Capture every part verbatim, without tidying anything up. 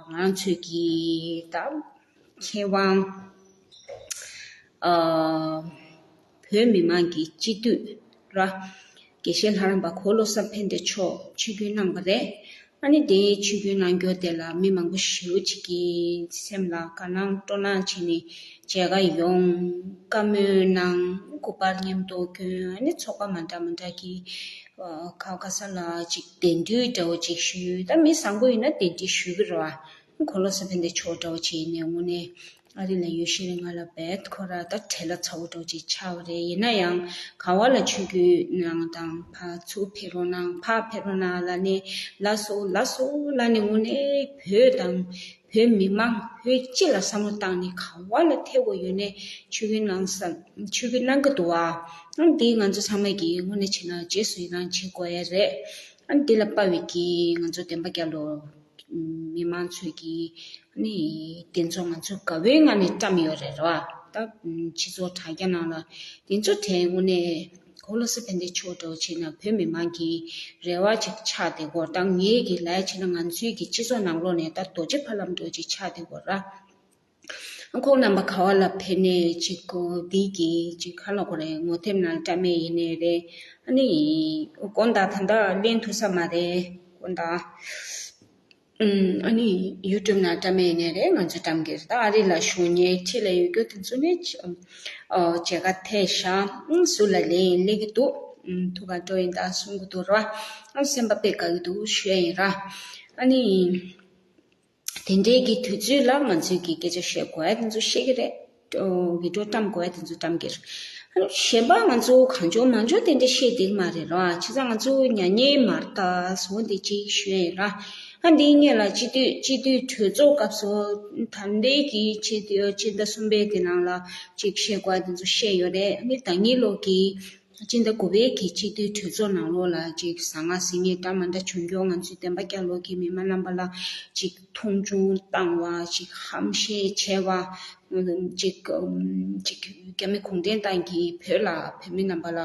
ང་རང་ཚོའི་གི་ད་མཁས་དབང་ཨ་བོད་མི་མང་གི་སྤྱི་འཐུས་ར། དགེ་བཤེས་ལྷ་རམས་པ་གོ་ལོ་ས་ཕན་བདེ་མཆོག་ཆིབས་བསྒྱུར་གནང་བ་རེད། ཨ་ནི་དེའི་ཆིབས་བསྒྱུར་གནང་རྒྱུ་དེ་ལ་མི་མང་པོ་ཞེ་པོ་ཅིག་གིས་སེམས་ལ་དགའ་སྣང་སྤྲོ་སྣང་བྱས་ནས་མཇལ་ཁ་ཡོང་། བཀའ་མོལ་གནང་། སྐུ་པར་མཉམ་དུ་བསྐྱོན། ཨ་ནི་ཚོགས་པ་མ་འདྲ་མ་འདྲ་གི་ཁ་ཁ་ས་ལ་ཅིག་གདན་འདྲེན་འདྲ་བོ་ཅིག་ཞུས། ད་མི་བཟང་པོ་ཡིན་ན་གདན་འདྲེན་ཞུ་གི་རེད་བ། གོ་ལོ་ས་ཕན་བདེ་མཆོག་འདྲ་བོ་ཅིག་ཡིན་ནའི་དངོས་གནས་ཨ་རི་ལ་ཡོད་ཤེས་རིག་ང་ལ་བེད་ཁོ་ར་ད་བྲེལ་ལ་ཚ་བོ་འདྲ་བོ་ཅིག་ཆགས་པ་རེད། ཡིན་ན་ཡང་ག་བ་ལ་ཆོས་བརྒྱུད་ནང་དང་ཕར་ཚུར་ཕེབས་རོགས་གནང་། ཕར་ཕེབས་རོགས་གནང་ལབ་ནས་ལགས་སོ་ལགས་སོ་ལབ་ནས་དངོས་གནས་བོད་དང་བོད་མི་མང་བོད་སྤྱི་ལ་བསམ་བློ་བཏང་ནས་ག་བ་ལ་ཐེ་བོ་ཡོད་ནས་ཆོས་བརྒྱུད་གནང་ས་ཆོས་བརྒྱུད་གནང་གི་འདུག་བ། ཨང་འདི་ང་ཚོ་ཚང་མ་གིས་དངོས་གནས་བྱས་ན་རྗེས་སུ་ཡི་རང་བྱེད་དགོས་ཡ་རེད། ཨ་ནི་འདི་ལ་དཔའ་བའི་གི་ང་ཚོ་བདེན་པ་རྒྱལ་ལོ། མི་མང་ཚོས་ཀྱི་ཨ་ནི་དེ་ཚོ་ང་ཚོ་དགའ་བོའི་ངང་ནས་བཀྲམ་ཡོད་རེད་ར། ད་སྤྱི་ཚོགས་དྲ་རྒྱ་ནང་ལ་དེ་ཚོ་དྲན་དངོས་གནས་གོ་ལོ་ས་ཕན་བདེ་མཆོག་འདྲ་བོ་བྱས་ན་བོད་མི་མང་གི་རེ་བ་ཅིག་ཆགས་བསྡད་ཀྱི་ཡོད་རེད། ད་ངེད་ཀྱི་ལས་བྱས་ན་ང་ཚོའི་གི་སྤྱི་ཚོགས་ནང་ལོགས་ནས་ད་རྡོ་རྗེ་ཕ་ལམ་འདྲ་བོ་ཅིག་ཆགས་བསྡད་ཀྱི་ཡོད་ར། ཁོང་རྣམ་པ་ག་བ་ལ་ཕེབས་ནས་ཅིག་གོ་འདི་གི་ཅིག་ག་ལབ་དགོས་རེད། ངོ་དེབ་ནང་བཀྲམ་མེད་ཡིན་ནའི་རེད། ཨ་ནི་དགོང་དག་ད་ལྟ་ལེན་ཐུབ་ས་མ་རེད། དགོང་དག་ཨམ། ཨ་ནི་ཡུ་ཊུབ་ནང་བཀྲམ་མེད་ཡིན་ནའི་རེད། ང་ཚོ་བཀྲམ་གི་རེད། ད་ཨ་རི་ལ་བཞུགས་མཁན་འཁྲིས་ལ་ཡོད་རྒྱུ་དེ་ཚོ་ནི་ཨ་མཇལ་ཁ་ཐེབས་ཤག་ཨམ། ཟུར་ལ་ལེན་ཡིན་ལེན་གི་འདུག་ཨམ། ཐུགས་ཁ་སྤྲོ་ཡིན་ད་གསུང་གི་འདུག་ར། ཨ་སེམས་པ་དཔེ་དགའ་གི་འདུག་ཞུ་ཡ་ཡིན་ར། ཨ་ནི། དེ་འདྲའི་གི་དུས་ཚོད་ལ་ང་ཚོས་ཀྱི་སྐད་ཆ་བཤད་དགོས་ཡ་དེ་ཚོ་བཤད་ཀྱི་རེད། ཨོ། བི་ཌི་ཡོ་བཀྲམ་དགོས་ཡ་དེ་ཚོ་བཀྲམ་གྱི་རེད། ཨ་ནི་གཞན་པ་ང་ཚོ་གང་བྱུང་མང་བྱུང་དེ་འདྲ་བཤད་བསྡད་ཀྱི་མ་རེད་ར། བྱས་ཙང་ང་ཚོ་ཉན་མཁན་མ་རེད་ད་བཟོ་འདི་གཅིག་ཞུ་ཡ་ཡིན་ར། ཨ་འདིའི་སྔོན་ལ་སྤྱི་འཐུས་སྤྱི་འཐུས་གྲོས་ཚོགས་སྐབས་སུ་ད་ལྟའི་གི་སྤྱི་འཐུས་སྤྱི་ཟླ་གསུམ་པའི་དེ་ནང་ལ་ཅིག་བཤད་དགོས་ཡ་དེ་ཚོ་བཤད་ཡོད་རེད། ཨ་ནི་ད་སྔོན་ལོགས་ཀྱི་སྤྱི་ཟླ་དགུ་པའི་གི་སྤྱི་འཐུས་གྲོས་ཚོགས་ནང་ལོགས་ལ་ཅིག་ཟང་ངེ་ཟིང་ངེ་འདྲ་མི་འདྲ་བྱུང་རྒྱུ། ང་ཚོའི་བདེན་པ་རྒྱལ་ལོ་གི་མི་མང་རྣམ་པ་ལ་ཅིག་མཐོང་ཆུང་བཏང་བ། ཅིག་ཧམ་བཤད་བྱས་པ། ཅིག་ཅིག་རྒྱ་མི་གུང་ཁྲན་ཏང་གིས་བོད་ལ་བོད་མི་རྣམ་པ་ལ་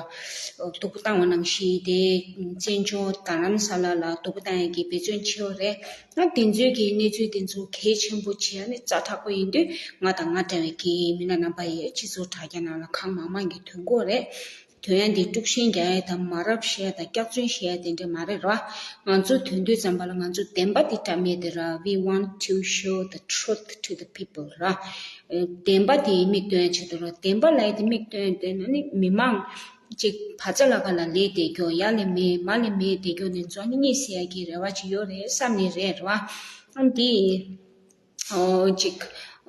སྡུག་པོ་བཏང་བ་ནང་བཞིན་དེ་བཙན་བྱོལ་རྡ་རམ་ས་ལ་ལ་སྡུག་པོ་བཏང་ཡ་གི་འབད་བརྩོན་བྱས་ཡོད་རེད། ང་དེ་ཚོའི་གི་གནས་ཚུལ་དེ་ཚོ་གལ་ཆེན་པོ་བྱས་ནས་ཛ་དྲག་པོ་ཡིན་དུས་ང་དང་ང་འདྲ་བའི་གི་མི་སྣ་རྣམ་པ་ཡིས་སྤྱི་ཚོགས་དྲ་རྒྱ་ནང་ལ་གང་མང་མང་གི་ཐོན་གྱི་ཡོད་རེད། དོན་ཡང་འདི་དཀྲུག་ཤིང་རྒྱག་ཡ་དང་མ་རབས་བཤད་ཡ་དང་སྐྱག་རྫུན་བཤད་ཡ་དེ་འདྲ་མ་རེད་ར། ང་ཚོ་དོན་དུས་ཙམ་པ་ལ་ང་ཚོ་བདེན་པ་འདི་བཀྲམ་ཡས་དེ་ར། We want to show the truth to the people ར། བདེན་པ་དེ་མིག་སྟོན་ཡ་ཆེད་དུ་ར། བདེན་པ་ལབ་ཡ་དེ་མིག་སྟོན་དེ་ན་ནི་མི་མང་ཅིག་བ་ཚ་ལ་ཁ་ལ་ལས་བསྡད་རྒྱུ། ཡ་ལས་མེད་མ་ལས་མེད་བསྡད་རྒྱུ་ནི་ཚོ་ནི་གཉིད་སད་ཡ་གི་རེ་བ་ཅིག་ཡོད་རེད་བསམ་ནི་རེད་ར། ཨ་འདི། ཨོ་ཅིག་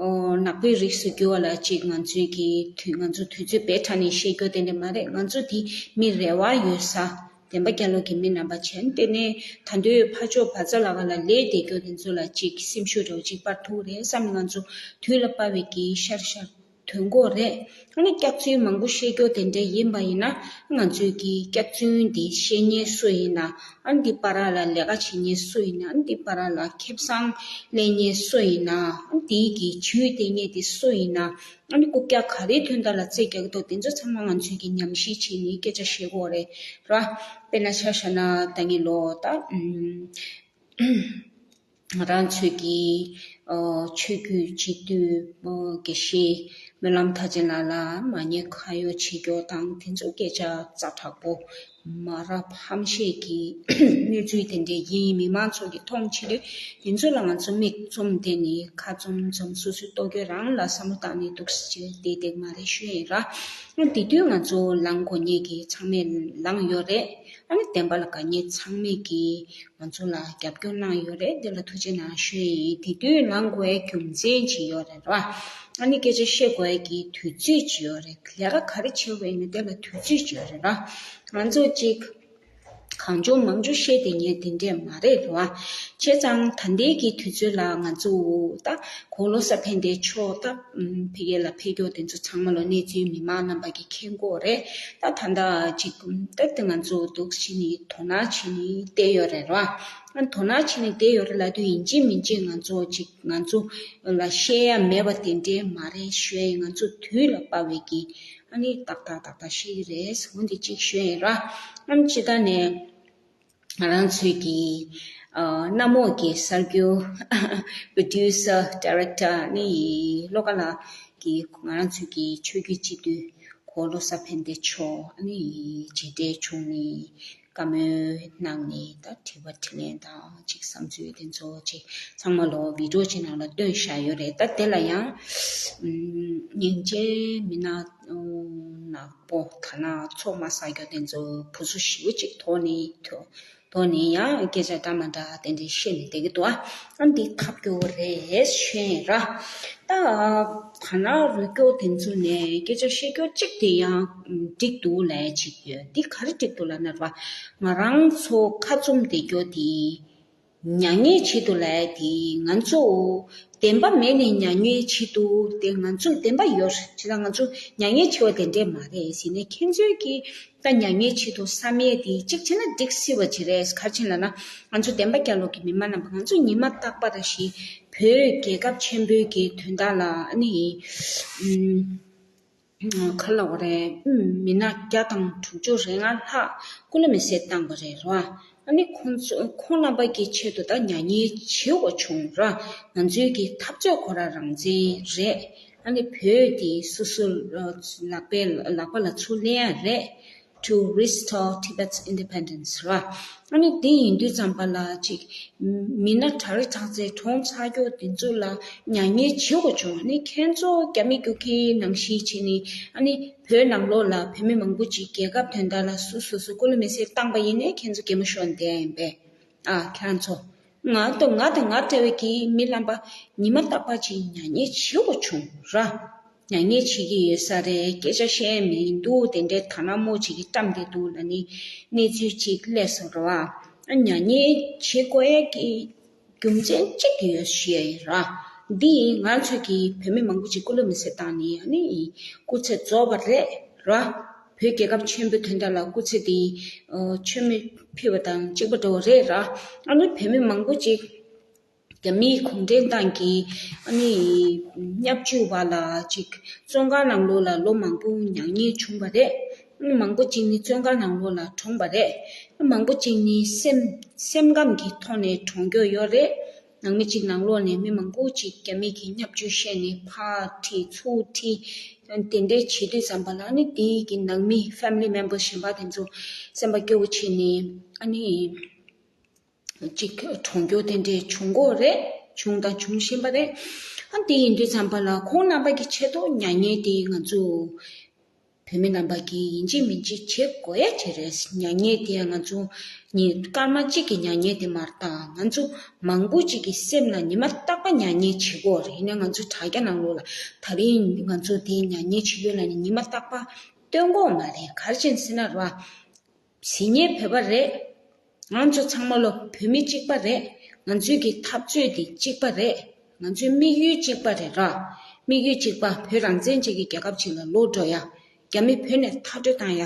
ཨོ་ནག་པོའི་རིགས་སུ་གྱུར་བ་ལ་ཅིག་ང་ཚོའི་གི་དུས་ང་ཚོ་དུས་ཚོད་བེད་ཁྲ་ནས་བཤད་རྒྱུ་དེ་འདྲ་མ་རེད། ང་ཚོ་དེ་མི་རེ་བ་ཡོད་ས། བདེན་པ་རྒྱལ་ལོ་གི་མི་རྣམ་པ་བྱས་ནས་དེ་ནས་ད་དུང་ཕར་ཕྱོགས་བ་ཚ་ལ་ཁ་ལ་ལས་བསྡད་རྒྱུ་དེ་ཚོ་ལ་ཅིག་སེམས་ཤུགས་འདྲ་བོ་ཅིག་སྤར་ཐུབ་རེད་བསམ་ནས་ང་ཚོ་དུས་ལ་དཔག་པའི་གི་ཤར་ཤར་ཐོན་གྱི་ཡོད་རེད། ཨ་ནི་སྐྱག་རྫུན་མང་པོ་བཤད་རྒྱུ་དེ་འདྲ་ཡིན་པ་ཡིན་ན་ང་ཚོའི་གི་སྐྱག་རྫུན་དེ་བཤད་མཁན་སུ་ཡིན་ན། ཨ་ནི་འདི་བར་ལ་ལས་ཀ་བྱེད་མཁན་སུ་ཡིན་ན། ཨ་ནི་འདི་བར་ལ་ཁེ་བཟང་ལེན་མཁན་སུ་ཡིན་ན། ཨ་ནི་འདིའི་གི་ཇུས་འདེབས་མཁན་དེ་སུ་ཡིན་ན། ཨ་ནི་རྐུབ་བཀྱག་ག་རེ་ཐོན་ཐང་ལ་རྩེ་རྒྱག་གི་འདུག་དེ་ཚོ་ཚང་མ་ང་ཚོས་ཀྱི་ཉམས་ཞིབ་བྱས་ནས་སྐད་ཆ་བཤད་དགོས་རེད་ར། དཔེར་ན་ཆ་བཞག་ན་ད་ངའི་ལོ་ད་ཨུམ། ང་རང་ཚོའི་གི་ཨོ་ཆོས་བརྒྱུད་སྤྱི་འཐུས་ཨོ་དགེ་བཤེས་སྨོན་ལམ་མཐར་ཕྱིན་ལགས་ལ་མ་ཉེས་ཁ་གཡོག་བྱེད་རྒྱུ་དང་དེ་ཚོ་སྐད་ཆ་ཛ་དྲག་པོ་མ་རབས་ཧམ་བཤད་ཀྱི་གནས་ཚུལ་དེ་འདྲ་ཡིན། མི་མང་ཚོ་གི་མཐོང་ཆེ་དུས་དེ་ཚོ་ལ་ང་ཚོ་མིག་བཙུམ་བསྡད་ནས་ཁ་བཙུམ་བཙུམ་སོ་སོའི་ལྟོ་གོས་རང་ལ་བསམ་བློ་བཏང་ནས་འདུག་སེ་བྱས་བསྡད་བསྡད་མ་རེད་ཞུ་ཡ་ཡིན་ར། དེ་དུས་ང་ཚོ་ལངས་དགོས་ངེས་ཀྱི་ཚང་མས་ལངས་ཡོད་རེད། ཨ་ནི་བདེན་པ་ལ་དགའ་ཉེ་ཚང་མས་ཀྱིས་ང་ཚོ་ལ་རྒྱབ་སྐྱོར་གནང་ཡོད་རེད། འདི་ལ་ཐུགས་རྗེ་གནང་ཞུ་ཡི་ཡིན། དེ་དུས་ལངས་དགོས་རྒྱུ་མཚན་ཅིག་ཡོད་རེད་ར། ཨ་ནི་སྐད་ཆ་བཤད་དགོས་ཀྱི་དུས་ཚོད་ཅིག་ཡོད་རེད། ལས་ཀ་ག་རེ་བྱེད་དགོས་ཡིན་ན་དེ་ལ་དུས་ཚོད་ཅིག་ཡོད་རེད་ར། ང་ཚོ་གཅིག་གང་བྱུང་མང་བྱུང་བཤད་དེ་ཉན་དེ་འདྲས་མ་རེད་ར། བྱས་ཙང་ད་ལྟའི་གི་དུས་ཚོད་ལ་ང་ཚོ་ད་གོ་ལོ་ས་ཕན་བདེ་མཆོག་ད་ཕ་གི་ལ་ཕེབས་རྒྱུ་དེ་ཚོ་ཚང་མ་ལོ་གནས་ཚུལ་མི་མང་རྣམ་པ་གིས་མཁྱེན་གྱི་ཡོད་རེད། ད་ད་ལྟ་ཅིག་ད་དེ་ང་ཚོ་འདུག་སེ་ནི་དོ་སྣང་བྱེད་ནི་བསྡད་ཡོད་རེད་ར། ཨ་དོ་སྣང་བྱེད་ནི་བསྡད་ཡོད་རེད་ལབ་དུས་ཡིན་གཅིག་མིན་གཅིག་ང་ཚོ་ཅིག་ང་ཚོ་ལ་བཤད་ཡ་མེད་པ་དེ་འདྲས་མ་རེད་ཞུ་ཡ་ཡིན། ང་ཚོ་དུས་ལ་དཔག་པའི་གི་ཨ་ནི་ཏག་ཏག་ཏག་ཏག་བཤད་ཀྱི་རེད་ཟེར་འོ་འདི་གཅིག་ཞུ་ཡ་ཡིན་ར། ཨ་ནི་སྤྱིར་བཏང་ནས། ང་རང་ཚོའི་གི་ ཨ། གནམ་འོག་གི་གསར་འགྱུར་producer director ནི་བློ་དགའ་ལགས་ཀྱིས་ང་རང་ཚོའི་གི་ཆོས་བརྒྱུད་སྤྱི་འཐུས་གོ་བློ་བཟང་ཕན་བདེ་མཆོག་ནི་མཇལ་འཕྲད་བྱུང་ནས་བཀའ་མོལ་གནང་ནས། ད་དྲི་བ་དྲིས་ལན་དང་ཅིག་བསམ་ཚུལ་དེ་ཚོ་ཅིག་ཚང་མ་ལོ་བི་ཌི་ཡོ་ཅིག་ནང་ལ་བཏོན་བཞག་ཡོད་རེད། ད་དེ་ལ་ཡང་ཨམ། སྙིང་རྗེ་མི་སྣ་ནག་པོ་ཐ་ན་ཚོགས་མ་བསགས་རྒྱུ་དེ་ཚོ་བུ་ཚོ་ཞེ་པོ་ཅིག་ཐོག་ནས་ཐོ་ཐོག་ནས་ཡང་སྐད་ཆ་འདྲ་མ་འདྲ་དེ་འདྲ་བཤད་ནས་བསྡད་ཀྱི་འདུག་ཨ། ཨ་འདི་ཐབས་སྐྱོ་བོ་རེད་ཤེས་ར། ད་ཐ་ན་རུ་སྐྱོ་དེ་ཚོ་ནས་སྐད་ཆ་བཤད་རྒྱུ་གཅིག་དེ་ཡང་འགྲིག་འདུག་ལབ་ཅིག་ཡོད། འདི་ག་རེ་འགྲིག་འདུག་ལབ་ན་ར། ང་རང་ཚོ་ཁ་བཙུམ་བསྡད་རྒྱུ་དེ། མྱ་ངན་བྱེད་དུ་ལས་དེ་ང་ཚོ་བདེན་པ་མེད་ནས་མྱ་ངན་བྱེད་དུ་དེ་ང་ཚོ་བདེན་པ་ཡོད་རེད། ཅི་ལ་ང་ཚོ་མྱ་ངན་བྱེད་པ་དེ་འདྲས་མ་རེད་ཟེར་ནས། ཁྱེད་ཚོས་ཀྱིས་ད་མྱ་ངན་བྱེད་དུ་བསམ་ཡས་དེ་གཅིག་བྱས་ན་འགྲིག་སྲིད་པ་ཅིག་རེད། ག་རེ་བྱས་ལབ་ན། ང་ཚོ་བདེན་པ་རྒྱལ་ལོ་གི་མི་མང་རྣམ་པ། ང་ཚོ་ཉི་མ་རྟག་པར་ཞིག་བོད་རྒྱལ་ཁབ་ཆེན་པོའི་གི་དོན་དག་ལ་ཨ་ནི། ཨུམ། ག་ལབ་དགོས་རེད། མི་སྣ་བརྒྱ་དང་དྲུག་ཅུ་རེ་ལྔ་ལྷག་སྐུ་ལུས་མེ་སྲེག་བཏང་བ་རེད་ར། ཨ་ནི་ཁོང་ཚོ་ཁོང་རྣམ་པ་གི་ཆེད་དུ་ད་མྱ་ངན་བྱེད་དགོས་བྱུང་ར། ང་ཚོའི་གི་འཐབ་རྩོད་ཁོ་རང་རང་བཙན་རེད། ཨ་ནི་བོད་དེ་སོ་སོ་ལག་པའི་ལག་པ་ལ་ཚུར་ལེན་ཡ་རེད། To restore Tibet's independence ར། ཨ་ནི་དེ་ཡིན་དུས་ཙམ་པ་ལ་ཅིག་མི་སྣ་གྲྭ་རེ་གྲྭ་ཚེ་གྲོངས་ཚར་རྒྱུ་དེ་ཚོ་ལ་མྱ་ངན་བྱེད་དགོས་བྱུང་། ཨ་ནི་ཁྱེད་ཚོ་རྒྱ་མི་རྒྱུག་ཁྱི་ནང་བཞིན་བྱས་ནས། ཨ་ནི་བོད་ནང་ལོགས་ལ་བོད་མི་མང་པོ་ཅིག་རྒྱལ་ཁབ་དོན་དག་ལ་སོ་སོ་སོ་སྐུ་ལུས་མེ་སྲེག་བཏང་པ་ཡིན་ནའི་ཁྱེད་ཚོ་གད་མོ་ཤོར་བསྡད་ཡིན་པས། ཨ། ཁྱེད་རང་ཚོ། ང་དང་ང་དང་ང་འདྲ་བའི་གི་མི་རྣམ་པ་ཉི་མ་རྟག་པར་ཅིག་མྱ་ངན་བྱེད་དགོས་བྱུང་ར། མྱ་ངན་བྱེད་ཀྱི་ཡོད་ས་རེད། སྐད་ཆ་བཤད་མི་འདུག་དེ་འདྲའི་དར་ནག་མོ་ཅིག་གིས་བཀྲམ་བསྡད་འདུག་ལབ་ནི་གནས་ཚུལ་ཅིག་སླེབས་སོང་ར་བ། ཨ། མྱ་ངན་བྱེད་དགོས་ཡ་གི་རྒྱུ་མཚན་གཅིག་ཡོད་ཤེས་ཡིན་ར། འདི་ང་ཚོས་ཀྱི་བོད་མི་མང་པོ་ཅིག་སྐུ་ལུས་མེ་སྲེག་བཏང་ནི་ཨ་ནི་སྐུ་ཚེ་རྫོགས་པ་རེད་ར། བོད་རྒྱལ་ཁབ་ཆེན་པོའི་དོན་དག་ལ་སྐུ་ཚེ་དེ་མཆོད་མེ་ཕུལ་བ་དང་གཅིག་པ་འདྲ་བོ་རེད་ར། ཨ་ནི་བོད་མི་མང་པོ་ཅིག་རྒྱ་མིའི་གུང་ཁྲན་ཏང་གིས་ཨ་ནི་བརྙས་བཅོས་པ་ལ་ཅིག་བཙོན་ཁང་ནང་ལོགས་ལ་ལོ་མང་པོ་མྱ་ངན་བྱུང་བ་རེད། ཨ་ནི་མང་པོ་ཅིག་ནི་བཙོན་ཁང་ནང་ལོགས་ལ་གྲོངས་པ་རེད། ཨ། མང་པོ་ཅིག་ནི་སེམས་སེམས་ཁམས་ཀྱི་ཐོག་ནས་གྲོངས་རྒྱུ་ཡོད་རེད། ནང་མི་གཅིག་ནང་ལོགས་ནས་མི་མང་པོ་ཅིག་རྒྱ་མི་གིས་བརྙས་བཅོས་བཤད་ནས་ཕར་ཁྲིད་ཚུར་ཁྲིད་དེ་འདྲས་བྱེད་དུས་ཙམ་པ་ལ་ནི་དེའི་གི་ནང་མི་family member་གཞན་པ་དེ་ཚོ་སེམས་པ་སྐྱོ་བོ་བྱས་ནས་ཨ་ནི་ཅིག་གྲོངས་རྒྱུ་དེ་འདྲས་བྱུང་གི་རེད། བྱུང་དང་འབྱུང་བཞིན་པ་རེད། ཨ། དེ་ཡིན་དུས་ཙམ་པ་ལ་ཁོང་རྣམ་པ་གི་ཆེད་དུ་མྱ་ངན་དེ་ང་ཚོ་བོད་མི་རྣམ་པ་གིས་ཡིན་གཅིག་མིན་གཅིག་བྱེད་དགོས་ཡ་དེ་རེད། མྱ་ངན་དེ་ང་ཚོ་ཉིད་སྐར་མ་གཅིག་གི་མྱ་ངན་དེ་མ་རེད་ད། ང་ཚོ་མང་པོ་ཅིག་གི་སེམས་ལ་ཉི་མ་རྟག་པར་མྱ་ངན་བྱེད་ཀྱི་ཡོད་རེད། ཡིན་ནའི་ང་ཚོ་དྲ་རྒྱ་ནང་ལོགས་ལ་ད་རིང་ང་ཚོ་དེ་མྱ་ངན་བྱེད་ཀྱི་ཡོད་ལབ་ནས་ཉི་མ་རྟག་པར་སྟོན་གྱི་ཡོད་མ་རེད། ག་རེ་བྱས་ཟེར་ན་ར། གཟིགས་མཁན་བོད་པ་རེད། ང་ཚོ་ཚང་མ་ལོ་བོད་མི་གཅིག་པ་རེད། ང་ཚོའི་གི་འཐབ་རྩོད་དེ་གཅིག་པ་རེད། ང་ཚོའི་དམིགས་ཡུལ་གཅིག་པ་རེད་ར། དམིགས་ཡུལ་གཅིག་པ། བོད་རང་བཙན་ཅན་གྱི་རྒྱལ་ཁབ་ཅིག་ལ་ལོག་འགྲོ་ཡ། རྒྱ་མི་བོད་ནས་མཐར་སྐྲོད་བཏང་ཡ།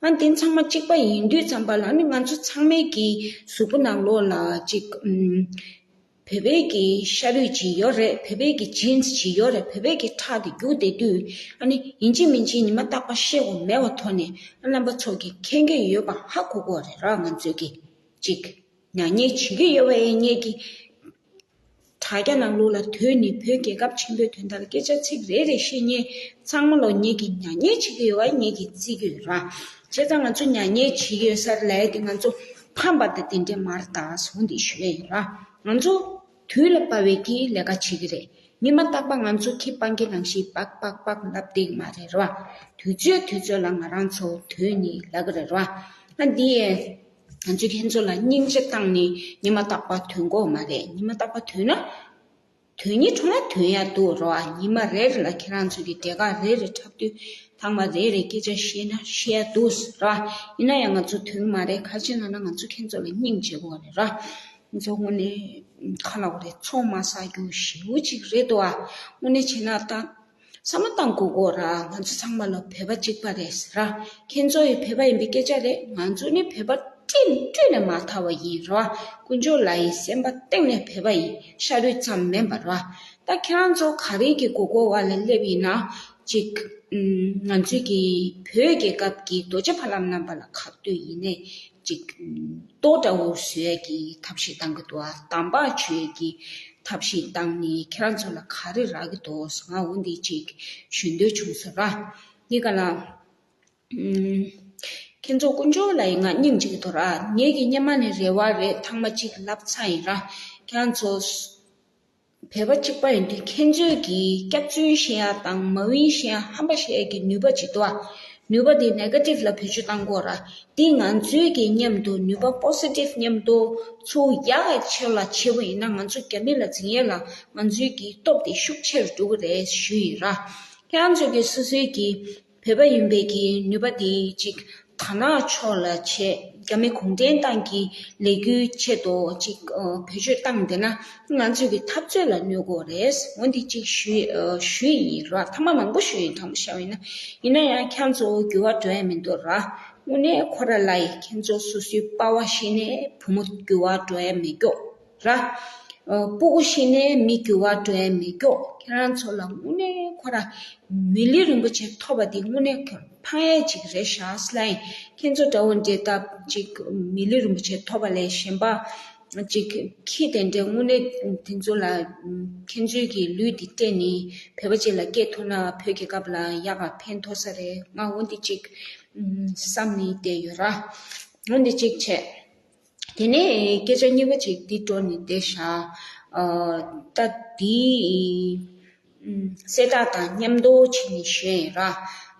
ཨ། དེ་ཚང་མ་གཅིག་པ་ཡིན་དུས་ཙམ་པ་ལ་ནི་ང་ཚོ་ཚང་མའི་གི་གཟུགས་པོ་ནང་ལོགས་ལ་ཅིག་ཨུམ། བོད་པའི་གི་ཤ་རུས་ཅིག་ཡོད་རེད། བོད་པའི་གི་genes་ཅིག་ཡོད་རེད། བོད་པའི་གི་ཁྲག་དེ་རྒྱུག་བསྡད་དུས། ཨ་ནི་ཡིན་གཅིག་མིན་གཅིག་ཉི་མ་རྟག་པར་བཤད་དགོས་མེད་པ་ཐོག་ནས། ཨ། རྣམ་པ་ཚོ་གིས་མཁྱེན་གྱི་ཡོད་པ་ཧ་གོ་གི་ཡོད་རེད་ར། ང་ཚོས་གི་ཅིག་མྱ་ངན་བྱེད་ཀྱི་ཡོད་པ་ཡིན་ངེས་ཀྱི། དྲ་རྒྱ་ནང་ལོགས་ལ་དོན་ནི་བོད་རྒྱལ་ཁབ་ཆེན་པོའི་དོན་དག་ལ་སྐད་ཆ་ཚིག་རེ་རེ་བཤད་མཁན་ཚང་མ་ལོ་ངེད་ཀྱིས་མྱ་ངན་བྱེད་ཀྱི་ཡོད་པ་ངེད་ཀྱིས་བརྩི་གི་ཡོད་ར། བྱས་ཙང་ང་ཚོ་མྱ་ངན་བྱེད་ཀྱི་ཡོད་ས་རེད་ལབ་ཡ་དེ་ང་ཚོ་ཕམ་པ་དང་དེ་འདྲས་མ་རེད་ད་ཟུང་འདི་ཞུ་ཡ་ཡིན་ར། ང་ཚོ་དུས་ལ་བབ་པའི་གི་ལས་ཀ་བྱེད་ཀྱི་རེད། ཉི་མ་རྟག་པར་ང་ཚོ་ཁྱི་སྤང་གི་ནང་བཞིན་པག་པག་པག་ལབ་བསྡད་ཀྱི་མ་རེད་ར། དུས་ཚོད་དུས་ཚོད་ལ་ང་རང་ཚོ་དོན་ནི་ལབ་ཀྱི་རེད་ར། ཨ། འདི་ཡས། ང་ཚོས་ཁྱེད་ཚོ་ལ་སྙིང་རྗེ་བཏང་ནས་ཉི་མ་རྟག་པར་དོན་དགོས་མ་རེད། ཉི་མ་རྟག་པར་དོན་ན། དོན་གཉིས་འཕྲོ་ན་དོན་ཡག་འདུག་རོ། ཉི་མ་རེ་རེ་ལ་ཁྱེད་རང་ཚོ་གི་འབྲས་དཀར་རེ་རེ་འཁྲབ་དུས་ཐང་མ་རེ་རེ་སྐད་ཆ་བཤད་ན་བཤད་ཡག་འདུག་རོ། ཡིན་ན་ཡང་ང་ཚོ་དོན་མ་རེད། ག་རེ་བྱས་ན་ང་ཚོ་ཁྱེད་ཚོ་ལ་སྙིང་རྗེ་པོ་རེད་རོ། ང་ཚོ་དངོས་གནས་ཁ་ལ་འོ་རེད། ཚོགས་མ་བསགས་རྒྱུ་ཞེ་པོ་ཅིག་རེད་འདུག་ཨ། དངོས་གནས་བྱས་ན་ད། བསམ་བློ་བཏང་དགོས་ཀྱི་ཡོད་ར། ང་ཚོ་ཚང་མ་ལ་བོད་པ་གཅིག་པ་རེད་ཟེར་ར། ཁྱེད་ཚོ་ཡི་བོད་པ་ཡིན་པའི་སྐད་ཆ་རེད། ང་ཚོ་ནི་བོད་པ་སྤྲིན་སྤྲིན་ནས་མ་ཐར་བ་ཡིན་ར། དཀོན་མཆོག་ལ་ཡི་སེམས་པ་གཏིང་ནས་བོད་པ་ཡིན། ཤ་རུས་ཙམ་མིན་པ་ར། ད་ཁྱེད་རང་ཚོ་ག་རེ་གི་མགོ་སྐོར་བ་ལ་སླེབས་ཡིན་ན་ཅིག་ང་ཚོས་ཀྱི་བོད་རྒྱལ་ཁབ་ཀྱི་རྡོ་རྗེ་ཕ་ལམ་རྣམ་པ་ལ་ཁ་གཏད་ཡིན་ནས། ཅིག་ལྟོ་འདྲ་བོ་བཟོ་ཡས་ཀྱི་ཐབས་ཤེས་བཏང་གི་འདུག་ཨ། དམ་པ་བྱེད་ཀྱི་ཐབས་ཤེས་བཏང་ནས་ཁྱེད་རང་ཚོ་ལ་ག་རེ་རག་གི་འདུག་ང་འོ་འདི་ཅིག་ཞུ་འདོད་བྱུང་སོང་ར། འདི་ག་ལ། ཨུམ། ཁྱེད་ཚོ་དཀོན་མཆོག་ལ་ཡིན་ང་སྙིང་རྗེ་གི་འདུག་ར། ངེད་ཀྱི་སྔོན་མ་ནས་རེ་བ་རེད། ཐེངས་མ་གཅིག་ལབ་ཚར་ཡིན་ར། ཁྱེད་རང་ཚོ་བོད་པ་གཅིག་པ་ཡིན་དུས་ཁྱེད་ཚོས་ཀྱི་སྐྱག་རྫུན་བཤད་ཡ་དང་མ་འོས་བཤད་ཡ་ཧམ་པ་བཤད་ཡ་གི་ནུས་པ་ཅིག་འདུག་ཨ། ནུས་པ་དེ་ནེ་ག་ཊིབ་ལ་བེད་སྤྱོད་བཏང་དགོས་ར། དེ་ང་ཚོའི་གི་མཉམ་དུ་ནུས་པ་པོ་སི་ཊིབ་མཉམ་དུ་ཚུར་ཡག་གི་ཕྱོགས་ལ་བྱེད་པ་ཡིན་ན་ང་ཚོ་རྒྱ་མི་ལ་འཛིང་ཡས་ལ་ང་ཚོའི་གི་སྟོབས་དེ་ཤུགས་ཆེ་རུ་འགྲོ་གི་རེད་ཞུ་ཡིན་ར། ཁྱེད་རང་ཚོས་ཀྱི་སོ་སོའི་གི་བོད་པ་ཡིན་པའི་གི་ནུས་པ་དེ་ཅིག་དར་ནག་ཕྱོགས་ལ་བྱས། རྒྱ་མི་གུང་ཁྲན་ཏང་གི་ལས་འགུལ་ཆེད་དུ་ཅིག་ཨ་བེད་སྤྱོད་བཏང་བསྡད་ན་ང་ཚོས་ཀྱི་འཐབ་རྩོད་ལ་གནོད་གོ་རེད། འོན་ཏེ་ཅིག་ཞུ་ཨ་ཞུ་ཡི་ཡིན་ར། ཐ་མ་མང་པོ་ཞུ་ཡིན། དྲང་པོ་བཤད་པ་ཡིན་ན། ཡིན་ན་ཡང་ཁྱེད་ཚོ་འགྱུར་བ་འགྲོ་ཡ་མི་འདུག་ར། དངོས་གནས་ཁོ་ར་ལ་ཡི་ཁྱེད་ཚོ་སོ་སོའི་པ་ཕ་ཤི་ནས་བུ་མོ་འགྱུར་བ་འགྲོ་ཡ་མི་སྐྱོ་ར། ཨ་སྤུ་གུ་ཤི་ནས་མི་འགྱུར་བ་འགྲོ་ཡ་མི་སྐྱོ། ཁྱེད་རང་ཚོ་ལ་དངོས་གནས་ཁོ་ར་མི་ལུས་རིན་པོ་ཆེ་ཐོབ་པ་དེ་དངོས་གནས་ཁྱོད་ཕངས་ཡས་ཅིག་རེད་ཤག་ཟེར་ལ་ཡིན། ཁྱེད་ཚོ་འདྲ་བོ་འདྲེ་སྟབས་ཅིག་མི་ལུས་རིན་པོ་ཆེ་ཐོབ་པ་ལས་གཞན་པ་ཅིག་ཁྱི་དེ་འདྲས་དངོས་གནས་དེ་ཚོ་ལ་ཁྱེད་ཚོའི་གི་ལུས་འདི་སྤྲད་ནས་བོད་པ་ཅིག་ལ་སྐྱེས་ཐུབ་ན་བོད་རྒྱལ་ཁབ་ལ་ཡག་ག་ཕན་ཐོགས་ས་རེད། ང་འོ་འདི་ཅིག་བསམ་ནས་བསྡད་ཡོད་ར། འོ་འདི་ཅིག་བྱས། དེ་ནས་སྐད་ཆ་གཉིས་པ་ཅིག་འདི་འགྲོ་ནས་བསྡད་ཤག་ཨ་ད་འདི་ཨམ་གསལ་བསྒྲགས་དང་མཉམ་དུ་བྱས་ནས་ཞུས་ཡིན་ར།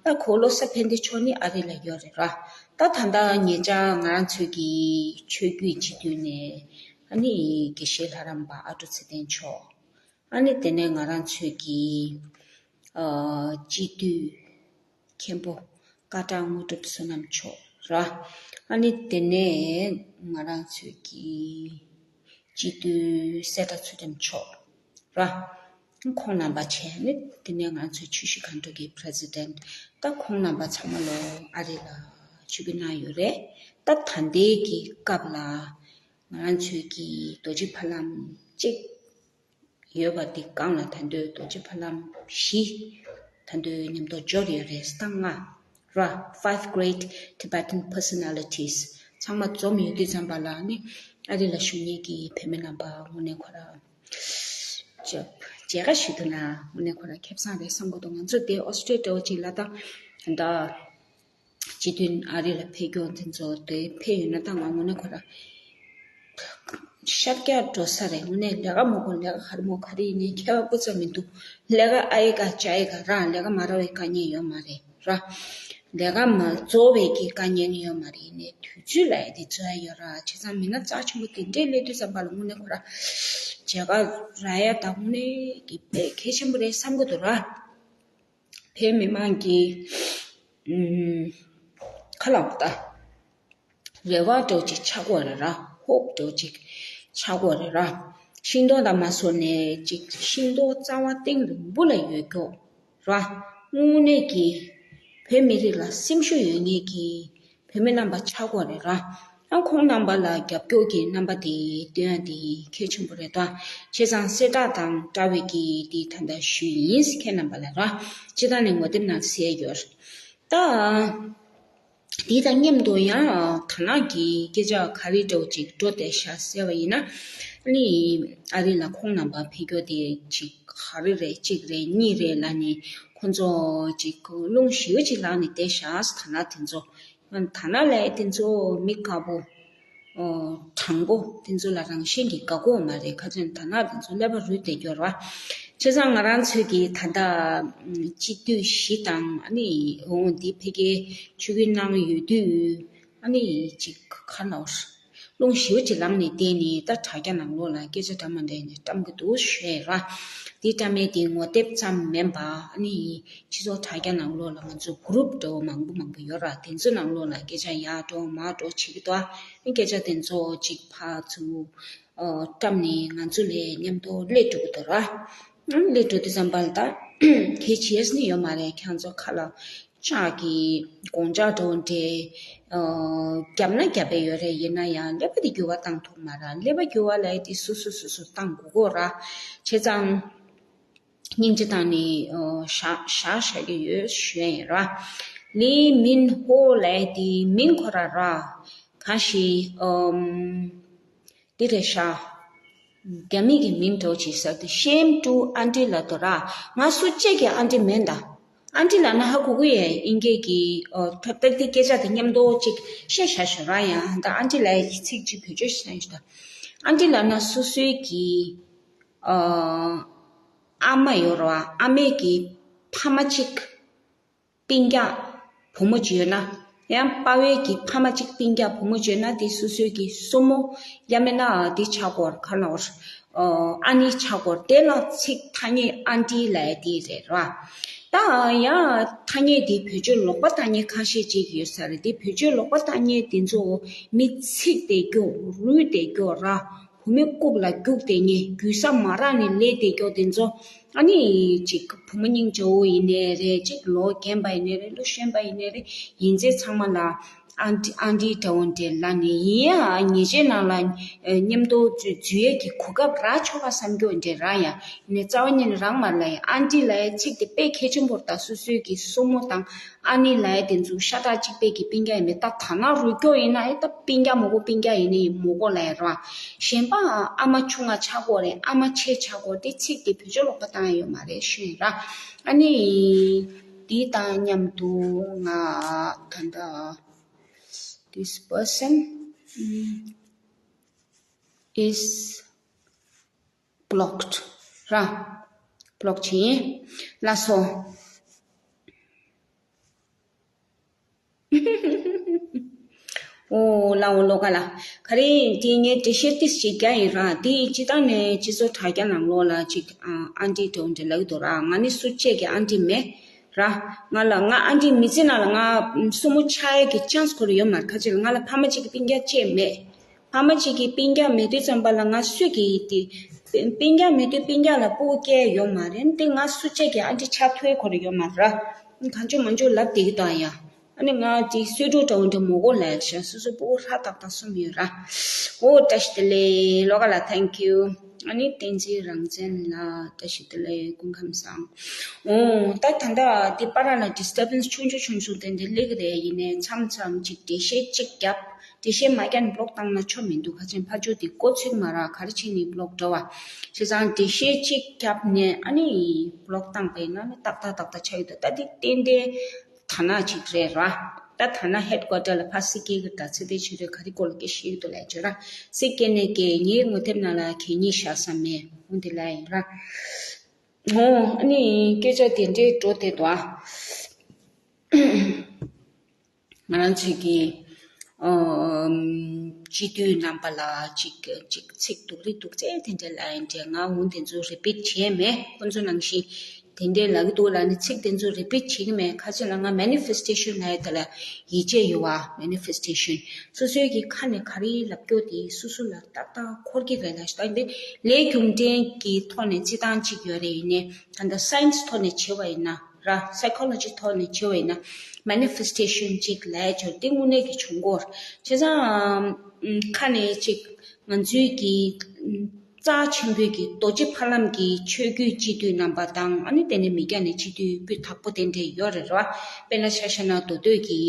ད་གོ་ལོ་ས་ཕན་བདེ་མཆོག་ནི་ཨ་རི་ལ་ཡོད་རེད་ར། ད་ད་ལྟ་ཉེ་ཆར་ང་རང་ཚོའི་གི་ཆོས་བརྒྱུད་སྤྱི་འཐུས་ནས་ཨ་ནི་དགེ་བཤེས་ལྷ་རམས་པ་ཨ་ཀྲུག་ཚེ་བརྟན་མཆོག་ཨ་ནི་དེ་ནས་ང་རང་ཚོའི་གི་ཨ་སྤྱི་འཐུས་མཁན་པོ་སྐད་གྲགས་དངོས་གྲུབ་བསོད་ནམས་མཆོག་ར། ཨ་ནི་དེ་ནས་ང་རང་ཚོའི་གི་སྤྱི་འཐུས་གསལ་བཀྲ་ཚུལ་ཁྲིམས་མཆོག་ར། ཁོང་རྣམ་པ་བྱས་ནས་དེ་ནས་ང་ཚོའི་ཆུ་བཞི་སྒང་དྲུག་གི་པི་རེ་སི་ཌེན་ཊི་ད་ཁོང་རྣམ་པ་ཚང་མ་ལོ་ཨ་རི་ལ་ཆིབས་བསྒྱུར་གནང་ཡོད་རེད། ད་ད་ལྟའི་གི་སྐབས་ལ་ང་རང་ཚོའི་གི་རྡོ་རྗེ་ཕ་ལམ་གཅིག་ཡོད་པ་འདི་སྒང་ལ་ད་དུང་རྡོ་རྗེ་ཕ་ལམ་བཞི་ད་དུང་མཉམ་དུ་འབྱོར་ཡོད་རེད། ད་ལྔ་ར། Five Great Tibetan Personalities ཚང་མ་འཛོམས་ཡོད་དུས་ཙམ་པ་ལ་ནི་ཨ་རི་ལ་བཞུགས་མཁན་གྱི་བོད་མི་རྣམ་པ་དངོས་གནས་ཁོ་ར་མཇལ་ཁ་ཞུ་ཐུབ་ན་དངོས་གནས་ཁོ་ར་ཁེ་བཟང་རེད་བསམ་གྱི་འདུག་ང་ཚོ་དེ་ཨོ་སི་ཊྲེ་ལི་ཡ་ཅིག་ལ་ད་ད་སྤྱི་མཐུན་ཨ་རི་ལ་ཕེབས་མཁན་དེ་ཚོ་དེ་ཕེབས་ཡོད་ན་ད་ང་དངོས་གནས་ཁོ་ར་ཤར་རྒྱག་འགྲོ་ས་རེད། དངོས་གནས་ལས་ཀ་མ་དགོས། ལས་ཀ་ག་རེ་མོ་ག་རེ་ཡིན་ནའི་ཁྱད་པར་སྤུ་ཙམ་མི་འདུག་ལས་ཀ་ཨ་ཡི་ག་ཅ་ཡི་ག་རང་ལས་ཀ་མ་རག་པའི་དཀའ་ངལ་ཡོད་མ་རེད་ར། ལས་ཀ་མ་རྫོགས་པའི་གི་དཀའ་ངལ་ནི་ཡོད་མ་རེད། ཡིན་ནའི་དུས་ཚོད་ལ་ཡ་དེ་འཛོལ་ཡ་ཡོད་ར། བྱས་ཙང་མི་སྣ་རྩ་ཆེན་པོ་དེ་འདྲས་སླེབས་དུས་ཙམ་པ་ལ་དངོས་གནས་ཁོ་ར་མཇལ་ཁ་རག་ཡ་ད་དངོས་གནས་ཀྱི་དཔེ་གལ་ཆེན་པོ་རེད་བསམ་གྱི་འདུག་ར། བོད་མི་མང་གི་ཨུམ་ཁ་ལག་པ་ད་རེ་བ་འདྲ་བོ་ཅིག་ཆགས་ཀྱི་ཡོད་རེད་ར། ཧོབ་འདྲ་བོ་ཅིག་ཆགས་ཀྱི་ཡོད་རེད་ར། ཤིང་སྡོང་དང་མ་སོ་ནས་ཅིག་ཤིང་སྡོང་རྩ་བ་གཏིང་རིང་པོ་ལ་ཡོད་ཀྱོག་ར། དངོས་གནས་ཀྱི་བོད་མི་རིགས་ལ་སེམས་ཤུགས་ཡོད་མཁན་གྱི་བོད་མི་རྣམ་པ་ཆགས་ཀྱི་ཡོད་རེད་ར། ཡང་ཁོང་རྣམ་པ་ལ་རྒྱབ་སྐྱོར་གྱི་རྣམ་པ་དེ་སྟོན་ཡ་དེ་གལ་ཆེན་པོ་རེད་ད། བྱས་ཙང་གསལ་བསྒྲགས་དང་བཀྲ་བའི་གི་དེ་ད་ལྟ་ཞུས་ཡིན། ཁྱེད་རྣམ་པ་ལ་ར་སྤྱི་བཏང་ནས་ངོ་དེབ་ནང་གསལ་ཡོད། ད་དེ་དང་མཉམ་དུ་ཡང་དར་ནག་གི་སྐད་ཆ་ག་རེ་འདྲ་བོ་ཅིག་འགྲོ་བསྡད་ཤག་ཟེར་བ་ཡིན་ན། ཨ་ནི་ཨ་རི་ལ་ཁོང་རྣམ་པ་ཕེབས་རྒྱུ་དེ་ཅིག་ག་རེ་རེད། གཅིག་རེད་གཉིས་རེད་ལབ་ནས་ཁོང་ཚོ་ཅིག་རླུང་ཞེ་པོ་ཅིག་ལངས་ནས་བསྡད་ཤག་དར་ནག་དེ་ཚོ། དར་ནག་ལབ་ཡ་དེ་ཚོ་མི་དགའ་པོ། ཨོ། དྲང་པོ་དེ་ཚོ་ལ་རང་བཞིན་གྱིས་དགའ་གོ་མ་རེད། ཁ་ཚོན་དར་ནག་དེ་ཚོ་ཀླད་པ་རུལ་བསྡད་ཡོད་རེད་བ། བྱས་ཙང་ང་རང་ཚོའི་གི་ད་ལྟ་སྤྱི་འཐུས་བཞི་དང་ཨ་ནི་འོང་འདི་ཕ་གིར་ཆིབས་བསྒྱུར་གནང་ཡོད་དུས་ཨ་ནི་ཅིག་ག་ལབ། རླུང་ཞེ་པོ་ཅིག་ལངས་ནས་བསྡད་ནས་ད་དྲ་རྒྱ་ནང་ལོགས་ལ་སྐད་ཆ་འདྲ་མི་འདྲ་ནས་བཀྲམ་གི་འདུག་ཞུ་ཡ་ར། འདི་བཀྲམ་ཡས་དེ་ངོ་དེབ་ཙམ་མིན་པ་ཨ་ནི་སྤྱི་ཚོགས་དྲ་རྒྱ་ནང་ལོགས་ལ་ང་ཚོ་གུ་རུབ་འདྲ་བོ་མང་པོ་མང་པོ་ཡོད་ར། དེ་ཚོ་ནང་ལོགས་ལ་སྐད་ཆ་ཡར་འགྲོ་མར་འགྲོ་བྱེད་ཀྱི་འདུག་ཨ། སྐད་ཆ་དེ་ཚོ་ཅིག་ཕར་ཚུར་བཀྲམ་ནས་ང་ཚོ་ལ་མཉམ་དུ་སླེབས་འགྲོ་གི་འདུག་ར། སླེབས་འགྲོ་དུས་ཙམ་པ་ལ་ད་གལ་ཆེ་ས་ནི་ཡོད་མ་རེད། ཁྱེད་ཚོ་ཁ་ལ་ལྕགས་ཀྱི་གོང་ལྕགས་འདྲ་བོ་འདྲ། ཨ། བརྒྱབ་ན་བརྒྱབ་པ་ཡོད་རེད། ཡིན་ན་ཡང་ཀླད་པ་དེ་འགྱུར་བ་བཏང་ཐུབ་མ་རེད། ཀླད་པ་འགྱུར་བ་ལབ་ཡ་དེ་སོ་སོ་སོ་སོ་བཏང་དགོས་ཀྱི་ཡོད་རེད། བྱས་ཙང་སྙིང་རྗེ་བཏང་ནས་ཨ་བཞག་བཞག་བཞག་གི་ཡོད་ཞུ་ཡ་ཡིན་ར། ལི་མིན་ཧོ་ལབ་ཡ་དེ་མིང་ཁོ་ར་ར། གང་ཞིག་ཨམ། འདི་རེད་ཤག་རྒྱ་མི་གི་མིང་འདྲ་བོ་ཅིག་ཟེར་ཏེ། Shame to auntie ལབ་འདུག་ར། ང་སུ་གཅིག་གི་ཨན་ཏི་མིན་ད། ཨན་ཏི་ལབ་ན་ཧ་གོ་གི་ཡོད། དབྱིན་སྐད་ཀྱི་ཨོ་ད་ལྟ་འདི་སྐད་ཆ་དེ་མཉམ་དུ་ཅིག་བཤད་བཞག་ཞོར་ར། ཡང་ད་ཨན་ཏི་ལབ་ཡ་གི་ཚིག་ཅིག་བེད་སྤྱོད་བྱས་ན་ཡོད་ད། ཨན་ཏི་ལབ་ན་སོ་སོའི་གི་ཨ་ཨ་མ་ཡོད་ར་བ། ཨ་མའི་གི་ཕ་མ་གཅིག་སྤུན་ཀྱག་བུ་མོ་གཅིག་ཡོད་ན། ཡང་པ་ཕའི་གི་ཕ་མ་གཅིག་སྤུན་ཀྱག་བུ་མོ་གཅིག་ཡོད་ན། དེ་སོ་སོའི་གི་སྲུ་མོ་ཡང་མིན་ན་དེ་ཆགས་སྐོར་ག་ལ་བར་ཨ་ནི་ཆགས་སྐོར་དེ་ལ་ཚིག་ཐ་སྙད་ཨན་ཏི་ལབ་ཡ་དེ་རེད་ར། ད་ཡང་ཐ་སྙད་དེ་བེད་སྤྱོད་ལོག་པ་བཏང་མཁན་ཁ་ཤས་ཅིག་ཡོད་ས་རེད། དེ་བེད་སྤྱོད་ལོག་པ་བཏང་མཁན་དེ་ཚོ་མི་ཚིག་དེ་སྐྱོ་རུས་དེ་སྐྱོ་ར། བུ་མོའི་རྐུབ་ལ་རྒྱུག་བསྡད་མཁན། རྒྱུག་ས་མ་རག་ནས་ལས་བསྡད་མཁན་དེ་ཚོ། ཨ་ནི་ཅིག་བུ་མོ་སྙིང་རྗེ་བོ་ཡིན་ནའི་རེད། ཅིག་ལོ་རྒན་པ་ཡིན་ནའི་རེད། ལོ་གཞོན་པ་ཡིན་ནའི་རེད། ཡིན་ཚད་ཚང་མ་ལ་ཨན་ཏི་ཨན་ཏི་འདྲ་བོ་འདྲ་ལབ་ནས། ཡིན་ཡང་ཉེས་ཆད་ནང་ལ་མཉམ་དུ་འཛུལ་འཛུལ་ཡས་ཀྱི་གོ་སྐབས་རག་ཆོག་ག་བསམ་རྒྱུ་འདྲ་ར། ཡང་ཡིན་ནའི་རྩ་བ་ཉིད་ནས་རག་མ་རེད་ལ། ཡང་ཨན་ཏི་ལབ་ཡའི་ཚིག་དེ་དཔེ་གལ་ཆེན་པོ་རེད། ད་སོ་སོའི་གི་སྲུ་མོ་དང་ཨ་ནི་ལབ་ཡ་དེ་ཚོ་ཤ་ཁྲག་གཅིག་པའི་གི་སྤུན་ཀྱག་ཡིན་པས། ད་ཐ་ན་རུས་སྐྱོ་ཡིན་ན་ཡང་ད་སྤུན་ཀྱག་མོ་གོ་སྤུན་ཀྱག་ཡིན་ནའི་མོ་གོ་ལབ་ཡ་ར། གཞན་པ་ཨ་མ་ཆུང་ང་ཆགས་ཀྱི་ཡོད་རེད། ཨ་མ་ཆེ་ཆགས་ཀྱི་ཡོད་རེད། དེ་ཚིག་དེ་བེད་སྤྱོད་ལོག་པ་བཏང་ཡ་ཡོད་མ་རེད་ཞུ་ཡིན་ར། ཨ་ནི་དེ་དང་མཉམ་དུ་ང་ད་ལྟ་this person is blocked ར། block བྱས་ཡིན། ལགས་སོ། ཨོ་ལགས་འོ་ལོ་ག་ལ། ག་རེ་དེ་ངས་འགྲེལ་བཤད་ཏིས་ཅིག་རྒྱག་ཡིན་ར། དེ་སྤྱི་བཏང་ནས་སྤྱི་ཚོགས་དྲ་རྒྱ་ནང་ལོགས་ལ་ཅིག་ཨ་ཨན་ཏི་འདྲ་བོ་འདྲ་ལབ་ཀྱི་འདུག་ར། ང་ནི་སུ་གཅིག་གི་ཨན་ཏི་མེད་ར། ང་ལ་ང་ཨན་ཏི་མི་ཚེ་ནང་ལ་ང་སྲུ་མོ་ཆགས་ཡས་ཀྱི་ཅན་སི་ཁོ་ར་ཡོད་མ་རེད། ག་ཅི་ལ་ང་ལ་ཕ་མ་གཅིག་གི་སྤུན་ཀྱག་གཅིག་མེད། ཕ་མ་གཅིག་གི་སྤུན་ཀྱག་མེད་དུས་ཙམ་པ་ལ་ང་སུས་ཀྱིས་དེ་སྤུན་ཀྱག་མེད་དུས་སྤུན་ཀྱག་ལ་སྤུ་གུ་སྐྱེ་ཡོད་མ་རེད། དེ་ང་སུ་གཅིག་གི་ཨན་ཏི་ཆགས་ཐུབ་ཁོ་ར་ཡོད་མ་རེད། གང་བྱུང་མང་བྱུང་ལབ་བསྡད་ཀྱི་འདུག་ཡ། ཨ་ནི་ང་དེ་གསོལ་ཕྲུག་འདྲ་བོ་འདྲ་མོ་གོ་ལབ་ཤག་སོ་སོ་སྤུ་གུ་ཧྲ་ཏག་ཏག་གསུམ་ཡོད་ར། ཨོ་བཀྲ་ཤིས་བདེ་ལེགས་ལོ་ག་ལ། thank you། ཨ་ནི་བསྟན་འཛིན་རང་བཙན་ལགས་བཀྲ་ཤིས་བདེ་ལེགས། སྐུ་ཁམས་བཟང་། ཨོ་ད་ད་ལྟ་དེ་པར་ལ་disturbance་ཆུང་ཆུང་ཆུང་ཆུང་དེ་འདྲ་སླེབས་ཀྱི་རེད། ཡིན་ནའི་མཚམས་མཚམས་ཅིག་འགྲེལ་བཤད་ཅིག་བརྒྱབ། འགྲེལ་བཤད་མ་བརྒྱབ་ན་block་བཏང་ན་ཆོ་མི་འདུག་ག་ཅན་ཕར་ཕྱོགས་དེ་གོ་ཚུགས་མ་རག་ག་རེ་བྱས་ནས་block་འགྲོ་བ། བྱས་ཙང་འགྲེལ་བཤད་ཅིག་བརྒྱབ་ནས་ཨ་ནི་block་བཏང་པ་ཡིན་ན་ནི་ཏག་ཏག་ཏག་ཏག་ཆགས་ཡོད་འདུག་ད་དེ་ཏན་ཏན་ཐ་ན་ཅིག་རེད་ར། ད་ཐ་ན་headquarter་ལ་ཕར་སྲིད་སྐྱེལ་གི་ད་ཚེ་འདས་ཆོས་སྒྲོན་ག་རེ་སྐོར་ལ་སྐད་བཤད་ཡོད་འདུག་ལབ་བྱས་ར། སྲིད་སྐྱེལ་ནས་སྐྱེལ་ངའི་ངོ་དེབ་ནང་ལ་གད་སྙིགས་བཞག་ས་མེད་འོ་འདི་ལབ་ཡིན་ར། འོ་ཨ་ནི་སྐད་ཆ་དེ་འདྲའི་འགྲོ་བསྡད་འདུག་ཨ། ང་རང་ཚོས་ཀྱི་ཨམ། སྤྱི་འཐུས་རྣམ་པ་ལ་ཅིག་ཅིག་ཚིག་སྡུག་རི་སྡུག་ཚད་དེ་འདྲ་ལབ་ཡིན་འདྲ། ང་འོ་དེ་ཚོ་repeat་བྱས་མེད། ཁོང་ཚོ་ནང་བཞིན་དེ་འདྲ་ལབ་ཀྱི་འདུག་ལབ་ནས་ཚིག་དེ་ཚོ་repeat་བྱེད་ཀྱི་མེད། ག་ཅི་ལ་ང་manifestation་ལབ་ཡ་དེ་ལ་ཡིད་ཆེས་ཡོད་པ། manifestation་སོ་སོའི་གི་ཁ་ནས་ག་རེ་ལབ་རྒྱུ་དེ་སོ་སོ་ལ་ཏག་ཏག་འཁོར་གྱི་རེད་ལབ་ཤག་ད་འདི་ལས་རྒྱུ་འབྲས་ཀྱི་ཐོག་ནས་སྤྱི་བཏང་ཅིག་ཡོད་རེད། ཡིན་ནའི་ད་ལྟ་science་ཐོག་ནས་བྱས་པ་ཡིན་ན་ར། psychology་ཐོག་ནས་བྱས་པ་ཡིན་ན་manifestation་ཅིག་ལབ་ཡ་ཅིག་ཡོད་རེད། དེ་དངོས་གནས་ཀྱི་བྱུང་གི་ཡོད་རེད། བྱས་ཙང་ཁ་ནས་ཅིག་ང་ཚོའི་གི་རྩ་ཆེན་པོའི་གི་རྡོ་རྗེ་ཕ་ལམ་གྱི་ཆོས་བརྒྱུད་སྤྱི་འཐུས་རྣམ་པ་དང་། ཨ་ནི་དེ་ནས་མི་སྐྱ་ནས་སྤྱི་འཐུས་སྤུས་དག་པོ་དེ་འདྲས་ཡོད་རེད་ར། དཔེར་ན་ཆ་བཞག་ན་མདོ་སྟོད་ཀྱི་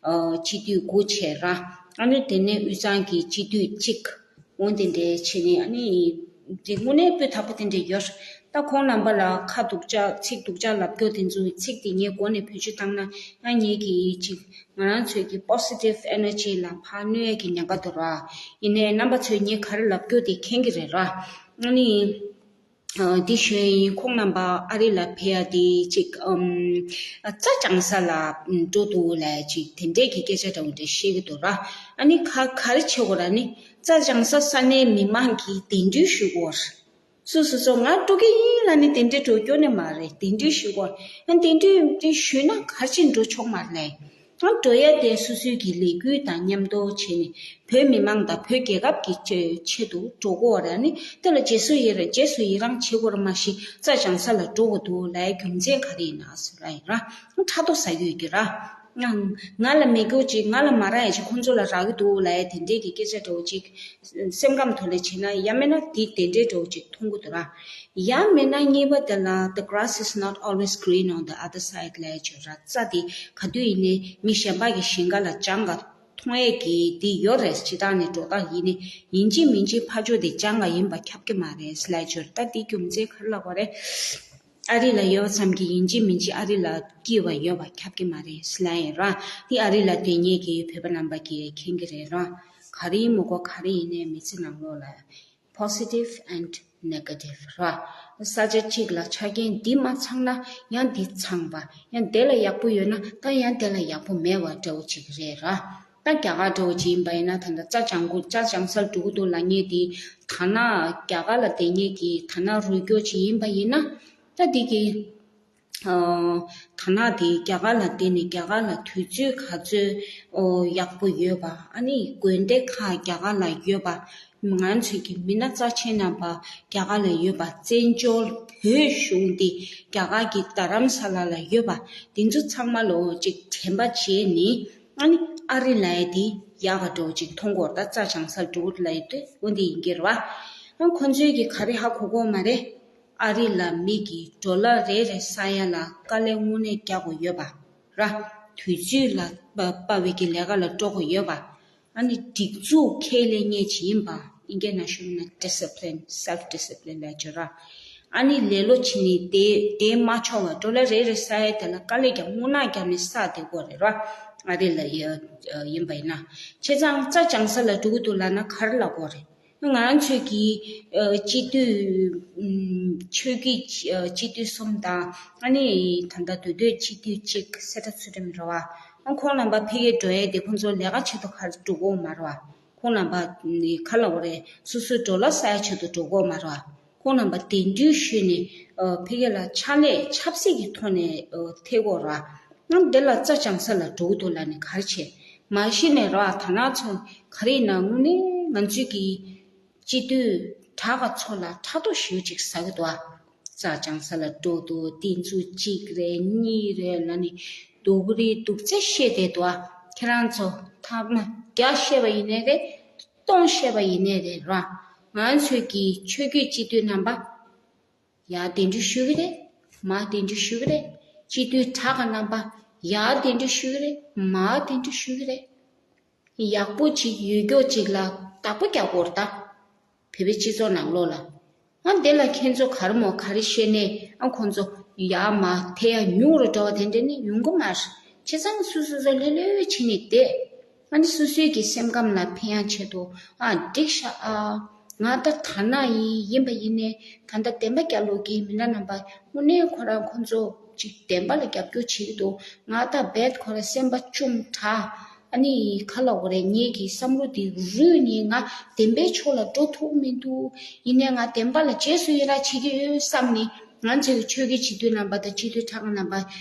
ཨ་སྤྱི་འཐུས་དགུ་བྱས་ར། ཨ་ནི་དེ་ནས་དབུས་གཙང་གི་སྤྱི་འཐུས་གཅིག་འོ་དེ་འདྲའི་བྱས་ནས་ཨ་ནི་དེ་དངོས་གནས་སྤུས་དག་པོ་དེ་འདྲ་ཡོད། ད་ཁོང་རྣམ་པ་ལ་ཁ་སྡུག་ཅག་ཚིག་སྡུག་ཅག་ལབ་རྒྱུ་དེ་ཚོའི་ཚིག་དེ་ངས་མགོ་ནས་བེད་སྤྱོད་བཏང་ན་ཡང་ངེད་ཀྱི་ཅིག་ང་རང་ཚོའི་གི་positive energy་ལ་ཕར་གནོད་ཡས་ཀྱི་ཉེན་ཁ་འདུག་ར། ཡིན་ནའི་རྣམ་པ་ཚོས་ངས་ག་རེ་ལབ་རྒྱུ་དེ་མཁྱེན་གྱི་རེད་ར། ཨ་ནི། ཨ་དེ་ཞོན་ཡིན། ཁོང་རྣམ་པ་ཨ་རི་ལ་ཕེབས་ཡ་དེ་ཅིག་ཨམ། རྩྭ་སྦྱང་ས་ལ་འགྲོ་འདུག་ལབ་ཅིག་དེ་འདྲས་ཀྱི་སྐད་ཆ་འདྲ་བོ་འདྲ་བཤད་ཀྱི་འདུག་ར། ཨ་ནི་ག་ག་རེ་བྱེད་དགོས་ར་ནི། རྩྭ་སྦྱང་ས་ས་གནས་མི་མང་གིས་གདན་འདྲེན་ཞུ་དགོས་ར། སོ་སོ་སོ་ང་འགྲོ་གི་ཡིན་ལབ་ནི་གདན་འདྲེན་འགྲོ་སྐྱོ་ནི་མ་རེད། གདན་འདྲེན་ཞུ་དགོས་ར། ཨ་གདན་འདྲེན་དེ་ཞུས་ན་ག་རེ་བྱས་འགྲོ་ཆོག་མ་རེད་ལབ། ང་འགྲོ་ཡ་དེ་སོ་སོའི་གི་ལས་འགུལ་དང་མཉམ་དུ་བྱས་ནས་བོད་མི་མང་དང་བོད་རྒྱལ་ཁབ་ཀྱི་ཆེད་དུ་འགྲོ་དགོས་ར་ནི། དེ་ལ་རྗེས་སུ་ཡི་རང་རྗེས་སུ་ཡི་རང་བྱེད་དགོས་ར་མ་གཞི་རྩྭ་སྦྱང་ས་ལ་འགྲོ་དགོས་འདུག་ལབ་ཡ་རྒྱུ་མཚན་ག་རེ་ཡིན་ན་ཟེར་ར་ཡིན་ར། ཕྲག་དོག་ཟ་གི་ཡོད་ཀྱི་ར། ང་ང་ལ་མེད་རྒྱུ་ཅིག་ང་ལ་མ་རག་ཡ་ཅིག་ཁོང་ཚོ་ལ་རག་གི་འདུག་ལབ་ཡ་དེ་འདྲས་ཀྱི་སྐད་ཆ་འདྲ་བོ་ཅིག་སེམས་ཁམས་ཐོག་ལ་བྱས་ན་ཡང་མིན་ན་དེ་དེ་འདྲས་འདྲ་བོ་ཅིག་མཐོང་གི་འདུག་ར། ཡང་མིན་ན་གཉིས་པ་དེ་ལ་the grass is not always green on the other side་ལབ་ཡ་ཅིག་ར། རྩྭ་དེ་ག་དུས་ཡིན་ནའི་མི་གཞན་པ་གི་ཞིང་ཁ་ལ་ལྗང་ག་མཐོང་ཡས་ཀྱི་དེ་ཡོད་རེད། སྤྱིར་བཏང་ནས་འགྲོ་སྟངས་ཡིན་ནི་ཡིན་གཅིག་མིན་གཅིག་ཕར་ཕྱོགས་དེ་སྦྱང་ག་ཡིན་པ་ཁྱབ་ཀྱི་མ་རེད་ལབ་ཡོད་རེད། ད་དེ་རྒྱུ་མཚན་ག་རེ་ལབ་དགོས་རེད། ཨ་རི་ལ་ཡོད་ཙམ་གྱི་ཡིན་གཅིག་མིན་གཅིག་ཨ་རི་ལ་སྐྱིད་པ་ཡོད་པ་ཁྱབ་ཀྱི་མ་རེད་ལབ་ཡོད་ར། དེ་ཨ་རི་ལ་སྡོད་མཁན་གྱི་བོད་པ་རྣམ་པ་གིས་མཁྱེན་གྱི་རེད་ར། ག་རེ་ཡིན་མི་དགོས། ག་རེ་ཡིན་ནའི་མི་ཚེ་ནང་ལོགས་ལ་positive and negative ར། ས་ཆ་གཅིག་ལ་ཆ་རྐྱེན་འདི་མ་ཚང་ན་ཡང་འདི་ཚང་པ། ཡང་དེ་ལ་ཡག་པོ་ཡོད་ན་ད་ཡང་དེ་ལ་ཡག་པོ་མེད་པ་འདྲ་བོ་ཅིག་རེད་ར། ད་རྒྱ་གར་འདྲ་བོ་ཅིག་ཡིན་པ་ཡིན་ན། ད་ལྟ་རྩྭ་སྦྱང་གི་རྩྭ་སྦྱང་སར་འགྲོ་གི་འདུག་ལབ་མཁན་དེ་ད་ན་རྒྱ་གར་ལ་བསྡད་མཁན་གྱི་ད་ན་རུ་སྐྱོར་ཅིག་ཡིན་པ་ཡིན་ན། ད་འདི་གི་ཨ་ད་ན་དེ་རྒྱ་གར་ལ་བསྡད་ནས་རྒྱ་གར་ལ་དུས་ཚོད་ག་ཚོད་ཨོ་ཡག་པོ་ཡོད་པ། ཨ་ནི་དགོན་སྡེ་ཁག་རྒྱ་གར་ལ་ཡོད་པ། ང་ཚོའི་གི་མི་སྣ་རྩ་ཆེན་རྣམ་པ་རྒྱ་གར་ལ་ཡོད་པ། བཙན་བྱོལ་བོད་གཞུང་འདི་རྒྱ་གར་གྱི་རྡ་རམ་ས་ལ་ལ་ཡོད་པ། དེ་ཚོ་ཚང་མ་ལོ་ཅིག་དྲན་པ་བྱས་ནས། ཨ་ནི་ཨ་རི་ལབ་ཡ་དེ་ཡག་ག་འགྲོ་ཅིག་མཐོང་གི་ཡོད་རེད། ད་རྩྭ་སྦྱང་སར་འགྲོ་གི་ལབ་ཡ་དེ་འོ་འདི་ཡིན་གྱི་རེད་བ། ཨ་ཁོ་ཚོའི་གི་ག་རེ་ཧ་གོ་གི་ཡོད་མ་རེད། ཨ་རི་ལ་མི་གི་ཌོ་ལར་རེ་རེ་ས་ཡ་ལ་དཀའ་ལས་དངོས་གནས་རྒྱག་དགོས་ཡོད་པ་ར། དུས་ཚོད་ལ་དཔའ་བའི་གི་ལས་ཀ་ལ་འགྲོ་དགོས་ཡོད་པ། ཨ་ནི་སྒྲིག་འཛུགས་ཁས་ལེན་མཁན་ཅིག་ཡིན་པ། ཨིན་སྐད་ནང་ཞུ་ན་discipline, self discipline ལབ་ཀྱི་ར། ཨ་ནི་ལེ་ལོ་བྱེད་ནི་དེ་དེ་མ་ཆོག་པ། ཌོ་ལར་རེ་རེ་ས་ཡ་དེ་ལ་དཀའ་ལས་ཀྱང་དངོས་གནས་རྒྱག་ནས་ས་དེ་དགོས་རེད་ར། ཨ་རི་ལ་ཡ་ཡིན་པ་ཡིན་ན། བྱས་ཙང་རྩྭ་སྦྱང་ས་ལ་འགྲོ་གི་འདུག་ལབ་ན་ག་རེ་ལབ་དགོས་རེད། ང་རང་ཚོའི་གི་ཨ་སྤྱི་འཐུས་ཨམ་ཆོས་བརྒྱུད་ཨ་སྤྱི་འཐུས་གསུམ་དང་། ཨ་ནི་ད་ལྟ་མདོ་སྟོད་སྤྱི་འཐུས་གཅིག་སེ་ཏྲ་ཚུལ་ཁྲིམས་རེད་བ། ཨ་ཁོང་རྣམ་པ་ཕ་གིར་འགྲོ་ཡས་དེ་ཁོང་ཚོ་ལས་ཀ་ཆེད་དུ་ག་རེ་འགྲོ་གི་ཡོད་མ་རེད་བ། ཁོང་རྣམ་པ་ནི་ག་ལབ་དགོས་རེད། སོ་སོའི་ཌོ་ལར་ས་ཡ་ཆེད་དུ་འགྲོ་གི་ཡོད་མ་རེད་བ། ཁོང་རྣམ་པ་གདན་འདྲེན་ཞུས་ནས་ཨ་ཕ་གི་ལ་ཕྱག་ལས་ཆབ་སྲིད་ཀྱི་ཐོག་ནས་ཨ་ཐེབས་ཀྱི་ཡོད་རེད་བ། ཨ་འདི་ལ་རྩྭ་སྦྱང་ས་ལ་འགྲོ་གི་འདུག་ལབ་ནས་ག་རེ་བྱེད། མ་གཞི་ནས་རེད་བ། ད་ནང་ཚོ་ག་རེ་ཡིན་ན་དངོས་གནས་ང་ཚོའི་གི་སྤྱི་འཐུས་དྲག་ག་ཚོ་ལ་ཕྲག་དོག་ཞེ་པོ་ཅིག་ཟ་གི་འདུག་ཨ། རྩྭ་སྦྱང་ས་ལ་འགྲོ་འདུག་དེ་ཚོ་གཅིག་རེད་གཉིས་རེད་ལབ་ནས་སྡུག་རུས་སྡུག་ཚད་བཤད་བསྡད་འདུག་ཨ། ཁྱེད་རང་ཚོ་ཐ་མ་བརྒྱ་བཤད་པ་ཡིན་ནའི་རེད། སྟོང་བཤད་པ་ཡིན་ནའི་རེད་ར། ང་ཚོའི་གི་ཆོས་བརྒྱུད་སྤྱི་འཐུས་རྣམ་པ་ཡར་གདན་འདྲེན་ཞུ་གི་རེད། མར་གདན་འདྲེན་ཞུ་གི་རེད། སྤྱི་འཐུས་དྲག་ག་རྣམ་པ་ཡར་གདན་འདྲེན་ཞུ་གི་རེད། མར་གདན་འདྲེན་ཞུ་གི་རེད། ཡག་པོ་ཅིག་ཡོད་སྐྱོ་ཅིག་ལ་བདག་པོ་རྒྱག་དགོས་རེད་ད། བོད་པའི་སྤྱི་ཚོགས་ནང་ལོགས་ལ། ཨ་འདི་ལ་ཁྱེད་ཚོ་ག་རེ་མོ་ག་རེ་བཤད་ནས་ཨ་ཁོང་ཚོ་ཡར་མར་ཐལ་ཡ་ཉུང་རུ་འགྲོ་བ་དེ་འདྲ་ནི་ཡོང་གི་མ་རེད། བྱས་ཙང་སོ་སོ་སོ་ལྷོད་ལྷོད་བྱས་ནས་བསྡད། ཨ་ནི་སོ་སོའི་གི་སེམས་ཁམས་ལ་ཕན་ཡ་ཆེད་དུ་ཨ་འགྲིག་ཤག་ཨ། ང་ད་ད་ན་ཡིན་ཡིན་པ་ཡིན་ནའི་ད་ལྟ་བདེན་པ་རྒྱལ་ལོ་གི་མི་སྣ་རྣམ་པ་དངོས་གནས་ཁོ་རང་ཁོང་ཚོ་ཅིག་བདེན་པ་ལ་རྒྱབ་སྐྱོར་བྱེད་ཀྱི་འདུག་ང་ད་རྦད་ཁོ་རང་སེམས་པ་བཅོམ་དྲགས། ཨ་ནི་ག་ལབ་དགོས་རེད། ངེད་ཀྱི་བསམ་བློ་དེ་རུལ་ནས་ང་བདེན་པའི་ཕྱོགས་ལ་འགྲོ་ཐུབ་མི་འདུག་ཡིན་ནའི་ང་བདེན་པ་ལ་རྗེས་སུ་ཡི་རང་བྱེད་ཀྱི་ཡོད་བསམ་ནས། ང་ཚོའི་ཆོས་བརྒྱུད་སྤྱི་འཐུས་རྣམ་པ་དང་སྤྱི་འཐུས་དྲག་རྣམ་པ་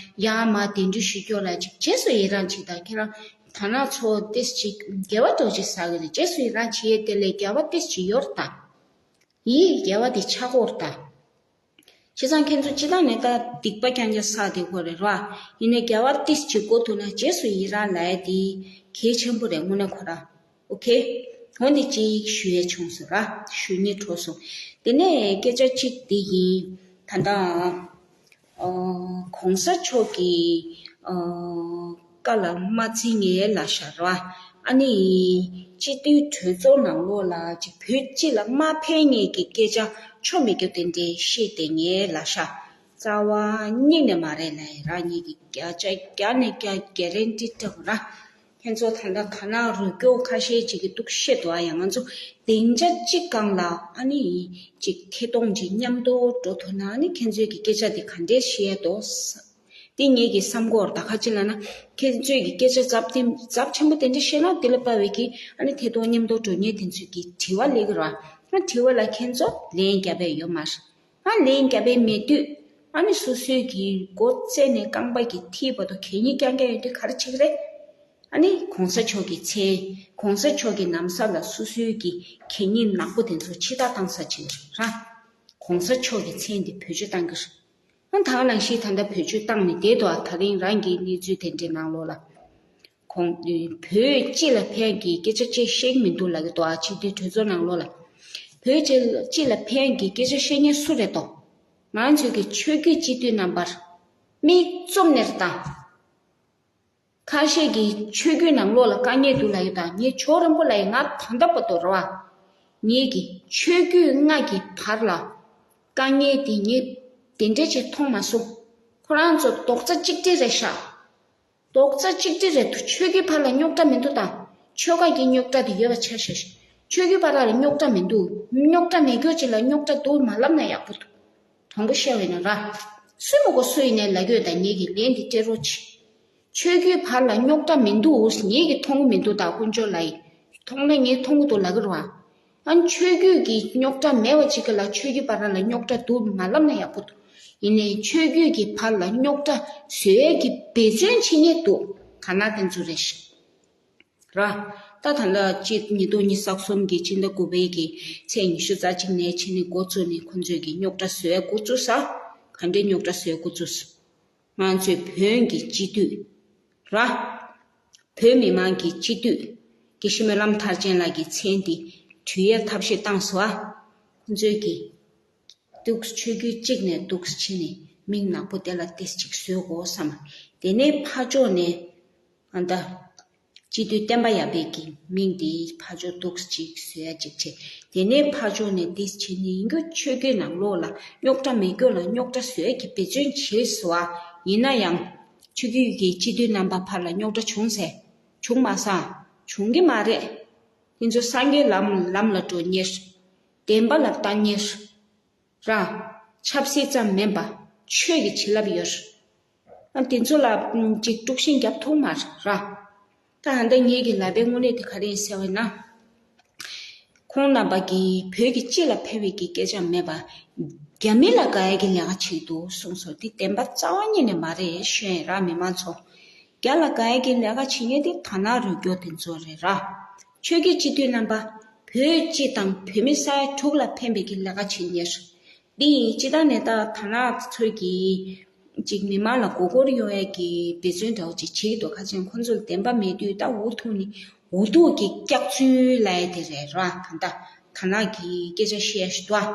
ཡར་མར་གདན་འདྲེན་ཞུ་སྐྱོར་ལ་ཅིག་རྗེས་སུ་ཡི་རང་བྱེད་དང་། ཁྱེད་རང་ད་ན་ཚོ་ཏིས་ཅིག་དགེ་བ་འདྲ་ཅིག་བསགས་ཀྱི་རེད། རྗེས་སུ་ཡི་རང་བྱེད་ཡས་དེ་ལས་དགེ་བ་ཏིས་ཅིག་ཡོད་རེད་ད། ཡིད་དགེ་བ་དེ་ཆགས་ཀྱི་ཡོད་རེད་ད། བྱས་ཙང་ཁྱེད་ཚོ་སྤྱིར་བཏང་ནས་ད་སྡིག་པ་རྐྱང་རྐྱང་བསགས་བསྡད་ཀྱི་ཡོད་རེད་ར། ཡིན་ནའི་དགེ་བ་ཏིས་ཅིག་དགོས་ཐུག་ན་རྗེས་སུ་ཡི་རང་ལབ་ཡ་དེ་གལ་ཆེན་པོ་རེད་དངོས་གནས་ཁོ་ར། ཨོ་ཁེ། འོ་འདི་གཅིག་ཞུ་ཡས་བྱུང་སོང་ར། ཞུ་སྙིང་བྲོ་སོང་། དེ་ནས་སྐད་ཆ་གཅིག་འདི་ཡིན། ད་ལྟ་ཨ་གོང་ས་མཆོག་གི་ཨ་བཀའ་ལ་མ་བརྩི་མཁན་ལབ་ཤག་ར། ཨ་ནི་སྤྱི་འཐུས་གྲོས་ཚོགས་ནང་ལོགས་ལ་ཅིག་བོད་སྤྱི་ལ་མ་ཕན་མཁན་གྱི་སྐད་ཆ་ཆོ་མེད་རྒྱུ་དེ་འདྲ་བཤད་བསྡད་མཁན་ལབ་ཤག་རྩ་བ་ཉིད་ནས་མ་རེད་ལབ་ཡིན་ར། ངེད་ཀྱིས་བརྒྱ་ཆ་བརྒྱ་ནས་བརྒྱ་གྷེ་རན་ཊི་སྤྲད་དགོས་ར། ཁྱེད་ཚོ་ད་ལྟ་ད་ན་རུ་སྐྱོ་ཁ་ཤས་ཅིག་གིས་འདུག་བཤད་འདུག་ཨ། ཡང་ང་ཚོ་སྡིངས་ཆ་གཅིག་སྒང་ལ་ཨ་ནི་ཅིག་ཐད་གཏོང་ཅིག་མཉམ་དུ་འགྲོ་ཐུབ་ན་ཨ་ནི་ཁྱེད་ཚོས་ཀྱི་སྐད་ཆ་དེ་ག་འདྲས་བཤད་འདུག་དེ་ངེད་ཀྱིས་བསམ་གོ་ར། ད་ཁ་ཅིག་ལ་ན་ཁྱེད་ཚོས་ཀྱི་སྐད་ཆ་ཚབས་ཆེན་ཚབས་ཆེན་པོ་དེ་འདྲ་བཤད་ན་དེ་ལ་དཔའ་བའི་གི་ཨ་ནི་ཐད་གཏོང་མཉམ་དུ་འགྲོ་མཁན་དེ་ཚོས་ཀྱི་དྲི་བ་སླེབས་ཀྱི་ར། ཨ་དྲི་བ་ལ་ཁྱེད་ཚོ་ལན་རྒྱབ་པ་ཡོད་མ་རེད། ཨ་ལན་རྒྱབ་པའི་མེད་དུས་ཨ་ནི་སོ་སོའི་གི་མགོ་བཙུགས་ནས་རྐང་པ་གི་མཐིལ་བར་དུ་གད་སྙིགས་རྐྱང་རྐྱང་ཡོད་དུས་ག་རེ་བྱེད་ཀྱི་རེད། ཨ་ནི་གོང་ས་མཆོག་གི་མཚན། གོང་ས་མཆོག་གི་ན་བཟའ་ལ་སོ་སོའི་གི་གད་སྙིགས་ནག་པོ་དེ་ཚོ་ཕྱི་ཐག་བཏང་ས་བྱེད་ཀྱི་རེད་ར། གོང་ས་མཆོག་གི་མཚན་དེ་བེད་སྤྱོད་བཏང་གི་རེད། ཨ་ད་ག་ནང་བཞིན་ད་ལྟ་བེད་སྤྱོད་བཏང་ནས་བསྡད་འདུག་ཨ་ད་རིང་རང་གི་གནས་ཚུལ་དེ་འདྲའི་ནང་ལོགས་ལ། ཁོང་བོད་སྤྱི་ལ་ཕན་གྱི་སྐད་ཆ་ཅིག་བཤད་ཀྱི་མི་འདུག་ལབ་ཀྱི་འདུག་ཨ། སྤྱི་འཐུས་གྲོས་ཚོགས་ནང་ལོགས་ལ། བོད་སྤྱི་ལ་ཕན་གྱི་སྐད་ཆ་བཤད་མཁན་སུ་རེད་དོ། ང་ཚོའི་གི་ཆོས་བརྒྱུད་སྤྱི་འཐུས་རྣམ་པར་མིག་བཙུམ་ནས་ལྟ། ཁ་ཤས་ཀྱིས་ཆོས་བརྒྱུད་ནང་ལོགས་ལ་དཀའ་ངལ་འདུག་ལབ་ཡོད་ད། ངས་ཇོ་རིན་པོ་ལགས་ཡིན་ང་ད་ལྟ་བར་དུ་རེད་བ། ངེད་ཀྱི་ཆོས་བརྒྱུད་ལྔ་གི་བར་ལ་དཀའ་ངལ་དེ་ངས་དེ་འདྲ་ཅིག་མཐོང་མ་སོང་། ཁོ་རང་ཚོ་རྡོག་རྩ་གཅིག་སྒྲིལ་རེད་ཤག་རྡོག་རྩ་གཅིག་སྒྲིལ་རེད་འདུག་ཆོས་བརྒྱུད་བར་ལ་རྙོག་དྲ་མི་འདུག་ད། ཆོལ་ཁ་གི་རྙོག་དྲ་དེ་ཡོད་པ་ཆ་བཞག་ཤག་ཆོས་བརྒྱུད་བར་ལ་རྙོག་དྲ་མི་འདུག་རྙོག་དྲ་མེད་རྒྱུ་ཅིག་ལ་རྙོག་དྲ་འདུག་མ་ལབ་ན་ཡག་པོ་འདུག་དྲང་པོ་བཤད་པ་ཡིན་ན་ར། སུས་མ་གོ་སུ་ཡིན་ནའི་ལབ་ཀྱི་ཡོད་ད། ངེད་ཀྱི་ལན་འདི་སྤྲད་རོགས་གྱིས། ཆོས་བརྒྱུད་བར་ལ་རྙོག་དྲ་མི་འདུག་ངེད་ཀྱིས་མཐོང་གི་མི་འདུག་ད་དཀོན་མཆོག་ལགས་ཡིས། མཐོང་ན་ངས་མཐོང་གི་འདུག་ལབ་ཀྱི་རེད་བ། ཨ་ནི་ཆོས་བརྒྱུད་ཀྱི་རྙོག་དྲ་མེད་པ་ཅིག་གི་ལ་ཆོས་བརྒྱུད་བར་ལ་རྙོག་དྲ་འདུག་མ་ལབ་ན་ཡག་པོ་འདུག་ཡིན་ནའི་ཆོས་བརྒྱུད་ཀྱི་བར་ལ་རྙོག་དྲ་བཟོ་ཡས་ཀྱི་འབད་བརྩོན་བྱེད་མཁན་འདུག་ག་ན་དེ་ཚོ་རེད་ཤག་ར། ད་ད་ལྟ་སྤྱི་ཉིས་སྟོང་ཉི་ཤུ་རྩ་གསུམ་གྱི་ཕྱི་ཟླ་དགུ་པའི་གི་ཚེས་ཉི་ཤུ་རྩ་གཅིག་ནས་ཕྱི་ནས་འགོ་བཙུགས་ནས་ཁོང་ཚོས་ཀྱི་རྙོག་དྲ་བཟོ་ཡ་འགོ་བཙུགས་ས། ག་འདྲའི་རྙོག་དྲ་བཟོ་ཡ་འགོ་བཙུགས་ས། ང་ཚོའི་བོན་གྱི་སྤྱི་འཐུས་ར། བོད་མི་མང་གི་སྤྱི་འཐུས་དགེ་བཤེས་སྨོན་ལམ་མཐར་ཕྱིན་ལགས་ཀྱི་མཚན་དེ་བྲི་ཡ་ཐབས་ཤེས་བཏང་སོང་ཨ། ཁོང་ཚོས་ཀྱི་འདུག་ཆོས་བརྒྱུད་གཅིག་ནས་འདུག་ཕྱི་ནས་མིང་ནག་པོ་དེ་ལ་ཏིས་གཅིག་བཟོས་དགོས་བསམ། དེ་ནས་ཕར་ཕྱོགས་ནས་ཨ་ད། སྤྱི་འཐུས་བསྟན་པ་ཡར་འཕེལ་གྱི་མིང་དེ་ཕར་ཕྱོགས་འདུག་ཅིག་བཟོ་ཡ་ཅིག་བྱས། དེ་ནས་ཕར་ཕྱོགས་ནས་འདི་བྱས་ནས་ཡིན་རྒྱུ་ཆོས་བརྒྱུད་ནང་ལོགས་ལ་རྙོག་དྲ་མེད་རྒྱུ་ལ་རྙོག་དྲ་བཟོ་ཡ་གི་འབད་བརྩོན་བྱས་སོང་བ། ཡིན་ན་ཡང་ཆོས་བརྒྱུད་ཀྱི་སྤྱི་འཐུས་རྣམ་པ་བར་ལ་རྙོག་དྲ་བྱུང་ཟེར། བྱུང་མ་སོང་། བྱུང་གི་མ་རེད། དེ་ཚོ་སངས་རྒྱས་ལམ་ལམ་ལ་འགྲོ་མཁན་རེད། བདེན་པ་ལ་ལྟ་མཁན་རེད། ར། ཆབ་སྲིད་ཙམ་མིན་པ་ཆོས་ཀྱི་བྱིན་རླབས་ཡོད་རེད། ཨ་དེ་ཚོ་ལ་ཅིག་དཀྲུག་ཤིང་རྒྱབ་ཐུབ་མ་རེད་ར། ད་ཧ་ད་ངེད་ཀྱི་ལབ་པའི་དངོས་གནས་དེ་ག་རེ་ཡིན་ཟེར་བ་ཡིན་ན། ཁོང་རྣམ་པ་གིས་བོད་ཀྱི་སྤྱི་ལ་ཕན་པའི་གི་སྐད་ཆ་མེད་པ། རྒྱ་མི་ལ་དགའ་ཡ་གི་ལས་ཀ་བྱེད་འདུག་གསུངས་སོང་། དེ་བདེན་པ་རྩ་བ་ཉིད་ནས་མ་རེད་ཤོད་ཡིན་ར་མི་མང་ཚོ། རྒྱ་ལ་དགའ་ཡ་གི་ལས་ཀ་བྱེད་མཁན་དེ་དར་ནག་རུལ་རྒྱུ་དེ་ཚོ་རེད་ར། ཆོས་བརྒྱུད་སྤྱི་འཐུས་རྣམ་པ། བོད་སྤྱི་དང་བོད་མི་ས་ཡ་དྲུག་ལ་ཕན་པའི་གི་ལས་ཀ་བྱེད་མཁན་རེད། འདི་ཡིན་སྤྱི་བཏང་ནས་ད་དར་ནག་ཚོས་ཀྱིས་ཅིག་མི་མང་ལ་མགོ་སྐོར་ཡོང་ཡས་ཀྱི་འབད་བརྩོན་འདྲ་བོ་ཅིག་བྱེད་ཀྱི་འདུག་ཁ་ཅིག་ཁོ་ཚོ་ལ་བདེན་པ་མེད་དུས་ད་འུ་ཐུག་ནས་འུ་ཐུག་གི་སྐྱག་རྫུན་ལབ་ཡས་དེ་རེད་ར། ད་ད་དར་ནག་གི་སྐད་ཆ་བཤད་ཡ་ཞིག་འདུག་ཨ།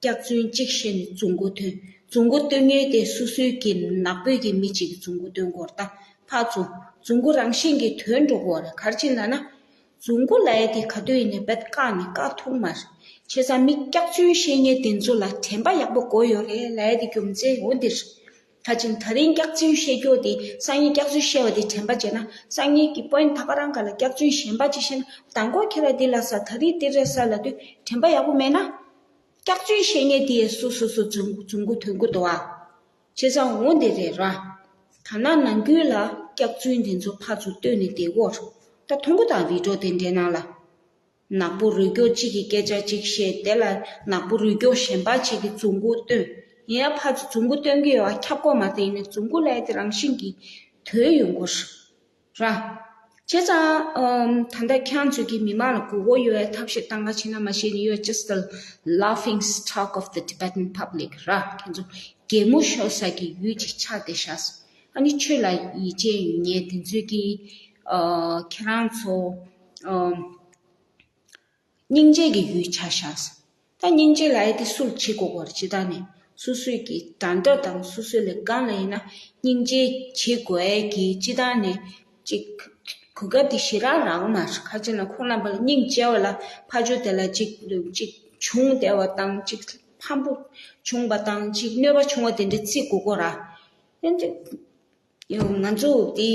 སྐྱག་རྫུན་གཅིག་བཤད་ནས་རྫུན་མགོ་ཐོན། རྫུན་མགོ་སྟོན་མཁན་དེ་སོ་སོའི་གི་ནག་པོའི་གི་མི་གཅིག་གི་རྫུན་མགོ་སྟོན་དགོས་རེད་ད། ཕར་ཚུར་རྫུན་མགོ་རང་བཞིན་གྱིས་ཐོན་འགྲོ་གི་ཡོད་རེད། ག་རེ་བྱས་ལབ་ན། རྫུན་མགོ་ལབ་ཡ་དེ་ག་དུས་ཡིན་ནའི་རྦད་བཀག་ནས་བཀག་ཐུབ་མ་རེད། བྱས་ཙང་མི་སྐྱག་རྫུན་བཤད་མཁན་དེ་ཚོ་ལ་དྲན་པ་ཡག་པོ་དགོས་ཡོད་རེད་ལབ་ཡ་དེ་རྒྱུ་མཚན་འོ་འདིར། ད་ཅིང་ད་རིང་སྐྱག་རྫུན་བཤད་རྒྱུ་དེ་སང་ཉིན་སྐྱག་རྫུན་བཤད་པ་དེ་དྲན་པ་བརྗེད་ན་སང་ཉིན་གྱི་པོ་ཡིན་ད་ག་རང་ག་ལ་སྐྱག་རྫུན་གཞན་པ་ཅིག་བཤད་ན་མདང་དགོང་ཁྱེད་རང་འདི་ལ་ས་ད་རིང་འདི་རེད་ས་ལབ་དུས་དྲན་པ་ཡག་པོ་མེད་ན། སྐྱག་རྫུན་བཤད་མཁན་དེ་སུ་སུ་སུ་རྫུན་རྫུན་མགོ་ཐོན་གི་འདུག་ཨ། བྱས་ཙང་འོ་འདི་རེད་ར། ད་ན་ནང་ཁུལ་ལ་སྐྱག་རྫུན་དེ་ཚོ་ཕར་ཚུར་བཏོན་ནས་བསྡད་ཡོད། ད་མཐོང་གི་དང་བི་ཌིའོ་དེ་འདྲའི་ནང་ལ། ནག་པོ་རུལ་རྒྱུ་གཅིག་གིས་སྐད་ཆ་གཅིག་བཤད་དེ་ལ་ནག་པོ་རུལ་རྒྱུ་གཞན་པ་གཅིག་གིས་རྫུན་མགོ་བཏོན། ཡིན་ཡང་ཕར་ཚུར་རྫུན་མགོ་བཏོན་གི་ཡོད་ཨ་ཁྱབ་གོ་མ་དེ་ཡིན་ན་རྫུན་མགོ་ལབ་ཡ་དེ་རང་བཞིན་གྱིས་དོད་ཡོང་གི་རེད། ར། བྱས་ཙང་། ཨམ། ད་ལྟ་ཁྱེད་རང་ཚོས་ཀྱིས་མི་མང་ལ་མགོ་སྐོར་ཡོང་བའི་ཐབས་ཤེས་བཏང་ག་བྱེད་ན་མ་ཤེས་ནི་you are just the laughing stock of the Tibetan public ར། ཁྱེད་ཚོ་གད་མོ་ཤོར་ས་ཀྱི་ཡུལ་ཅིག་ཆགས་བསྡད་ཤག་ཨ་ནི་ཆོས་ལ་ཡིད་ཆེས་ཡོད་མཁན་དེ་ཚོས་ཀྱིས། ཨ། ཁྱེད་རང་ཚོ། ཨམ། སྙིང་རྗེ་གི་ཡུལ་ཆགས་ཤག་ད་སྙིང་རྗེ་ལབ་ཡ་དེ་སུ་ལ་བྱེད་དགོས་ཀྱི་རེད་སྤྱི་བཏང་ནས། སོ་སོའི་གི་འདྲ་འདྲ་དང་སོ་སོའི་ལས་སྒང་ལ་ཡིན་ན་སྙིང་རྗེ་བྱེད་དགོས་ཡ་གི་སྤྱི་བཏང་ནས་ཅིག་གོ་སྐབས་དེ་ཞེ་དྲག་རག་གི་མ་རེད། ཁ་ཅིག་ན་ཁོང་རྣམ་པ་ལ་སྙིང་རྗེ་བ་ལ་ཕར་ཕྱོགས་དེ་ལ་ཅིག་ཅིག་བྱུང་བསྡད་པ་དང་ཅིག་ཕམ་པོ་བྱུང་བ་དང་ཅིག་གནོད་པ་བྱུང་བ་དེ་འདྲ་བརྩི་དགོས་ཀྱི་རེད། ཡང་ཅིག་ཡང་ང་ཚོ་དེ་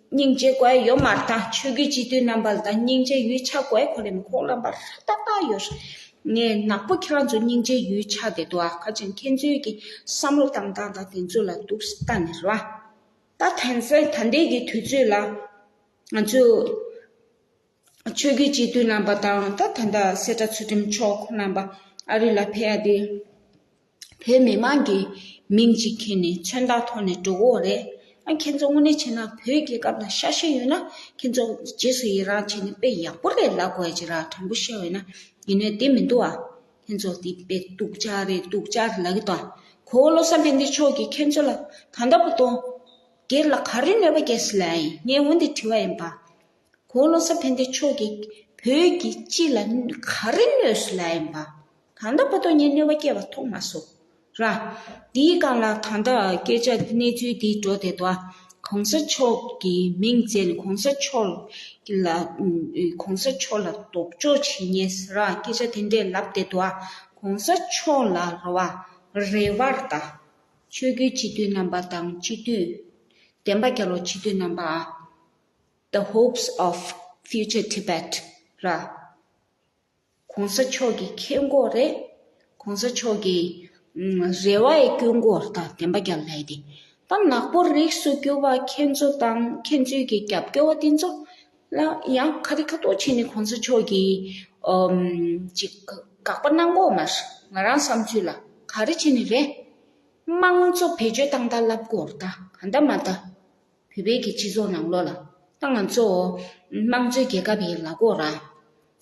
སྙིང་རྗེ་དགོས་ཡ་ཡོད་མ་རེད། ད་ཆོས་བརྒྱུད་སྤྱི་འཐུས་རྣམ་པ་ལ་ད་སྙིང་རྗེ་ཡུལ་ཆགས་དགོས་ཡ་ཁོ་རེ་མི་ཁོག་ལམ་པ་ར་ཏག་ཏག་ཡོད་རེད། ངས་ནག་པོ་ཁྱེད་རང་ཚོ་སྙིང་རྗེ་ཡུལ་ཆགས་བསྡད་འདུག་ཨ། ཁ་ཅིག་ཁྱེད་ཚོའི་གི་བསམ་བློ་བཏང་སྟངས་དང་དེ་ཚོ་ལ་འདུག་ལྟ་ནས་རེད་བ། ད་དེང་སང་ད་ལྟའི་གི་དུས་ཚོད་ལ་ང་ཚོས་ཆོས་བརྒྱུད་སྤྱི་འཐུས་རྣམ་པ་དང་ད་ད་ལྟ་སེ་བྲ་ཚུལ་ཁྲིམས་མཆོག་ཁོང་རྣམ་པ་ཨ་རི་ལ་ཕེབས་ཡ་དེ། བོད་མི་མང་གི་མིང་གཅིག་འཁྱེར་ནས་མཚོན་རྟགས་ཐོག་ནས་འགྲོ་གི་ཡོད་རེད། ཨ་ཁྱེད་ཚོ་དངོས་གནས་བྱས་ན་བོད་རྒྱལ་ཁབ་ལ་ཤ་ཞེན་ཡོད་ན་ཁྱེད་ཚོ་རྗེས་སུ་ཡི་རང་བྱས་ནས་དཔེ་ཡག་པོ་རེད་ལབ་དགོས་ཡ་ཅིག་ར། དྲང་པོ་བཤད་པ་ཡིན་ན་ཡིན་ནའི་དེ་མི་འདུག་ཨ། ཁྱེད་ཚོ་དེ་དཔེ་སྡུག་ཅག་རེད་སྡུག་ཅག་རེད་ལབ་ཀྱི་འདུག་ཨ། གོ་བོ་བློ་བཟང་ཕན་བདེ་མཆོག་གིས་ཁྱེད་ཚོ་ལ་ད་ལྟ་བར་དུ་སྒེར་ལ་ག་རེ་གནོད་པ་བསྐྱལ་སོང་ལབ་ཡིན། ངས་འོ་འདི་དྲི་བ་ཡིན་པ། གོང་བློ་བཟང་ཕན་བདེ་མཆོག་གིས་བོད་ཀྱི་སྤྱི་ལ་ག་རེ་གནོད་སོང་ལབ་ཡིན་པ། ད་ལྟ་བར་དུ་ངས་གནོད་པ་བསྐྱལ་བ་མཐོང་མ་སོང་ར། དེའི་སྒང་ལ་ད་ལྟ་སྐད་ཆ་གནས་ཚུལ་འདི་འགྲོ་བསྡད་འདུག་ཨ། གོང་ས་མཆོག་གི་མིང་བརྗེས་ནས་གོང་ས་མཆོག་ལ་ཨུམ་གོང་ས་མཆོག་ལ་ལྡོག་ཕྱོགས་བྱེད་མཁན་ར་སྐད་ཆ་དེ་འདྲས་ལབ་བསྡད་འདུག་ཨ། གོང་ས་མཆོག་ལ་ར་བ་རེ་བར་ད་ཆོས་བརྒྱུད་སྤྱི་འཐུས་རྣམ་པ་དང་སྤྱི་འཐུས་བསྟན་པ་རྒྱལ་ལོ་སྤྱི་འཐུས་རྣམ་པ་ཨ། The hopes of future Tibet ར། གོང་ས་མཆོག་གི་མཁྱེན་གོ་རེད། གོང་ས་མཆོག་གི་ཨུམ་རེ་བ་ཡི་སྐྱོན་གོ་རེད་ད་བདེན་པ་རྒྱལ་ལ་ཡི་དེ། ད་ནག་པོ་རིགས་སུ་གྱུར་པ་ཁྱེད་ཚོ་དང་ཁྱེད་ཚོའི་གི་རྒྱབ་སྐྱོར་བ་དེ་ཚོ་ལ་ཡང་ག་རེ་ཁ་ཐོག་བྱས་ནས་གོང་ས་མཆོག་གི་ཨུམ་ཅིག་དགག་པ་གནང་གོ་མ་རེད། ང་རང་བསམ་ཚུལ་ལ་ག་རེ་བྱས་ནས་རེད། དམངས་གཙོ་བེད་སྤྱོད་བཏང་ད་ལབ་གོ་རེད་ད་ག་འདྲ་མ་ད། བོད་པའི་གི་སྤྱི་ཚོགས་ནང་ལོགས་ལ་ད་ང་ཚོ་དམངས་གཙོའི་རྒྱལ་ཁབ་ཡིན་ལབ་གོ་ར།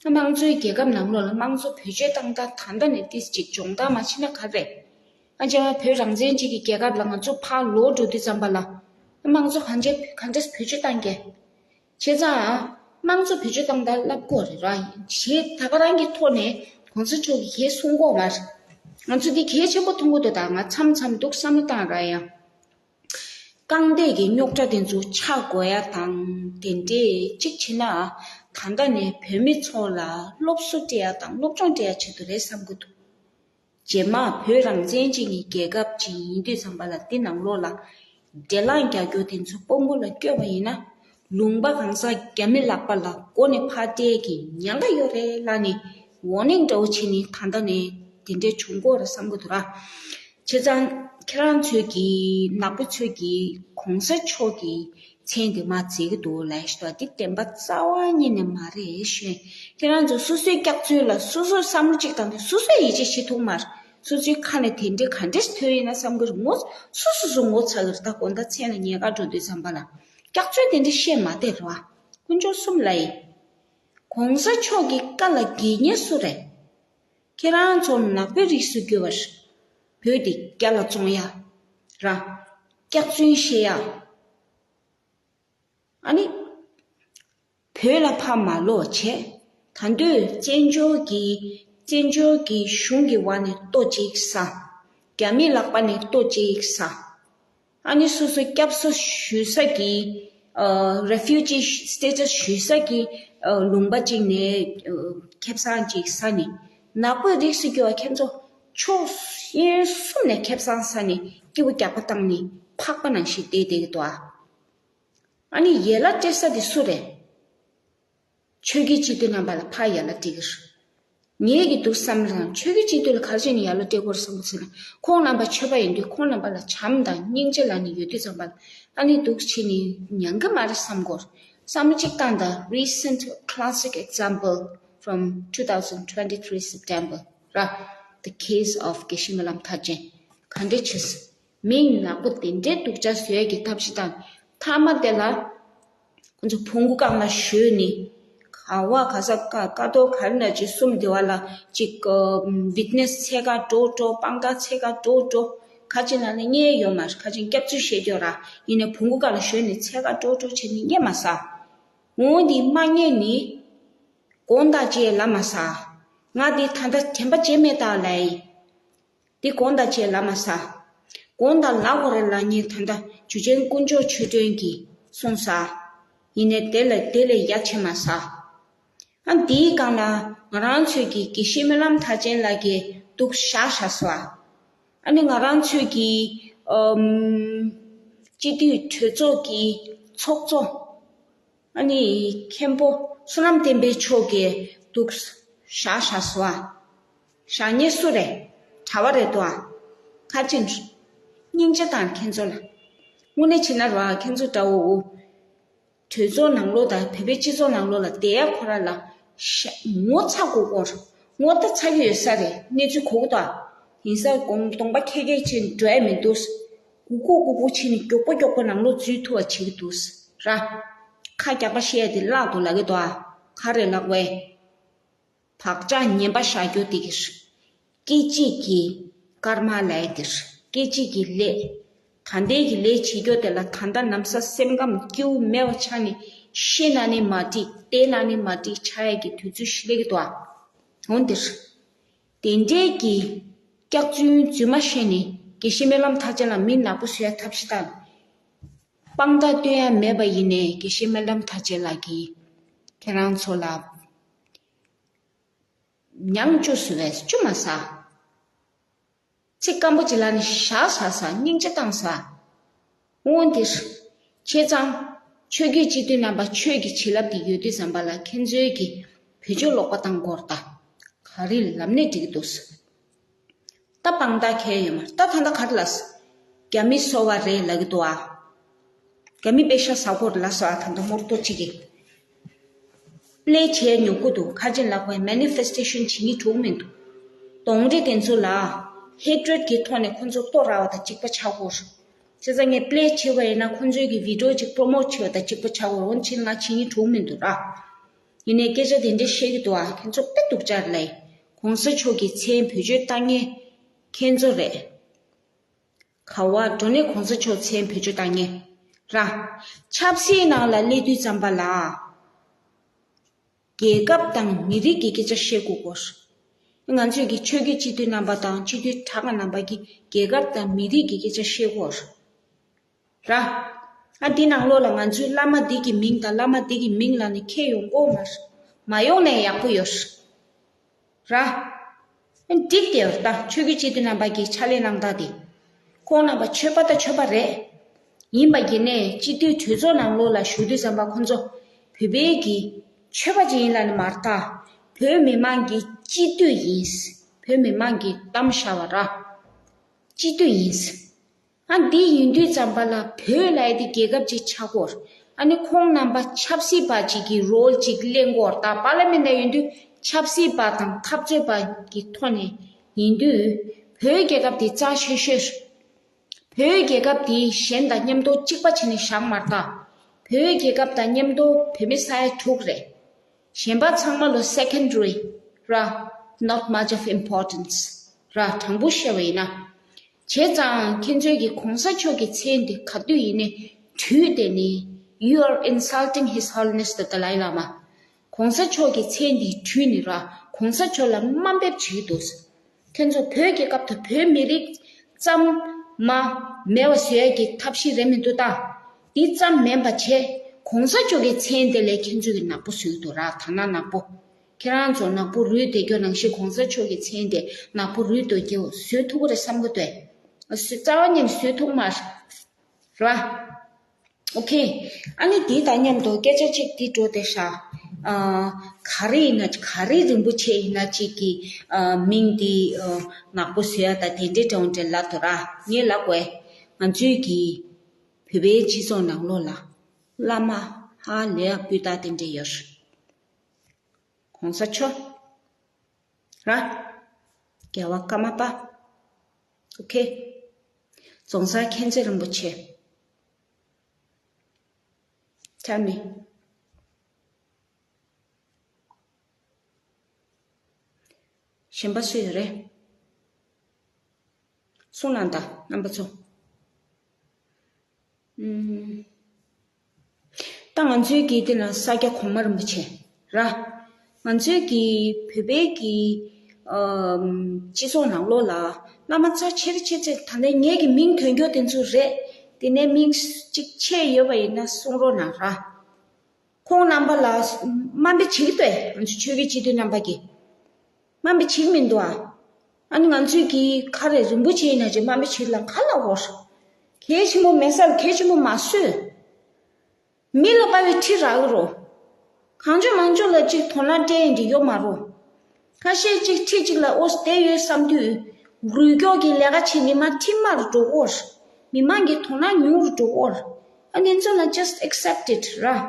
ད་དམངས་གཙོའི་རྒྱལ་ཁབ་ནང་ལོགས་ལ་དམངས་གཙོ་བེད་སྤྱོད་བཏང་ད་ད་ལྟ་ནས་ཏིས་ཅིག་སྦྱོང་བརྡར་མ་བྱས་ན་ག་རེད། ཨ་ཅག་བོད་རང་བཙན་ཅིག་གི་རྒྱལ་ཁབ་ལ་ང་ཚོ་ཕར་ལོག་འགྲོ་དུས་ཙམ་པ་ལ་དམངས་གཙོ་གང་ཅི་གང་འདྲས་བེད་སྤྱོད་བཏང་གི། བྱས་ཙང་དམངས་གཙོ་བེད་སྤྱོད་བཏང་ད་ལབ་གོ་རེད་ར། ཞེས་ད་ག་རང་གི་ཐོག་ནས་གོང་ས་མཆོག་གིས་གལ་གསུང་གོ་མ་རེད། ང་ཚོ་འདི་གལ་ཆེན་པོ་མཐོང་གི་འདུག་ད་ང་མཚམས་མཚམས་འདུག་བསམ་བློ་བཏང་ར་ཡང་། རྐང་སྟེགས་ཀྱི་རྙོག་དྲ་དེ་ཚོ་ཆག་དགོས་ཡ་དང་དེ་འདྲས་གཅིག་བྱས་ན་ད་ལྟ་ནས་བོད་མི་ཚོ་ལ་སློབ་གསོ་སྤྲད་ཡ་དང་སློབ་སྦྱོང་སྤྲད་ཡ་ཆེད་དུ་རེད་བསམ་གྱི་འདུག་རྗེས་མ་བོད་རང་བཙན་ཅན་གྱི་རྒྱལ་ཁབ་ཅིག་ཡིན་དུས་ཙམ་པ་ལ་འདི་ནང་ལོགས་ལ་འདྲེ་ལངས་རྒྱག་རྒྱུ་དེ་ཚོ་དཔོན་པོ་ལ་བསྐྱོད་པ་ཡིན་ན་ལུང་པ་གང་ཟག་རྒྱ་མི་ལག་པ་ལ་མགོ་ནས་ཕར་སྤྲད་ཀྱི་ཉེན་ཁ་ཡོད་རེད་ལབ་ནས་ཝོ་ནིང་འདྲ་བོ་བྱས་ནས་ད་ལྟ་ནས་དེ་འདྲས་བྱུང་གོ་རེད་བསམ་གྱི་འདུག་ར། བྱས་ཙང་ཁྱེད་རང་ཚོས་ཀྱི་ནག་པོ་ཚོས་ཀྱི་གོང་ས་མཆོག་གི་མཚན་དེ་མ་བརྗེད་ཀྱི་འདུག་ལབ་ཤི་ཏོ། འདི་བདེན་པ་རྩ་བ་ཉིད་ནས་མ་རེད་ཤེས། ཁྱེད་རང་ཚོ་སོ་སོའི་སྐྱག་རྫུན་ལ་སོ་སོས་བསམ་བློ་གཅིག་བཏང་སྟེ་སོ་སོས་ཡིད་ཆེས་བྱེད་ཐུབ་མ་རེད། སོ་སོའི་ཁ་ནས་དེ་འདྲའི་ག་འདྲས་ཐོས་ཡིན་ན་བསམ་གྱི་རེད། ངོ་སོ་སོ་སོ་ངོ་ཚ་གི་རེད། ད་དགོང་དག་མཚན་ལ་ཉལ་ཁ་འགྲོ་དུས་ཙམ་པ་ལ་སྐྱག་རྫུན་དེ་འདྲ་བཤད་མ་བསྡད་རེད་བ། དཀོན་མཆོག་གསུམ་ལ་ཡིན། གོང་ས་མཆོག་གི་བཀའ་ལ་འགལ་མཁན་སུ་རེད། ཁྱེད་རང་ཚོ་ནག་པོའི་རིགས་སུ་གྱུར་པ་རེད། བོད་འདི་རྒྱ་ལ་བཙོང་ཡ་ར། སྐྱག་རྫུན་བཤད་ཡ། ཨ་ནི། བོད་ལ་ཕར་མ་ལོག་བྱས། ད་དུང་བཙན་བྱོལ་གྱི་བཙན་བྱོལ་གྱི་གཞུང་གི་འོག་ནས་ལྟོ་གཅིག་ཟ། རྒྱ་མིའི་ལག་པ་ནས་ལྟོ་གཅིག་ཟ། ཨ་ནི་སོ་སོ་སྐྱབས་གསོ་ཞུ་ས་གི་ཨ་refugee status ཞུ་ས་གི་ཨ་ལུང་པ་གཅིག་ནས་ཨ་ཁེ་བཟང་གཅིག་ཟ་ནས་ནག་པོའི་རིགས་སུ་གྱུར་པ་ཁྱེད་ཚོ་ཕྱོགས་གཡས་གསུམ་ནས་ཁེ་བཟང་ཟ་ནས་སྐྱིད་པོ་རྒྱག་པ་བཏང་ནས་ཕག་པ་ནང་བཞིན་བསྡད་བསྡད་ཀྱི་འདུག་ཨ། ཨ་ནི་ཡན་ལག་སྤྲད་ས་དེ་སུ་རེད། ཆོས་བརྒྱུད་སྤྱི་འཐུས་རྣམ་པ་ལ་ཕར་ཡན་ལག་སྤྲད་ཀྱི་རེད། ངེད་ཀྱི་འདུག་བསམ་རང་ཆོས་བརྒྱུད་སྤྱི་འཐུས་ལ་ག་རེ་བྱས་ནས་ཡན་ལག་སྤྲད་དགོས་རེད་བསམ་གྱི་ཟེར་ན་ཁོང་རྣམ་པ་ཆོས་པ་ཡིན་དུས་ཁོང་རྣམ་པ་ལ་བྱམས་དང་སྙིང་རྗེ་ལབ་ནས་ཡོད་དུས་ཙམ་པ་ལ་ཨ་ནི་འདུག་བྱས་ནས་ཉན་གི་མ་རེད་བསམ་གྱི་ཡོད། བསམ་བློ་གཅིག་བཏང་དང་། Recent classic example from two thousand twenty-three September ར། The case of དགེ་བཤེས་སྨོན་ལམ་མཐར་ཕྱིན་ག་འདྲས་བྱས། མི་ནག་པོ་དེ་འདྲའི་སྡུག་ཅག་བཟོ་ཡས་ཀྱི་ཐབས་ཤེས་དང་། མཐའ་མ་དེ་ལ་ཁོ་ཚོ་བོང་གུ་སྒང་ལ་བཞོན་ནས་ག་བ་ག་ས་ཀ་ཀ་ཏོ་ག་རེ་ན་ཅིག་གསུམ་དེ་བ་ལ་ཅིག་ཨ་witness་འཚོལ་ག་འགྲོ་འགྲོ། དཔང་རྟགས་འཚོལ་ག་འགྲོ་འགྲོ། ཁ་ཅིག་ལ་ནི་རྙེད་ཡོད་མ་རེད། ཁ་ཅིག་སྐྱབས་བཅོལ་བཤད་རྒྱུ་ར། ཡིན་ནའི་བོང་གུ་སྒང་ལ་བཞོན་ནས་འཚོལ་ག་འགྲོ་འགྲོ་བྱས་ནས་རྙེད་མ་ས། འོ་འདི་མ་རྙེད་ནི་དགོངས་དག་ཅེས་ལབ་མ་ས། ང་འདི་ད་ལྟ་དྲན་པ་བརྗེད་མེད་ད་ལབ་ཡིན། འདི་དགོངས་དག་ཅེས་ལབ་མ་ས། དགོངས་དག་ལབ་དགོས་རེད་ལབ་མཁན་ད་ལྟ་ཇུ་ཆེན་དཀོན་མཆོག་ཆོས་སྒྲོན་གྱིས་གསུངས་ས། ཡིན་ནའི་དེ་ལས་དེ་ལས་ཡ་ཆེ་མ་ས། ཨ་འདིའི་སྒང་ལ་ང་རང་ཚོས་ཀྱི་དགེ་བཤེས་སྨོན་ལམ་མཐར་ཕྱིན་ལགས་ཀྱིས་འདུག་བཞག་བཞག་སོ། ཨ་ནི་ང་རང་ཚོས་ཀྱི་ཨམ་སྤྱི་འཐུས་གྲོས་ཚོགས་ཀྱི་ཚོགས་གཙོ། ཨ་ནི་མཁན་པོ་བསོད་ནམས་བསྟན་འཕེལ་མཆོག་གིས་འདུག་བཞག་བཞག་སོ་ཨ། བཞག་མཁན་སུ་རེད། གྲྭ་པ་རེད་དོ་ཨ། ཁ་ཅིག་སྙིང་རྗེ་དང་ཁྱེད་ཚོ་ལ། དངོས་གནས་བྱས་ན་ར་ཁྱེད་ཚོ་འདྲ་བོ། གྲོས་ཚོགས་ནང་ལོགས་དང་བོད་པའི་སྤྱི་ཚོགས་ནང་ལོགས་ལ་བསྡད་ཡ་ཁོ་ར་ལ་ཤ་ངོ་ཚ་དགོས་སྐོར། ངོ་ད་ཚ་གི་ཡོད་ས་རེད། གནས་ཚུལ་གོ་གི་འདུག་ཨ། ཡིན་ས་གོང་གདོང་པ་ཁེ་ཁེ་ཕྱིན་འགྲོ་ཡ་མི་འདུག་སྒུག་སྒུག་སྒུག་སྒུག་བྱས་ནས་མགྱོགས་པོ་མགྱོགས་པོ་ནང་ལོགས་འཛུལ་ཐུབ་པ་བྱེད་ཀྱི་འདུག་ར། ཁ་རྒྱག་པ་བཤད་ཡ་དེ་བརླག་འདུག་ལབ་ཀྱི་འདུག་ཨ། ག་རེ་ལབ་དགོས། བག་ཆགས་ངན་པ་བཞག་རྒྱུ་དེ་གི་སྐད་ཅིག་གི་སྐར་མ་ལབ་ཡ་དེ་རེད། སྐད་ཅིག་གི་ལས། ད་ལྟའི་གི་ལས་བྱེད་རྒྱུ་དེ་ལ་ད་ལྟ་ནམ་ས་སེམས་ཁམས་སྐྱིད་པོ་མེད་པ་ཆགས་ནས་ཤི་ན་ནི་མ་འགྲིག་བསྡད་ན་ནི་མ་འགྲིག་ཆགས་ཡ་གི་དུས་ཚོད་ཞིག་སླེབས་ཀྱི་འདུག་ཨ། འོན་ཏེ། དེ་འདྲའི་གི་སྐྱག་རྫུན་རྫུན་མ་བཤད་ནས་དགེ་བཤེས་སྨོན་ལམ་མཐར་ཕྱིན་ལ་མི་ནག་པོ་བཟོ་ཡ་ཐབས་ཤེས་དང་། དཔང་རྟགས་སྟོན་ཡ་མེད་པ་ཡིན་ནའི་དགེ་བཤེས་སྨོན་ལམ་ཐར་རྗེ་ལགས་ཀྱིས་ཁྱེད་རང་ཚོ་ལ་མྱང་བཅུ་ཟེར་བས་བཅུ་མ་ཟ། ཚིག་སྐམ་པོ་ཅིག་ལ་ནི་ཞག་ཟ་ཟ་སྙིང་རྗེ་བཏང་ཟ། འོན་ཏེ། བྱས་ཙང་། ཆོས་བརྒྱུད་སྤྱི་འཐུས་རྣམ་པ་ཆོས་ཀྱི་བྱིན་རླབས་དེ་ཡོད་དུས་ཙམ་པ་ལ་ཁྱེད་ཚོའི་གི་བེད་སྤྱོད་ལོག་པ་བཏང་དགོས་རེད་ད། ག་རེ་ལབ་ནས་འགྲིག་གི་འདུག་ད་དཔང་རྟགས་ཁྱེར་ཡོད་མ་རེད་ད། ད་ལྟ་ག་རེ་ལབ། རྒྱ་མི་སོ་བ་རེད་ལབ་གི་འདུག་ཨ། རྒྱ་མི་པེ་ཤ་ཟ་གོ་རེད་ལབ་སོང་ཨ། ད་ལྟ་མོར་ཏོ་གཅིག་གིས། པླེ་བྱས་མྱོང་གི་འདུག་ཁ་ཅིག་ལབ་པའི་མེ་ནི་ཕེ་སི་ཊེ་ཤན་བྱེད་སྙིང་བྲོ་གི་མི་འདུག་གདོང་རིས་དེ་ཚོ་ལ་ཧེ་ཊེ་རེ་ཌི་གི་ཐོག་ནས་ཁོ་ཚོ་ལྟོ་ར་བ་དང་གཅིག་པ་ཆགས་ཀྱི་ཡོད་རེད། བྱས་ཙང་ངས་པླེ་བྱས་པ་ཡིན་ན་ཁོ་ཚོའི་གི་བི་ཌི་ཡོ་ཅིག་པྲོ་མོ་ཊི་བྱས་པ་དང་གཅིག་པ་ཆགས་ཀྱི་ཡོད་རེད། འོན་ཕྱིན་ང་བྱེད་སྙིང་བྲོ་གི་མི་འདུག་ར། ཡིན་ནའི་སྐད་ཆ་དེ་འདྲ་བཤད་ཀྱི་འདུག་ཨ། ཁྱེད་ཚོ་དཔེ་སྡུག་ཅག་རེད་ལབ་ཡིན། གོང་ས་མཆོག་གི་མཚན་བེད་སྤྱོད་བཏང་མཁན་ཁྱེད་ཚོ་རེད། ག་བ་འགྲོ་ནས་གོང་ས་མཆོག་མཚན་བེད་སྤྱོད་བཏང་མཁན་ར། ཆབ་སྲིད་ནང་ལ་སླེབས་དུས་ཙམ་པ་ལ། རྒྱལ་ཁབ་དང་མི་རིགས་ཀྱི་སྐད་ཆ་བཤད་དགོས་གོ། ང་ཚོས་ཀྱི་ཆོས་བརྒྱུད་སྤྱི་འཐུས་རྣམ་པ་དང་སྤྱི་འཐུས་གྲགས་པ་རྣམ་པ་གིས་རྒྱལ་ཁབ་དང་མི་རིགས་ཀྱི་སྐད་ཆ་བཤད་དགོས། ར། ཨ་འདི་ནང་ལོགས་ལ་ང་ཚོའི་བླ་མ་འདི་གི་མིང་དང་བླ་མ་འདི་གི་མིང་ལ་ནི་ཁྱེད་ཡོང་གོ་མ་རེད། མ་ཡོང་ནའི་ཡག་པོ་ཡོད། ར། འགྲིག་དེ་ད་ཆོས་བརྒྱུད་སྤྱི་འཐུས་རྣམ་པ་གི་ཕྱག་ལས་གནང་སྟངས་དེ། ཁོང་རྣམ་པ་ཆོས་པ་དང་ཆོས་པ་རེད། ཡིན་པ་ཡིན་ནའི་སྤྱི་འཐུས་གྲོས་ཚོགས་ནང་ལོགས་ལ་ཞུགས་དུས་ཙམ་པ་ཁོང་ཚོ་བོད་པའི་གི་ཆོས་པ་ཅིག་ཡིན་ལ་ནི་མ་རེད་ད། བོད་མི་མང་གི་སྤྱི་འཐུས་ཡིན། བོད་མི་མང་གི་གཏམ་བཤད་པ་ར། སྤྱི་འཐུས་ཡིན། ཨ་འདི་ཡིན་དུས་ཙམ་པ་ལ་བོད་ལབ་ཡ་དེ་རྒྱལ་ཁབ་ཅིག་ཆགས་ཀྱི་ཡོད་རེད། ཨ་ནི་ཁོང་རྣམ་པ་ཆབ་སྲིད་པ་ཅིག་གི་རོལ་ཅིག་ལེན་གྱི་ཡོད་རེད། ད་པར་ལི་མེན་ཊ་ཡིན་དུས་ཆབ་སྲིད་པ་དང་འཐབ་རྩོད་པ་གི་ཐོག་ནས་ཡིན་དུས་བོད་རྒྱལ་ཁབ་དེ་རྩ་ཆེ་ཤོས་རེད། བོད་རྒྱལ་ཁབ་དེ་གཞན་དང་མཉམ་དུ་གཅིག་པ་བྱས་ནས་བཞག་མ་རེད་ད། བོད་རྒྱལ་ཁབ་དང་མཉམ་དུ་བོད་མི་ས་ཡ་དྲུག་རེད། གཞན་པ་ཚང་མ་ལོ་secondary ར། Not much of importance ར། དྲང་པོ་བཤད་པ་ཡིན་ན། བྱས་ཙང་ཁྱེད་ཚོས་ཀྱི་གོང་ས་མཆོག་གི་མཚན་དེ་ག་དུས་ཡིན་ནའི་དྲུད་དེ་ནི། You are insulting His Holiness the Dalai Lama. གོང་ས་མཆོག་གི་མཚན་དེ་དྲུད་ནི་ར། གོང་ས་མཆོག་ལ་དམའ་འབེབས་བྱེད་ཀྱི་འདུག་ཁྱེད་ཚོ་བོད་རྒྱལ་ཁབ་དང་བོད་མི་རིགས་ཙམ་མ་མེད་པ་བཟོ་ཡ་གི་ཐབས་ཤེས་རེད་མི་འདུག་ད། འདི་ཙམ་མིན་པ་བྱས། གོང་ས་མཆོག་གི་མཚན་དེ་ལས་ཁྱེད་ཚོས་ཀྱི་ནག་པོ་བཟོས་འདུག་ར། ཐ་ན་ནག་པོ། ཁྱེད་རང་ཚོ་ནག་པོ་རུལ་བསྡད་རྒྱུ་ནང་བཞིན་གོང་ས་མཆོག་གི་མཚན་དེ་ནག་པོ་རུལ་བསྡད་རྒྱུ་བཟོས་ཐུབ་ཀྱི་རེད་བསམ་གྱི་འདུག་བཟོས་རྩ་བ་ཉིད་ནས་བཟོས་ཐུབ་མ་རེད། ཨོ་ཁེ། ཨ་ནི་དེ་དང་མཉམ་དུ་སྐད་ཆ་གཅིག་འདི་འགྲོ་བསྡད་ཤག་ཨ། ག་རེ་ཡིན་ན་ག་རེ་རིན་པོ་ཆེ་ཡིན་ན་གཅིག་གི་ཨ། མིང་འདི་ཨ། ནག་པོ་བཟོས་ཡ་ད་དེ་འདྲའི་འདྲ་བོ་འདྲ་ལབ་འདུག་ར། ངས་ལབ་དགོས། ང་ཚོའི་གི་བོད་པའི་སྤྱི་ཚོགས་ནང་ལོགས་ལ་བླ་མ་ཧ་ལས་ཡ་སྤུས་དག་དེ་འདྲ་ཡོད་རེད། གོང་ས་མཆོག་ར། རྒྱལ་བ་ཀརྨ་པ། ཨོ་ཁེ། རྫོང་སར་མཁྱེན་བརྩེ་རིན་པོ་ཆེ། Tell me. གཞན་པ་སུ་ཡོད་རེད། གསུངས་གནང་དང་རྣམ་པ་ཚོ། ཨུམ། ད་ང་ཚོའི་གི་དེ་ན་ས་སྐྱ་གོང་མ་རིན་པོ་ཆེ་ར། ང་ཚོའི་གི་བོད་པའི་གི་ཨམ། སྤྱི་ཚོགས་ནང་ལོགས་ལ་བླ་མ་རྩ་ཆེ་རེ་ཆེ་ཆེ་ད་ནས་ངེད་ཀྱི་མིང་ཐོན་རྒྱུ་དེ་ཚོ་རེད། དེ་ནས་མིང་གཅིག་ཆད་ཡོད་པ་ཡིན་ན་གསུང་རོགས་གནང་ར། ཁོང་རྣམ་པ་ལ་དམའ་འབེབས་བྱེད་ཀྱི་འདུག་ང་ཚོ་ཆོས་བརྒྱུད་སྤྱི་འཐུས་རྣམ་པ་གིས། དམའ་འབེབས་བྱེད་ཀྱི་མི་འདུག་ཨ། ཨ་ནི་ང་ཚོས་ཀྱིས་ཁ་རེ་རིན་པོ་ཆེ་ཡིན་ན་ཅིག་དམའ་འབེབས་བྱེད་ལ་ག་ལ་འོར། གལ་ཆེན་པོ་མེད་ས་ལ་གལ་ཆེན་པོ་མ་བཟོས། མི་ལ་དཔའ་བའི་ཁྲི་རག་གི་རོ། གང་བྱུང་མང་བྱུང་ལ་ཅིག་དོ་སྣང་སྤྲད་ཡིན་འདི་ཡོད་མ་རོ། ཁ་ཤས་ཅིག་ཁྲི་གཅིག་ལ་ཨོ་བསྡད་ཡོད་བསམ་དུས། རུས་སྐྱོག་གི་ལས་ཀ་བྱེད་མི་མ་ཁྲི་དམའ་རུ་འགྲོ་གོ། མི་མང་གི་དོ་སྣང་ཉུང་རུ་འགྲོ་གོ། ཨ་ནི་ཚོ་ལ་just accept it ར།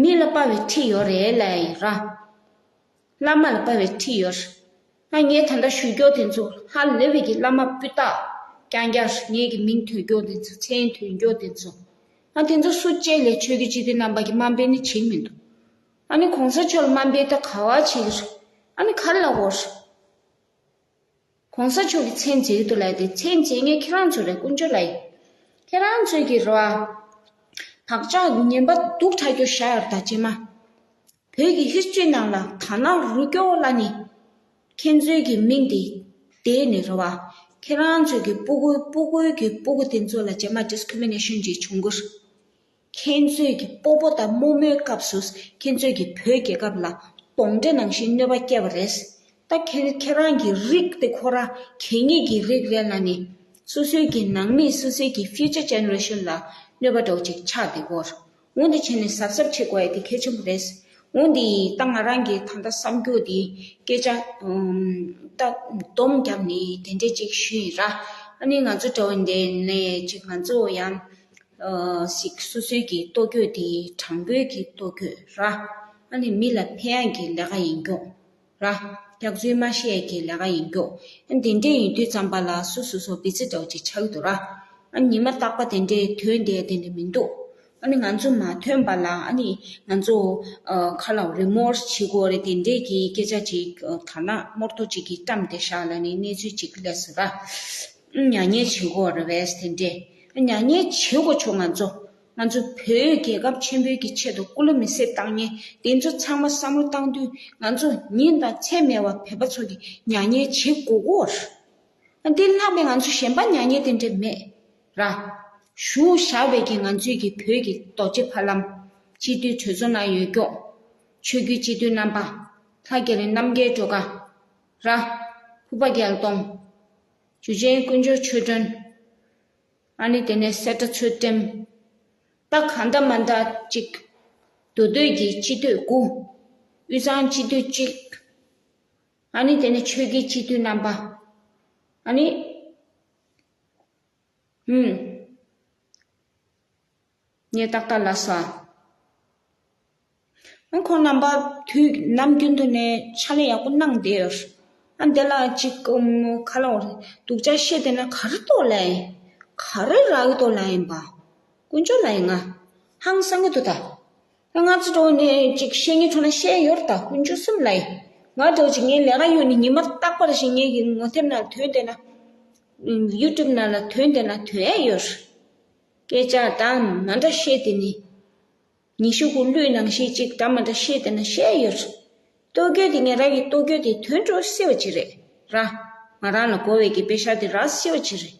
མི་ལ་དཔའ་བའི་ཁྲི་ཡོད་རེད་ལབ་ཡ་ཡིན་ར། བླ་མ་ལ་དཔའ་བའི་ཁྲི་ཡོད་རེད། ཨ་ངས་ད་ལྟ་ཞུ་རྒྱུ་དེ་ཚོ་ཧ་ལས་པའི་གི་བླ་མ་སྤུས་དག་རྐྱང་རྐྱང་རེད། ངས་གི་མིང་ཐོས་རྒྱུ་དེ་ཚོ་མཚན་ཐོས་རྒྱུ་དེ་ཚོ། ཨ་དེ་ཚོ་སུ་གཅིག་ལས་ཆོས་བརྒྱུད་སྤྱི་འཐུས་རྣམ་པ་གི་དམའ་འབེབས་ནི་བྱེད་མི་འདུག་ཨ་ནི་གོང་ས་མཆོག་ལ་དམའ་འབེབས་ད་ག་བ་བྱེད་ཀྱི་རེད། ཨ་ནི་ག་རེ་ལབ་དགོས་རེད། གོང་ས་མཆོག་གི་མཚན་མཇལ་གྱི་འདུག་ལབ་དེ་མཚན་མཇལ་མཁན་ཁྱེད་རང་ཚོ་རེད། དཀོན་མཆོག་ལབ་ཡིན། ཁྱེད་རང་ཚོའི་གི་རེད་བ། བག་ཆགས་ངན་པ་སྡུག་དྲགས་རྒྱུ་བཞག་ཡོད་རེད་ད་རྗེས་མ། བོད་ཀྱི་ཧིས་ཊོ་རི་ནང་ལ་ད་ནང་རུ་སྐྱོ་ལ་ནི། ཁྱེད་ཚོའི་གི་མིང་དེ་དེ་ནི་རེད་བ། ཁྱེད་རང་ཚོའི་གི་སྤུ་གུ་སྤུ་གུའི་གི་སྤུ་གུ་དེ་ཚོ་ལ་རྗེས་མ་ཌིས་ཀི་རི་མི་ནེ་ཤན་ཅིག་བྱུང་གི། ཁྱེད་ཚོའི་གི་སྤོ་བོ་དང་རྨོ་མོའི་སྐབས་སུ་ཁྱེད་ཚོའི་གི་བོད་རྒྱལ་ཁབ་ལ་གདོན་འདྲེ་ནང་བཞིན་གནོད་པ་བསྐྱལ་བ་རེད། ད་ཁྱེད་ཁྱེད་རང་གི་རིགས་དེ་ཁོ་རང་གད་སྙིགས་ཀྱི་རིགས་རེད་ལ་ནི། སོ་སོའི་གི་ནང་མི་སོ་སོའི་གི་ཕིའུ་ཅར་ཇེ་ནེ་རེ་ཤན་ལ་གནོད་པ་འདྲ་བོ་ཅིག་ཆགས་བསྡད་ཀྱི་ཡོད་རེད། འོ་འདི་བྱས་ནས་གཟབ་གཟབ་བྱེད་དགོས་ཡ་དེ་གལ་ཆེན་པོ་རེད། འོ་འདི་ད་ང་རང་གི་ད་ལྟ་བསམ་རྒྱུ་དེ་སྐད་ཆ་ཨམ་ད་སྡོམ་བརྒྱབ་ནས་དེ་འདྲས་ཅིག་ཞུས་ཡིན་ར། ཨ་ནི་ང་ཚོ་འདྲ་བོ་འདི་ནས་ཅིག་ང་ཚོ་ཡང་ཨ་ཞིག་སོ་སོའི་གི་ལྟོ་གོས་དེ་དྲང་པོའི་གི་ལྟོ་གོས་ར། ཨ་ནི་མི་ལ་ཕན་ཡག་གི་ལས་ཀ་ཡིན་སྐྱོང་། ར། སྐྱག་རྫུན་མ་བཤད་ཀྱི་ལས་ཀ་ཡིན་རྒྱུ། ཨ་དེ་འདྲས་ཡིན་དུས་ཙམ་པ་ལ་སོ་སོ་སོ་བི་ཛི་འདྲ་བོ་ཅིག་ཆགས་ཀྱི་འདུག་ར། ཨ་ཉི་མ་རྟག་པ་དེ་འདྲས་དོན་དེ་དེ་འདྲས་མི་འདུག་ཨ་ནི་ང་ཚོ་མ་ཐོན་པ་ལ་ཨ་ནི་ང་ཚོ་ཨ་ཁ་ལ་རི་མོར་བྱེད་དགོས་རེད། དེ་འདྲས་ཀྱི་སྐད་ཆ་ཅིག་ཨ་ཐ་ན་རྨོར་ཐོ་ཅིག་གིས་བཀྲམ་བསྡད་ཤག་ལ་ནི་གནས་ཚུལ་ཅིག་སླེབས་སོང་ར། ཨ་མྱ་ངན་བྱེད་དགོས་རེད་བས་དེ་འདྲས། ཨ་མྱ་ངན་བྱེད་དགོས་ཆོག་ང་ཚོ། ང་ཚོ་བོད་རྒྱལ་ཁབ་ཆེན་པོའི་གི་ཆེད་དུ་སྐུ་ལུས་མེ་སྲེག་བཏང་མཁན་དེ་ཚོ་ཚང་མ་བསམ་བློ་བཏང་དུས་ང་ཚོ་ཉིན་དང་མཚན་མེད་པར་བོད་པ་ཚོ་གི་མྱ་ངན་བྱེད་དགོས་ཀྱི་ཡོད་རེད། ཨ་འདི་ལྷག་པའི་ང་ཚོ་གཞན་པ་མྱ་ངན་དེ་འདྲ་མེད་ར། བཞུགས་བཞག་པའི་གི་ང་ཚོའི་གི་བོད་ཀྱི་རྡོ་རྗེ་ཕ་ལམ། སྤྱི་འཐུས་གྲོས་ཚོགས་ནང་ཡོད་སྐྱོང་། ཆོས་བརྒྱུད་སྤྱི་འཐུས་རྣམ་པ། ལྷ་རྒྱ་རི་རྣམ་རྒྱལ་སྒྲོལ་དཀར། ར། ཕུར་པ་རྒྱལ་སྟོང་། འཇུ་ཆེན་དཀོན་མཆོག་ཆོས་སྒྲོན། ཨ་ནི་དེ་ནས་སེ་བྲ་ཚུལ་ཁྲིམས། ད་གང་འདྲ་མ་འདྲ་ཅིག་མདོ་སྟོད་ཀྱི་སྤྱི་འཐུས་དགུ། དབུས་གཙང་སྤྱི་འཐུས་གཅིག་ཨ་ནི་དེ་ནས་ཆོས་བརྒྱུད་སྤྱི་འཐུས་རྣམ་པ། ཨ་ནི། ཧུམ། ངས་ཏག་ཏག་ལབ་སོང་། ཨ་ཁོང་རྣམ་པ་དུས་ནམ་རྒྱུན་དུ་ནས་ཕྱག་ལས་ཡག་པོ་གནང་བསྡད་ཡོད། ཨ་འདི་ལ་ཅིག་ཨུམ་ཁ་ལོ་སྡུག་ཅག་བཤད་བསྡད་ན་ག་རེ་གཏོགས་ལབ་ཡིན། ག་རེ་རག་གི་གཏོགས་ལབ་ཡིན་པ། དཀོན་མཆོག་ལབ་ཡིན་ང་། ཧང་སང་གི་འདུག་ད། ད་ང་ཚོ་འགྲོ་ནས་ཅིག་བཤད་ངེས་ཐོག་ན་བཤད་ཡོད་རེད་ད། དཀོན་མཆོག་གསུམ་ལབ་ཡིན། ང་འགྲོ་ཅིག་ངའི་ལས་ཀ་ཡོད་ནི་ཉི་མ་རྟག་པར་ཞིག་ངའི་གི་ངོ་དེབ་ནང་ཐོན་བསྡད་ན། ཡུ་ཊུབ་ནང་ལ་ཐོན་བསྡད་ན་ཐོན་ཡ་ཡོད་རེད། སྐད་ཆ་འདྲ་མ་འདྲ་བཤད་དེ་ནི། ཉི་ཤུ་དགུ་གླུད་ནང་བཞིན་ཅིག་འདྲ་མ་འདྲ་བཤད་དེ་ན་བཤད་ཡོད། ལྟོ་གོས་དེ་ངས་རང་གི་ལྟོ་གོས་དེ་ཐོན་འགྲོ་སྲིད་པ་ཅིག་རེད་ར། ང་རང་ལ་དགོས་པའི་གི་པེ་ཤ་དེ་རག་སྲིད་པ་ཅིག་རེད།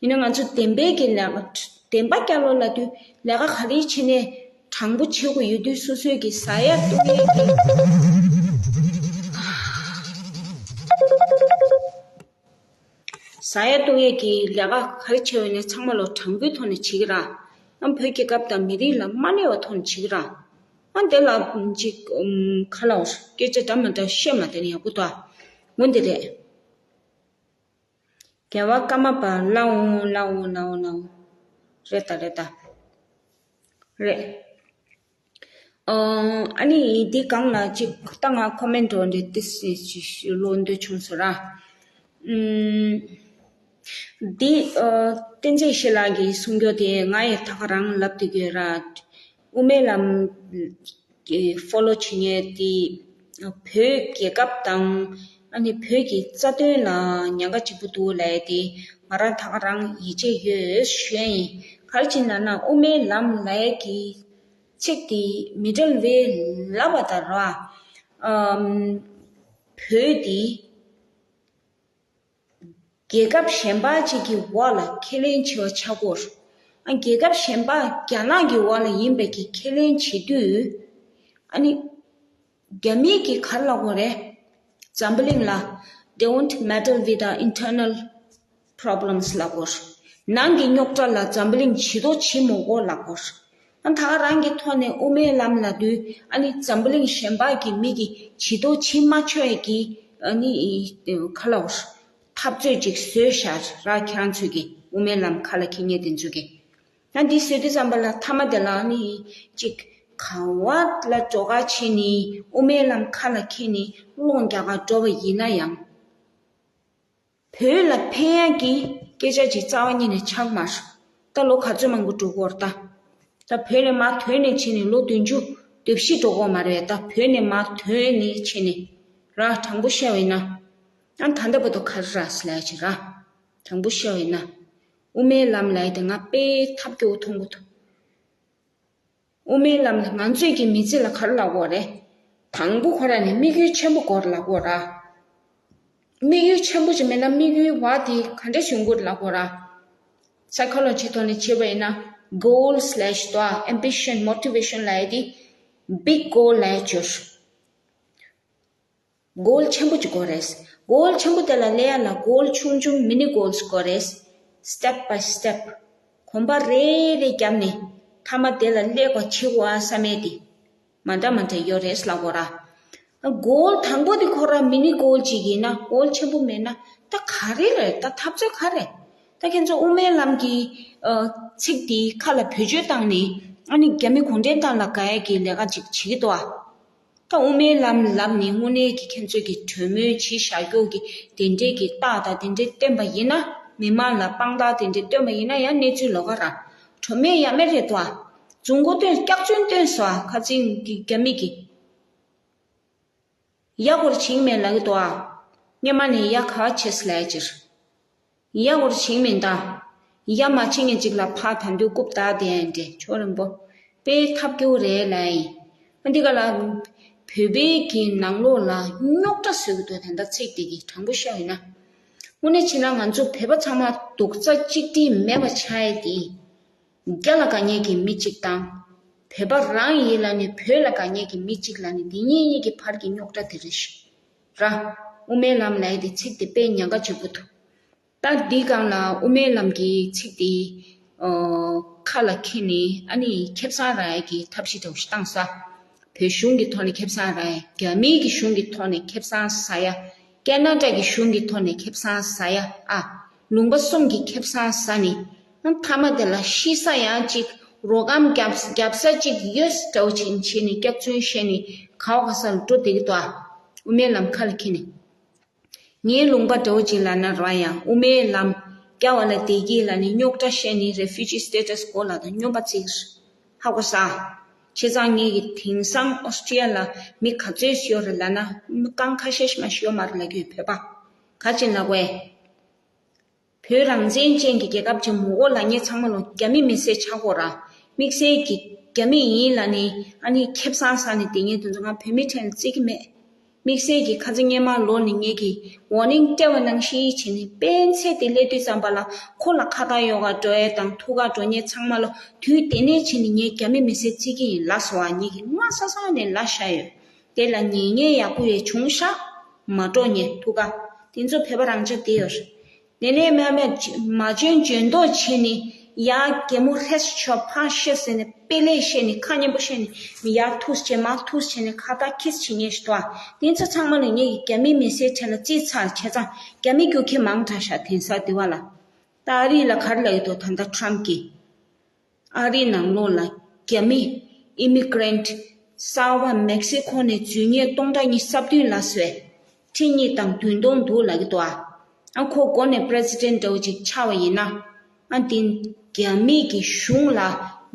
ཡིན་ན་ང་ཚོ་བདེན་པའི་གི་ལས་ཀ་བདེན་པ་བསྐྱལ་ལོ་ལབ་དུས་ལས་ཀ་ག་རེ་བྱེད་ནས་དྲང་པོ་བྱེད་དགོས་ཡོད་དུས་སོ་སོའི་གི་ཟ་ཡ་བཏུང་ཡ་གི་ཟ་ཡ་བཏུང་ཡས་ཀྱི་ལས་ཀ་ག་རེ་བྱས་ཡོད་ནས་ཚང་མ་ལོ་དྲང་པོའི་ཐོག་ནས་བྱེད་ཀྱི་ར། ཨ་བོད་རྒྱལ་ཁབ་དང་མི་རིགས་ལ་མ་གནོད་པའི་ཐོག་ནས་བྱེད་ཀྱི་ར། ཨ་དེ་ལ་ཅིག་ཁ་ལོ་སྐད་ཆ་འདྲ་མ་འདྲ་བཤད་མ་དེ་ནས་ཡག་པོ་འདུག་འོ་འདི་རེད། རྒྱལ་བ་ཀརྨ་པ་ལའོ་ལའོ་ལའོ་ལའོ། རེད་ད་རེད་ད། རེད། ཨ་ནི་འདི་སྒང་ལ་ཅིག་ད་ང་ཁོ་མེན་ཊི་འདྲ་འདི་ཏིས་ཅིག་ལོ་འདོད་བྱུང་སོང་ར། ཨུམ། འདི་ཨ་བསྟན་འཛིན་ཡེ་ཤེས་ལགས་ཀྱིས་གསུང་རྒྱུ་དེ་ང་ཡི་ད་ག་རང་ལབ་དུས་ཀྱི་ར། དབུ་མའི་ལམ་གྱི་ཕོ་ལོ་བྱེད་མཁན་དེ་བོད་རྒྱལ་ཁབ་དང་ཨ་ནི་བོད་ཀྱི་རྩ་དོན་ལ་ཉེན་ཁ་ཆེན་པོ་འདུག་ལབ་ཡས་དེ་ང་རང་ད་ག་རང་ཡིད་ཆེས་ཡོད་ཞུ་ཡ་ཡིན། ག་རེ་བྱས་ན་ན་དབུ་མའི་ལམ་ལབ་ཡས་ཀྱི་ཚིག་དེ་མི་འབྲེལ་བའི་ལབ་པ་ལྟར་ར། ཨམ། བོད་དེ་རྒྱལ་ཁབ་གཞན་པ་ཅིག་གི་འོག་ལ་ཁས་ལེན་བྱེད་པ་ཆགས་ཀྱི་ཡོད་རེད། ཨ་རྒྱལ་ཁབ་གཞན་པ་རྒྱ་ནག་གི་འོག་ལ་ཡིན་པའི་གི་ཁས་ལེན་བྱེད་དུས། ཨ་ནི། རྒྱ་མིས་ཀྱིས་ག་རེ་ལབ་ཀྱི་ཡོད་རེད། འཛམ་བུ་གླིང་ལ། They won't meddle with our internal problems ལབ་ཀྱི་ཡོད་རེད། ནང་གི་རྙོག་དྲ་ལ་འཛམ་བུ་གླིང་ཇུས་གཏོགས་བྱེད་མི་དགོས་ལབ་ཀྱི་ཡོད་རེད། ཨ་ད་ག་རང་གི་ཐོག་ནས་དབུ་མའི་ལམ་ལབ་དུས་ཨ་ནི་འཛམ་བུ་གླིང་གཞན་པ་གི་མི་གིས་ཇུས་གཏོགས་བྱེད་མ་ཆོག་ཡས་ཀྱི་ཨ་ནི་ག་རེ་ལབ་ཀྱི་ཡོད་རེད། འཐབ་རྩོད་ཅིག་བཟོས་བཞག་ར། ཁྱེད་རང་ཚོས་ཀྱིས་དབུ་མའི་ལམ་ཁ་ལ་འཁྱེར་མཁན་དེ་ཚོས་ཀྱིས། ད་འདི་བཟོས་དུས་ཙམ་པ་ལ་མཐའ་མ་དེ་ལ་ནི་ཅིག་ག་བ་ལ་འགྲོ་ག་བྱས་ནི་དབུ་མའི་ལམ་ཁ་ལ་འཁྱེར་ནི་སློང་རྒྱག་ག་འགྲོ་བ་ཡིན་ན་ཡང་། བོད་ལ་ཕན་ཡག་གི་སྐད་ཆ་ཅིག་རྩ་བ་ཉིད་ནས་ཆགས་མ་སོང་། ད་ལོ་ག་ཚོད་མང་པོ་འགྲོ་གི་ཡོད་རེད་ད། ད་བོད་ནས་མར་ཐོན་ནས་བྱས་ནི་ལོ་བདུན་ཅུ་དོན་བཞི་འགྲོ་གི་ཡོད་མ་རེད། ད་བོད་ནས་མར་ཐོན་ནས་བྱས་ནི་ར། དྲང་པོ་བཤད་པ་ཡིན་ན། ཨ་ད་ལྟ་བར་དུ་ག་རེ་རག་ཟེར་ལབ་ཡ་ཅིག་ར། དྲང་པོ་བཤད་པ་ཡིན་ན། དབུ་མའི་ལམ་ལབ་ཡ་དེ་ང་དཔེ་ཐབས་སྐྱོ་བོ་མཐོང་གི་འདུག་དབུ་མའི་ལམ་ལ་ང་ཚོས་ཀྱི་མི་ཚེ་ལ་ག་རེ་ལབ་དགོས་རེད། དང་པོ་ཁོ་རང་ནས་དམིགས་ཡུལ་ཆེན་པོ་སྐོར་ལབ་དགོས་ར། དམིགས་ཡུལ་ཆེན་པོ་ཅིག་མེད་ན་དམིགས་ཡུལ་བ་དེ་ག་འདྲ་བྱུང་དགོས་ལབ་དགོས་ར། Psychology་ཐོག་ནས་བྱས་པ་ཡིན་ན། Goal slash་དོ་ambition motivation་ལབ་ཡ་དེ། Big goal་ལབ་ཡ་བྱོས། Goal་ཆེན་པོ་ཅིག་དགོས་རེད། Goal་ཆེན་པོ་དེ་ལ་སླེབས་ཡ་ལ་Goal་ཆུང་ཆུང་mini goals་དགོས་རེད། Step by step། གོམ་པ་རེ་རེ་བརྒྱབ་ནས་མཐའ་མ་དེ་ལ་སླེབས་པ་བྱེད་དགོས་ཨ་བསམ་ཡས་དེ། མ་འདྲ་མ་འདྲ་ཡོད་རེད་ལབ་དགོས་ར། Goal་དང་པོ་དེ་ཁོ་རང་mini goal་ཅིག་ཡིན་ན་Goal་ཆེན་པོ་མེད་ན་ད་ག་རེ་རེད། ད་འཐབ་རྩོད་ག་རེ། ད་ཁྱེད་ཚོ་དབུ་མའི་ལམ་གྱི་ཨ་ཚིག་དེ་ཁ་ལ་བེད་སྤྱོད་བཏང་ནས་ཨ་ནི་རྒྱ་མི་གུང་ཁྲན་ཏང་ལ་དགའ་ཡས་ཀྱི་ལས་ཀ་ཅིག་བྱེད་ཀྱི་འདུག་ཨ། ད་དབུ་མའི་ལམ་ལབ་ནས་དངོས་གནས་ཀྱི་ཁྱེད་ཚོས་ཀྱི་གྲོས་མོལ་བྱེད་བཞག་རྒྱུ་གི་དེ་འདྲས་ཀྱི་རྟགས་དང་དེ་འདྲས་བསྟན་པ་ཡིན་ན། མི་མང་ལ་དཔང་རྟགས་དེ་འདྲས་བསྟན་པ་ཡིན་ན་ཡང་གནས་ཚུལ་ལོགས་ཀ་ར། གྲོས་མོལ་ཡ་མེད་རེད་དོ། རྫུན་མགོ་སྟོན་སྐྱག་རྫུན་སྟོན་སོ་ཨ། ཁ་ཚིག་གི་རྒྱ་མི་གི། ཡ་སྐོར་བྱིང་མེད་ལབ་ཀྱི་འདུག་ཨ། སྔོན་མ་ནས་ཡ་ག་བ་བྱེད་ལབ་ཡ་ཅིར། ཡ་སྐོར་བྱིང་མེད་ད། ཡ་མ་བྱིང་ངེ་ཅིག་ལ་ཕ་ད་འདུག་རྐུབ་བཏགས་དེ་ཡན་འདྲེ་ཆོ་རིན་པོ། དཔེ་ཐབས་སྐྱོ་རེད་ལབ་ཡིན། ཨ་འདི་ག་ལ། བོད་པའི་གི་ནང་ལོགས་ལ་རྙོག་དྲ་བཟོ་གི་འདུག་ད་ལྟ་ཚིག་དེ་གི་དྲང་པོ་བཤད་ཡིན་ན། དངོས་གནས་བྱས་ན་ང་ཚོ་བོད་པ་ཚང་མ་རྡོག་རྩ་གཅིག་སྒྲིལ་མེད་པ་ཆགས་ཡས་དེ། རྒྱ་ལ་དགའ་མཁན་གྱི་མི་གཅིག་དང་། བོད་པ་རང་ཡིན་ལབ་ནས་བོད་ལ་དགའ་མཁན་གྱི་མི་གཅིག་ལབ་ནས་འདི་གཉིས་གཉིས་ཀྱི་བར་གྱི་རྙོག་དྲ་དེ་རེད་ཤག་ར། དབུ་མའི་ལམ་ལབ་ཡ་དེ་ཚིག་དེ་དཔེ་ཉེན་ཁ་ཆེ་པོ་འདུག་ད་འདི་སྒང་ལ་དབུ་མའི་ལམ་གྱི་ཚིག་དེ་ཨོ་ཁ་ལ་འཁྱེར་ནས་ཨ་ནི་ཁེ་བཟང་རག་ཡ་གི་ཐབས་ཤེས་འདྲ་བོ་ཞིག་བཏང་ས། བོད་གཞུང་གི་ཐོག་ནས་ཁེ་བཟང་རག་ཡ། རྒྱ་མིའི་གི་གཞུང་གི་ཐོག་ནས་ཁེ་བཟང་ཟ་ཡ། ཀེ་ན་ཌ་གི་གཞུང་གི་ཐོག་ནས་ཁེ་བཟང་ཟ་ཡ་ཨ། ལུང་པ་གསུམ་གྱི་ཁེ་བཟང་ཟ་ནི། མཐའ་མ་དེ་ལ་ཤི་ས་ཡང་གཅིག་རོ་སྒམ་རྒྱབ་རྒྱབ་ས་གཅིག་ཡོད་འདྲ་བོ་བྱས་ནས་བྱས་ནས་སྐྱག་རྫུན་བཤད་ནས་ག་བ་ག་ས་ལ་འགྲོ་བསྡད་ཀྱི་འདུག་ཨ། དབུ་མའི་ལམ་ཁ་ལ་འཁྱེར་ནས། ངའི་ལུང་པ་འདྲ་བོ་ཅིག་ལབ་ན་ར་ཡང་དབུ་མའི་ལམ་རྒྱ་བ་ལ་བསྡད་ཀྱི་ལབ་ནས་རྙོག་དྲ་བཤད་ནས་refugee status་གོ་ལ་དང་སྨྱོན་པ་བརྩིས། ཧ་གོ་ས། བྱས་ཙང་ངེད་ཀྱི་དེང་སང་ཨོ་སི་ཀྲི་ཡ་ལ་མི་ག་ཚོད་ཡོད་རེད་ལབ་ན་རྐང་ཁ་ཤས་ཤིག་མ་ཞིག་ཡོད་མ་རེད་ལབ་ཀྱི་ཡོད། བོད་པ་ག་ཅིག་ལབ་དགོས། བོད་རང་བཙན་ཅན་གྱི་རྒྱལ་ཁབ་ཅིག་མ་རེད་ལབ་མཁན་ཚང་མ་ལོ་རྒྱ་མི་མི་སེར་ཆགས་དགོས་ར། དམིགས་བསལ་གྱི་རྒྱ་མི་ཡིན་ལབ་ནས་ཨ་ནི་ཁེ་བཟང་ཟ་ནས་བསྡད་མཁན་དེ་ཚོ་ང་བོད་མི་གྲས་ལ་བརྩི་གི་མེད། དམིགས་བསལ་གྱི་ཁ་ཚ་སྔོན་མ་ལོ་ནས་ངེད་ཀྱིས་ཝར་ནིང་སྤྲད་པ་ནང་བཞིན་བྱས་ནས་སྤེན་ཚེ་དེ་སླེབས་དུས་ཙམ་པ་ལ་ཁོ་ལ་ཁ་བཏགས་ཡོ་ག་འགྲོ་ཡས་དང་ཐུགས་ཁ་འགྲོ་མཁན་ཚང་མ་ལོ་དུས་དེ་ནས་བྱས་ནས་ངས་རྒྱ་མི་མི་སེར་བརྩི་གི་ཡིན་ལབ་སོང་བ། ངེད་ཀྱིས་སྔ་ས་ས་ནས་ལབ་བཞག་ཡོད། དེ་ལ་ཉན་མཁན་ཡག་པོ་ཡོད་བྱུང་ཤག་མ་འགྲོ་མཁན་ཐུགས་ཁ། དེ་ཚོ་བོད་པ་རང་ཆ་དེ་ཡོད་རེད། དེ་ནས་མ་མ་མ་འཇོན་འཇོན་མདོག་བྱས་ནས་ཡ་གད་མོ་ཧྲེས་ཆོག་ཕ་ཤེས་ཟེར་ནས་དཔེ་ལས་བཤད་ནས་ཁ་སྙན་པོ་བཤད་ནས་ཡ་ཐུགས་བྱས་མ་ཐུགས་བྱས་ནས་ཁ་བཏགས་ཁིས་བྱེད་མཁན་ཞིག་འདུག་ཨ། དེ་ཚོ་ཚང་མ་ལ་ངེད་ཀྱི་རྒྱ་མི་མི་སེར་གྲས་ལ་རྩིས་ཚར་བྱས་ཙང་རྒྱ་མི་རྒྱུག་ཁྱི་མང་དྲགས་ཤག་དེང་སང་དེ་བ་ལ། ད་ཨ་རི་ལ་ག་རེ་ལབ་ཀྱི་འདུག་ད་ལྟ་ཊམ་གྱིས། ཨ་རིའི་ནང་ལོགས་ལ་རྒྱ་མི་ཨི་མི་གྷི་རེན་ཊི་གསར་པ་མེག་སི་ཁོ་ནས་འཛུལ་མཁན་སྟོང་ཕྲག་ཉི་ཤུ་རྩ་བདུན་ལ་སོས། ཁྲི་གཉིས་དང་བདུན་སྟོང་འདུག་ལབ་ཀྱི་འདུག་ཨ། ཨ་ཁོ་མགོ་ནས་པི་རེ་སི་ཌེན་ཊི་འདྲ་བོ་ཅིག་ཆགས་པ་ཡིན་ན། ཨ་འདི་རྒྱ་མི་གི་གཞུང་ལ་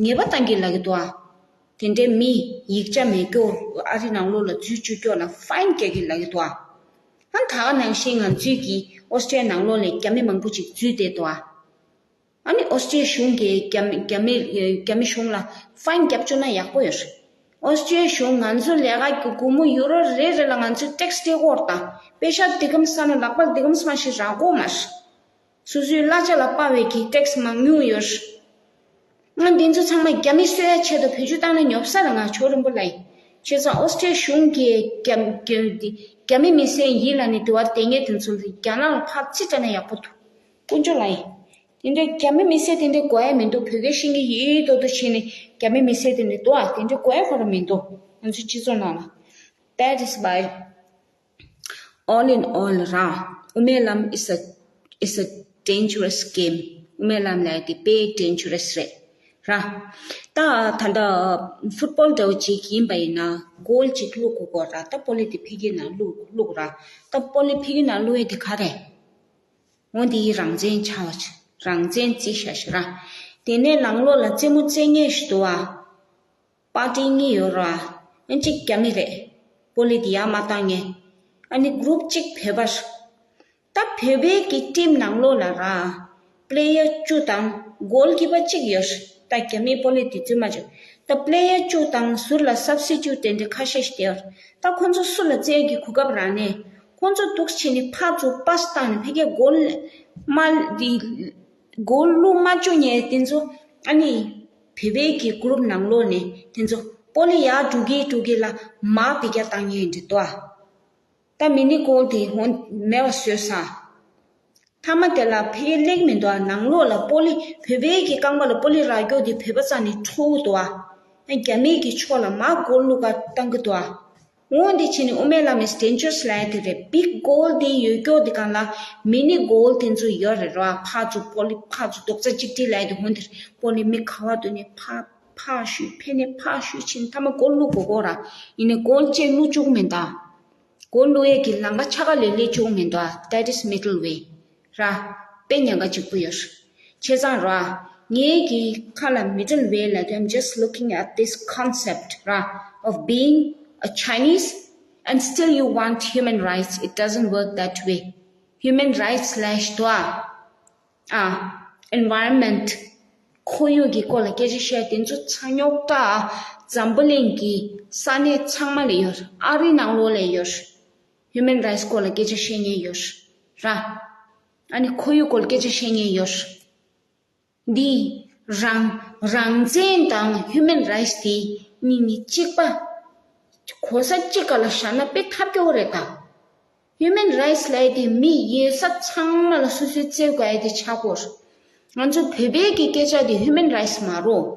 ཉེས་པ་བཏང་གི་ལབ་ཀྱི་འདུག་ཨ། དེ་འདྲའི་མི་ཡིག་ཆ་མེད་སྐྱོ་ཨ་རི་ནང་ལོགས་ལ་འཛུལ་བཅུག་སྐྱོ་ལ་ཕའིན་རྒྱག་གི་ལབ་ཀྱི་འདུག་ཨ། ཨ་ད་ག་ནང་བཞིན་ང་ཚོའི་གི་ཨོ་སི་ཀྲི་ཡ་ནང་ལོགས་ལ་རྒྱ་མི་མང་པོ་ཅིག་འཛུལ་བསྡད་འདུག་ཨ། ཨ་ནི་ཨོ་སི་ཀྲི་ཡ་གཞུང་གིས་རྒྱ་མི་རྒྱ་མི་རྒྱ་མི་གཞུང་ལ་ཕའིན་རྒྱབ་བཅུག་ན་ཡག་པོ་ཡོད་རེད། ཨོ་སི་ཀྲི་ཡ་གཞུང་ང་ཚོ་ལས་ཀ་གི་སྒོར་མོ་ཡུ་རོ་རེ་རེ་ལ་ང་ཚོས་ཊེག་སི་སྤྲད་དགོས་རེད་ད། པེ་ཤག་འདི་གམ་ས་ན་ལག་པ་འདི་གམ་ས་མ་ཞིག་རག་གོ་མ་རེད། སོ་སོའི་གླ་ཆ་ལ་དཔག་པའི་གི་ཊེག་སི་མང་ཉུང་ཡོད་རེད། ང་འདི་ཚོ་ཚང་མ་རྒྱ་མི་གསོད་ཡ་ཆེད་དུ་བེད་སྤྱོད་བཏང་ན་ཉོབ་ས་རེད། ང་ཆོ་རིན་པོ་ལ་ཡིན། བྱས་ཙང་ཨོ་སི་ཀྲི་ཡ་གཞུང་གིས་རྒྱ་རྒྱ་རྒྱ་མི་མི་སེར་ཡིན་ལབ་ནས་དེ་བར་བསྡད་མཁན་དེ་ཚོ་ལ་རྒྱ་ནག་ལ་ཕར་རྩིས་སྤྲད་ན་ཡག་པོ་འདུག་དཀོན་མཆོག་ལ་ཡིན། དེ་འདྲའི་རྒྱ་མི་མི་སེར་དེ་འདྲའི་དགོས་ཡ་མི་འདུག་བོད་སྐད་ཤེས་ཀྱི་ཡོད་ཡོད་མདོག་མདོག་བྱས་ནས་རྒྱ་མི་མི་སེར་དེ་འདྲ་འདུག་ཨ། དེ་འདྲའི་དགོས་ཡ་ཁོ་རང་མི་འདུག་ང་ཚོའི་སྤྱི་ཚོགས་ནང་ལ། That is why, all in all, ར། དབུ་མའི་ལམ་is a is a dangerous game. དབུ་མའི་ལམ་ལབ་ཡ་དེ་དཔེ་ཌེན་ཇར་རེ་སི་རེད། ར། ད་ད་ལྟ་ཕུཊ་བོལ་འདྲ་བོ་ཅིག་ཡིན་པ་ཡིན་ན་གོལ་ཅིག་བླུག་དགོས་གོ་ར། ད་པོ་ལི་དེ་ཕི་གི་ནང་བླུག་བླུག་ར། ད་པོ་ལི་ཕི་གི་ནང་བླུག་ཡ་དེ་ག་རེད། འོ་འདི་རང་བཙན་ཆགས་པ་ཆགས། རང་བཙན་རྩིས་བཞག་ཤག་ར། དེ་ནས་ནང་ལོགས་ལ་རྩེད་མོ་རྩེ་མཁན་ཞིག་འདུག་ཨ། པར་ཊི་གཉིས་ཡོད་ར། ཨ་གཅིག་རྒྱ་མི་རེད། པོ་ལི་དེ་ཡར་མར་བཏང་མཁན། ཨ་ནི་གུ་རུབ་གཅིག་བོད་པ་རེད། ད་བོད་པའི་གི་ཊིམ་ནང་ལོགས་ལ་ར། པི་ལེ་ཡར་བཅུ་དང་གོལ་ཀི་པར་གཅིག་ཡོད་རེད། ད་རྒྱ་མིའི་པོ་ལི་དེ་ཚོས་མ་བཅུག་ད་པི་ལེ་ཡར་བཅུ་དང་ཟུར་ལ་སབ་སི་ཊི་ཊུཊ་དེ་འདྲ་ཁ་ཤས་ཤིག་བསྡད་ཡོད་རེད། ད་ཁོ་ཚོ་སུ་ལ་རྩེད་ཀྱི་གོ་སྐབས་རག་ནས། ཁོང་ཚོ་འདུག་བྱས་ནས་ཕར་ཚུར་པ་སི་བཏང་ནས་ཕ་གིའི་གོལ་མ་འདི་གོལ་བླུག་མ་བཅུག་མཁན་དེ་ཚོ་ཨ་ནི་བོད་པའི་གི་གུ་རུབ་ནང་ལོགས་ནས་དེ་ཚོ་པོ་ལི་ཡར་འགྲོ་གི་འགྲོ་གི་ལ་མར་ཕ་གིར་བཏང་མཁན་འདྲ་འདུག་ད་མི་ནི་གོལ་དེ་ཧོན་མེད་པ་བཟོས་ས། མཐའ་མ་དེ་ལ་ཕ་གིར་སླེབས་མི་འདུག་ནང་ལོགས་ལ་པོ་ལི་བོད་པའི་གི་རྐང་པ་ལ་པོ་ལི་ར་རྒྱོ་དེ་བོད་པ་རྩ་ནས་འཕྲོག་འདུག་ཨ་རྒྱ་མིའི་གི་ཕྱོགས་ལ་མར་གོལ་བླུག་ག་བཏང་གི་འདུག་འོ་འདི་བྱས་ནས་དབུ་མའི་ལམ་is dangerous ལབ་ཡ་དེ་རེད། big goal དེ་ཡོད་སྐྱོ་དེ་གང་ལ་མི་ནི་གོལ་དེ་ཚོ་ཡོད་རེད་ར། ཕར་ཚུར་པོ་ལི་ཕར་ཚུར་རྡོག་རྩ་གཅིག་སྒྲིལ་ལབ་ཡ་དེ་འོ་འདིར་པོ་ལི་མི་ག་བ་འདུག་ནས་ཕར་ཕར་བཤུས་ཕེ་ནས་ཕར་བཤུས་ཕྱིན་མཐའ་མ་གོལ་བླུག་དགོས་གོ་ར། ཡིན་ནས་གོལ་ཅེས་བླུག་བཅུག་མེད་ད། གོལ་བླུག་ཡས་ཀྱི་ལམ་ཁ་ཆ་ག་ལས་སླེབས་བཅུག་མེད་ད། That is middle way ར། དཔེ་ཉེན་ཁ་གཅིག་པུ་ཡོད། བྱས་ཙང་ར། ངའི་གི་ཁ་ལ་middle way ལབ་དུས་I'm just looking at this concept ར། of being a Chinese and still you want human rights, it doesn't work that way. Human rights ལབ་ཤི་དོ་ཨ། ཨ། environment ཁོར་ཡུག་གི་སྐོར་ལ་སྐད་ཆ་བཤད་དེ་ཚོ་ཚ་རྙོག་དྲ་འཛམ་བུ་གླིང་གི་ས་གནས་ཚང་མ་ལ་ཡོད། ཨ་རི་ནང་ལོགས་ལ་ཡོད། human rights སྐོར་ལ་སྐད་ཆ་བཤད་མཁན་ཡོད་ར། ཨ་ནི་ཁོར་ཡུག་སྐོར་ལ་སྐད་ཆ་བཤད་མཁན་ཡོད། འདི་རང་རང་བཙན་དང་human rights དེ་གཉིས་གཉིས་གཅིག་པ་གོ་ས་གཅིག་ག་ལ་བཞག་ན་དཔེ་ཐབས་སྐྱོ་བོ་རེད་ད། human rights ལབ་ཡ་དེ་མི་ཡོད་ས་ཚང་མ་ལ་སོ་སོའི་བརྩི་དགོས་ཡ་དེ་ཆགས་ཀྱི་ཡོད་རེད། ང་ཚོ་བོད་པའི་གི་སྐད་ཆ་དེ་human rights མ་རེད།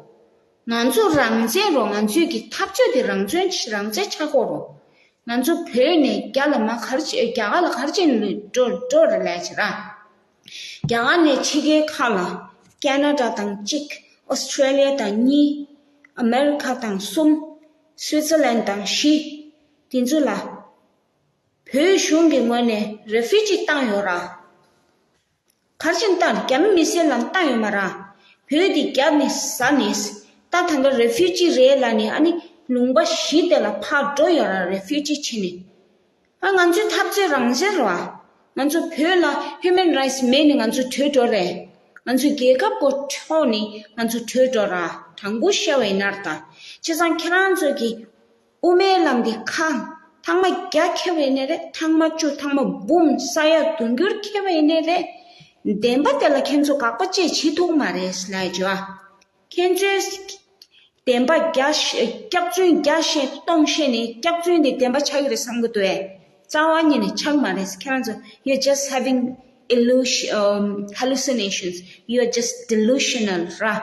ང་ཚོ་རང་བཙན་རེད། ང་ཚོའི་གི་འཐབ་རྩོད་དེ་རང་བཙན་རང་བཙན་ཆགས་ཀྱི་ཡོད་རེད། ང་ཚོ་བོད་ནས་རྒྱ་ལ་མར་ག་རེ་བྱེད། རྒྱ་གར་ལ་ག་རེ་བྱེད་ནས་འགྲོ་འགྲོ་རེད་ལབ་བྱེད་ར། རྒྱ་གར་ནས་ཕྱི་རྒྱལ་ཁག་ལ་ཀེ་ན་ཌ་དང་གཅིག་ཨོ་སི་ཀྲེ་ལི་ཡ་དང་གཉིས། ཨ་མེ་རི་ཁ་དང་གསུམ། སུའི་ཙི་ལན་དང་བཞི། དེ་ཚོ་ལ་བོད་གཞུང་གི་ངོས་ནས་རེ་ཕུ་ཇི་བཏང་ཡོད་ར། ག་རེ་བྱས་ནས་བཏང་རེད། རྒྱ་མི་མི་སེར་ལ་བཏང་ཡོད་མ་རེད། བོད་དེ་རྒྱ་ནས་ཟ་ནས་ད་ད་ལྟ་རེ་ཕུ་ཇི་རེད་ལབ་ནས་ཨ་ནི་ལུང་པ་བཞི་དེ་ལ་ཕར་འགྲོ་ཡོད་ར། རེ་ཕུ་ཇི་བྱས་ནས། ཨ་ང་ཚོའི་འཐབ་རྩོད་རང་བཙན་རེད་བ། ང་ཚོ་བོད་ལ་human rights མེད་ནས་ང་ཚོ་བྲོས་འགྲོ་རེད། ང་ཚོ་རྒྱལ་ཁབ་པོ་འཕྲོག་ནས་ང་ཚོ་བྲོས་འགྲོ་ར། དྲང་པོ་བཤད་པ་ཡིན་ན་རེད་ད། བྱས་ཙང་ཁྱེད་རང་ཚོ་གི་དབུ་མའི་ལམ་འདི་ཁ་ཐེངས་མ་བརྒྱ་འཁྱེར་བ་ཡིན་ནའི་རེད། ཐེངས་མ་བཅུ་ཐེངས་མ་འབུམ་ས་ཡ་དུང་ཕྱུར་འཁྱེར་བ་ཡིན་ནའི་རེད། བདེན་པ་དེ་ལ་ཁྱེད་ཚོ་དགག་པ་ཅིག་བྱེད་ཐུབ་མ་རེད་ལབ་ཡ་བྱས་བ། ཁྱེད་ཚོས་བདེན་པ་རྒྱ་བཤད། སྐྱག་རྫུན་རྒྱ་བཤད་སྟོང་བཤད་ནས་སྐྱག་རྫུན་དེ་བདེན་པ་ཆགས་ཀྱི་རེད་བསམ་གྱི་འདུག་གས། རྩ་བ་ཉིད་ནས་ཆགས་མ་རེད། ཁྱེད་རང་ཚོ you're just having illusion, um, hallucinations. You're just delusional ར།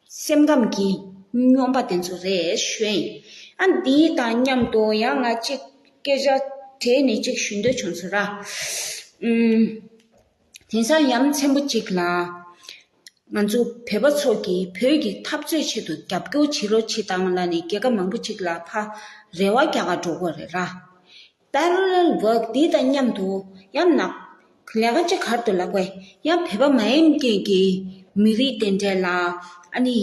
སེམས་ཁམས་ཀྱི་སྨྱོན་པ་དེ་ཚོ་རེད་ཞུ་ཡིན། ཨ་འདི་དང་མཉམ་དུ་ཡང་ང་གཅིག་སྐད་ཆ་དྲས་ནས་གཅིག་ཞུ་འདོད་བྱུང་སོང་ར། ཨུམ། དེང་སང་ཡ་མཚན་པོ་གཅིག་ལ། ང་ཚོ་བོད་པ་ཚོ་གིས་བོད་ཀྱི་འཐབ་རྩོད་ཆེད་དུ་རྒྱབ་སྐྱོར་བྱེད་རོགས་བྱེད་དང་ལབ་ནས་རྒྱལ་ཁབ་མང་པོ་ཅིག་ལ་ཕར་རེ་བ་རྒྱག་ག་འགྲོ་གི་ཡོད་རེད་ར། parallel work འདི་དང་མཉམ་དུ་ཡང་ན་ལས་ཀ་ཅིག་ག་རེ་འདུག་ལབ་དགོས། ཡང་བོད་པ་མ་ཡིན་མཁན་གྱི་མི་རིགས་དེ་འདྲས་ལ་ཨ་ནི་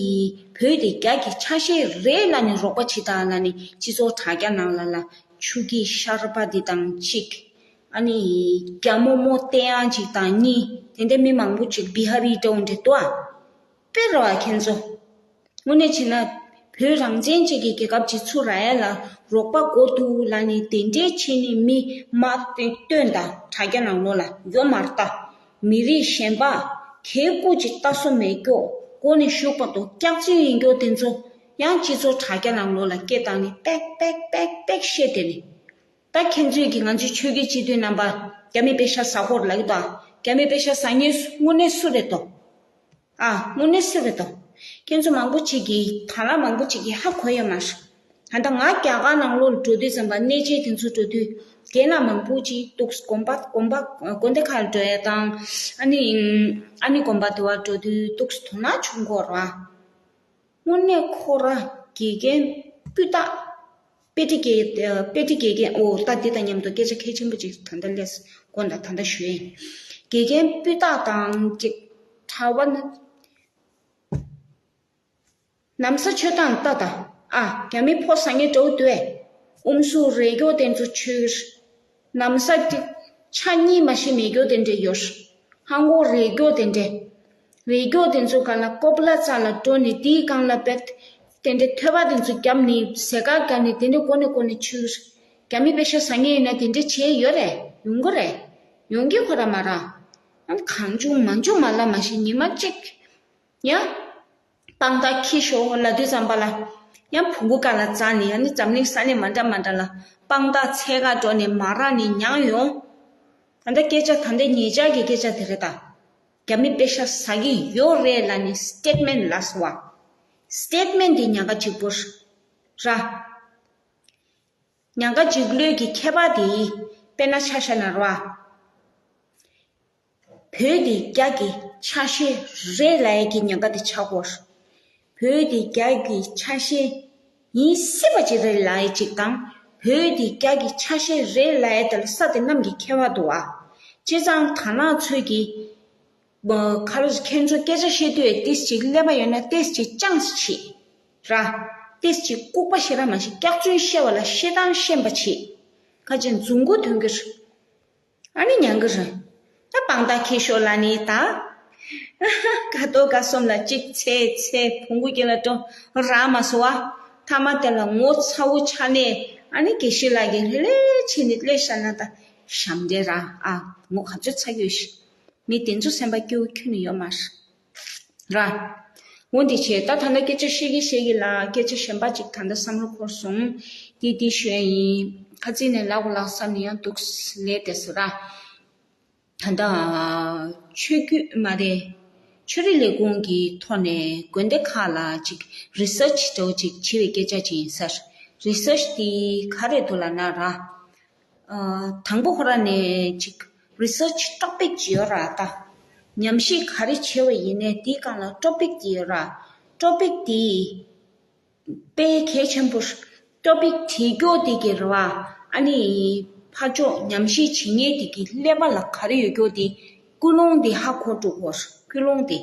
བོད་དེ་རྒྱ་གི་ཆ་ཤས་རེད་ལབ་ནས་རོགས་པ་བྱེད་དང་ལབ་ནས་སྤྱི་ཚོགས་དྲ་རྒྱ་ནང་ལ་ལ་ཆུ་སྐྱིད་ཤར་པ་འདི་དང་གཅིག་ཨ་ནི་རྒྱ་མོ་མོ་བསྟན་ཡག་ཅིག་དང་གཉིས། དེ་འདྲ་མི་མང་པོ་ཅིག་བི་ཧ་རི་འདྲ་བོ་འདྲ་འདུག་ཨ། དཔེ་རེད་བ་ཁྱེད་ཚོ། དངོས་གནས་བྱས་ན་བོད་རང་བཙན་ཅིག་གི་རྒྱལ་ཁབ་ཅིག་ཚུགས་རག་ཡ་ལ་རོགས་པ་དགོས་འདུག་ལབ་ནས་དེ་འདྲའི་བྱས་ནས་མི་མར་བཏོན་དང་དྲ་རྒྱ་ནང་ལོགས་ལ་ཡོད་མ་རེད་ད། མི་རིགས་གཞན་པ་གའི་སྐུ་ཅིག་ལྟ་སོ་མེད་སྐྱོ་སྒོ་ནས་ཞུགས་པ་དང་སྐྱག་རྫུན་ཡིན་སྐྱོ་དེ་ཚོ་ཡང་སྤྱི་ཚོགས་དྲ་རྒྱ་ནང་ལོགས་ལ་སྐད་བཏང་ནས་པེག་པེག་པེག་པེག་བཤད་དེ་ནས། ད་ཁྱེད་ཚོས་ཀྱིས་ང་ཚོའི་ཆོས་བརྒྱུད་སྤྱི་འཐུས་རྣམ་པ་རྒྱ་མི་པེ་ཤ་ཟ་ཧོར་ལབ་ཀྱི་འདུག་རྒྱ་མི་པེ་ཤ་ཟ་མཁན་དངོས་གནས་སུ་རེད་དོ། ཨ། དངོས་གནས་སུ་རེད་དོ། ཁྱེད་ཚོ་མང་པོ་ཅིག་གིས་དང་བླངས་མང་པོ་ཅིག་གིས་ཧ་གོ་ཡོད་མ་རེད། ད་ལྟ་ང་རྒྱ་གར་ནང་ལོགས་ལ་འགྲོ་དུས་ཙམ་པ་གནས་མཇལ་དེ་ཚོ་འགྲོ་དུས་རྒན་ལགས་མང་པོ་ཅིག་འདུག་དགོན་པ་དགོན་པ་དགོན་སྡེ་ཁག་ལ་འགྲོ་ཡ་དང་། ཨ་ནི་ཨ་ནི་དགོན་པ་དེ་བ་འགྲོ་དུས་འདུག་དོ་སྣང་བྱུང་གི་ཡོད་རེད་བ། དངོས་གནས་ཁོ་ར་དགེ་རྒན་སྤུས་དག་དཔེ་ཁྲིད་དགེ་དཔེ་ཁྲིད་དགེ་རྒན། ཨོ་ད་འདི་དང་མཉམ་དུ་སྐད་ཆ་གལ་ཆེན་པོ་ཅིག་ད་ལྟ་སླེབས་དགོངས་དག་ད་ལྟ་ཞུ་ཡིན། དགེ་རྒན་སྤུས་དག་དང་ཅིག་གྲྭ་པ་ན་ན་བཟའ་ཆོས་དང་ལྟ་དང་། ཨ་རྒྱ་མི་ཕོ་ཟ་མཁན་འདྲ་བོ་འདུག་གས། ཨུམ་སུ་རེ་སྐྱོ་དེ་ཚོ་ཆོས་ན་བཟའ་ཅིག་ཆ་གཉིས་མ་ཤེས་མེད་སྐྱོ་དེ་འདྲ་ཡོད། ཧང་གོ་རེ་སྐྱོ་དེ་འདྲ། རེ་སྐྱོ་དེ་ཚོ་ག་ལ་ཀོ་པ་ལ་ཙ་ལ་འགྲོ་ནས་དེའི་སྒང་ལ་བེད་དེ་འདྲ་ཐོད་པ་དེ་ཚོ་བརྒྱབ་ནས་ཟས་ཁ་བརྒྱབ་ནས་དེ་འདྲ་གོ་ནས་གོ་ནས་ཆུ། རྒྱ་མི་པེ་ཤ་ཟ་མཁན་ཡིན་ན་དེ་འདྲ་བྱས་ཡོད་རེད། ཡོང་གི་རེད། ཡོང་གི་ཁོ་ར་མ་ར། ཨ་ནི་གང་བྱུང་མང་བྱུང་མ་ལབ་མ་ཤེས། ཉི་མ་གཅིག་ཡང་དཔང་རྟགས་འཁྱེར་ཤོག་ལབ་དུས་ཙམ་པ་ལ། ཡང་བོང་གུ་ཁ་ལ་འཛེགས་ནས། ཨ་ནི་འཛམ་གླིང་ས་གནས་མ་འདྲ་མ་འདྲ་ལ་དཔང་རྟགས་འཚོལ་ག་འགྲོ་ནས་མ་རག་ནས་མྱངས་ཡོང་། ད་ལྟ་སྐད་ཆ་ད་ལྟ་ཉེ་ཆར་གྱི་སྐད་ཆ་དེ་རེད་ད། རྒྱ་མི་པེ་ཤ་ཟ་གི་ཡོད་རེད་ལབ་ནས་སི་ཊེཊ་མེན་ཊི་ལབ་སོང་བ། སི་ཊེཊ་མེན་ཊི་དེ་ཉག་ག་གཅིག་པོ་ར། ཉག་ག་གཅིག་ལོས་ཀྱི་ཁྱད་པར་དེ་དཔེར་ན་ཆ་བཞག་ན་ར། བོད་དེ་རྒྱ་གི་ཆ་ཤས་རེད་ལབ་ཡས་ཀྱི་ཉག་ག་དེ་ཆགས་ཀྱི་ཡོད་རེད། བོད་དེ་རྒྱ་གི་ཆ་ཤས་ཡིན་སྲིད་པ་ཅིག་རེད་ལབ་ཡས་ཅིག་དང་། བོད་དེ་རྒྱ་གི་ཆ་ཤས་རེད་ལབ་ཡས་དེ་ལ་ས་དེ་གནམ་གྱི་ཁྱད་པར་འདུག་ཨ། བྱས་ཙང་དར་ནག་ཚོས་ཀྱིས། ཁ་ལོ་ཁྱེད་ཚོ་སྐད་ཆ་བཤད་དུས་ཏིས་ཅིག་ཀླད་པ་ཡོད་ན་ཏིས་ཅིག་ཅང་ཅིག་བྱེད་ར། ཏིས་ཅིག་ལྐུགས་པ་བཤད་ར་མ་བཤད། སྐྱག་རྫུན་བཤད་པ་ལ་བཤད་སྟངས་ཤེས་པ་བྱེད། ཁ་ཅིག་རྫུན་མགོ་ཐོན་གྱི་རེད། ཨ་ནི་མྱང་གི་རེད། ད་དཔང་རྟགས་འཁྱེར་ཤོག་ལབ་ནི་ད། དགའ་ཏོག་དགའ་གསུམ་ལ་གཅིག་འཚོལ་འཚོལ་བོང་གུ་གྱེན་ལ་འགྲོ་རག་མ་སོང་བ། མཐའ་མ་དེ་ལ་ངོ་ཚ་བོ་ཆགས་ནས། ཨ་ནི་དགེ་བཤེས་ལགས་ཀྱིས་ལྷོད་ལྷོད་བྱས་ནས་སླེབས་བཞག་ན་ད་ཞབས་འདྲེན་ར། ཨ་ངོ་ག་ཚོད་ཚ་གི་ཡོད་ཤི། མི་དེ་ཚོ་སེམས་པ་སྐྱོ་བོ་ཁྱོན་ནས་ཡོད་མ་རེད་ར། འོ་འདི་བྱས། ད་ད་ལྟ་སྐད་ཆ་བཤད་ཀྱི་བཤད་ཀྱི་ལ་སྐད་ཆ་གཞན་པ་ཅིག་ད་ལྟ་བསམ་བློ་འཁོར་སོང་། འདི་འདི་ཞུ་ཡ་ཡིན། ཁ་རྩང་ནས་ལབ་དགོས་ལབ་བསམ་ནས་ཡང་འདུག་ལས་བསྡད་སོང་ར། ད་ལྟ་ཆོས་བརྒྱུད་མ་རེད། ཆོས་རིག་ལས་ཁུངས་ཀྱི་ཐོག་ནས་དགོན་སྡེ་ཁག་ལ་ཅིག་རི་སར་ཆི་འདྲ་བོ་ཅིག་བྱེད་པའི་སྐད་ཆ་ཅིག་ཡིན་ས་རེད། རི་སར་ཆི་དེ་ག་རེ་འདུག་ལབ་ན་ར། ཨ། དང་པོ་ཁོ་རང་ནས་ཅིག་རི་སར་ཆི་ཊོ་པིག་ཅིག་ཡོད་ར། ད་ཉམས་ཞིབ་ག་རེ་བྱས་པ་ཡིན་ནའི་དེའི་སྒང་ལ་ཊོ་པིག་དེ་ཡོད་ར། ཊོ་པིག་དེ་དཔེ་གལ་ཆེན་པོ། ཊོ་པིག་བྲིས་རྒྱུ་དེ་གི་རེད་བ། ཨ་ནི་ཕར་ཕྱོགས་ཉམས་ཞིབ་བྱེད་མཁན་དེ་གི་ཀླད་པ་ལ་ག་རེ་ཡོད་རྒྱུ་དེ། ཀུན་སློང་དེ་ཧ་གོ་འགྲོ་གི་ཡོད། ཀུན་སློང་དེ།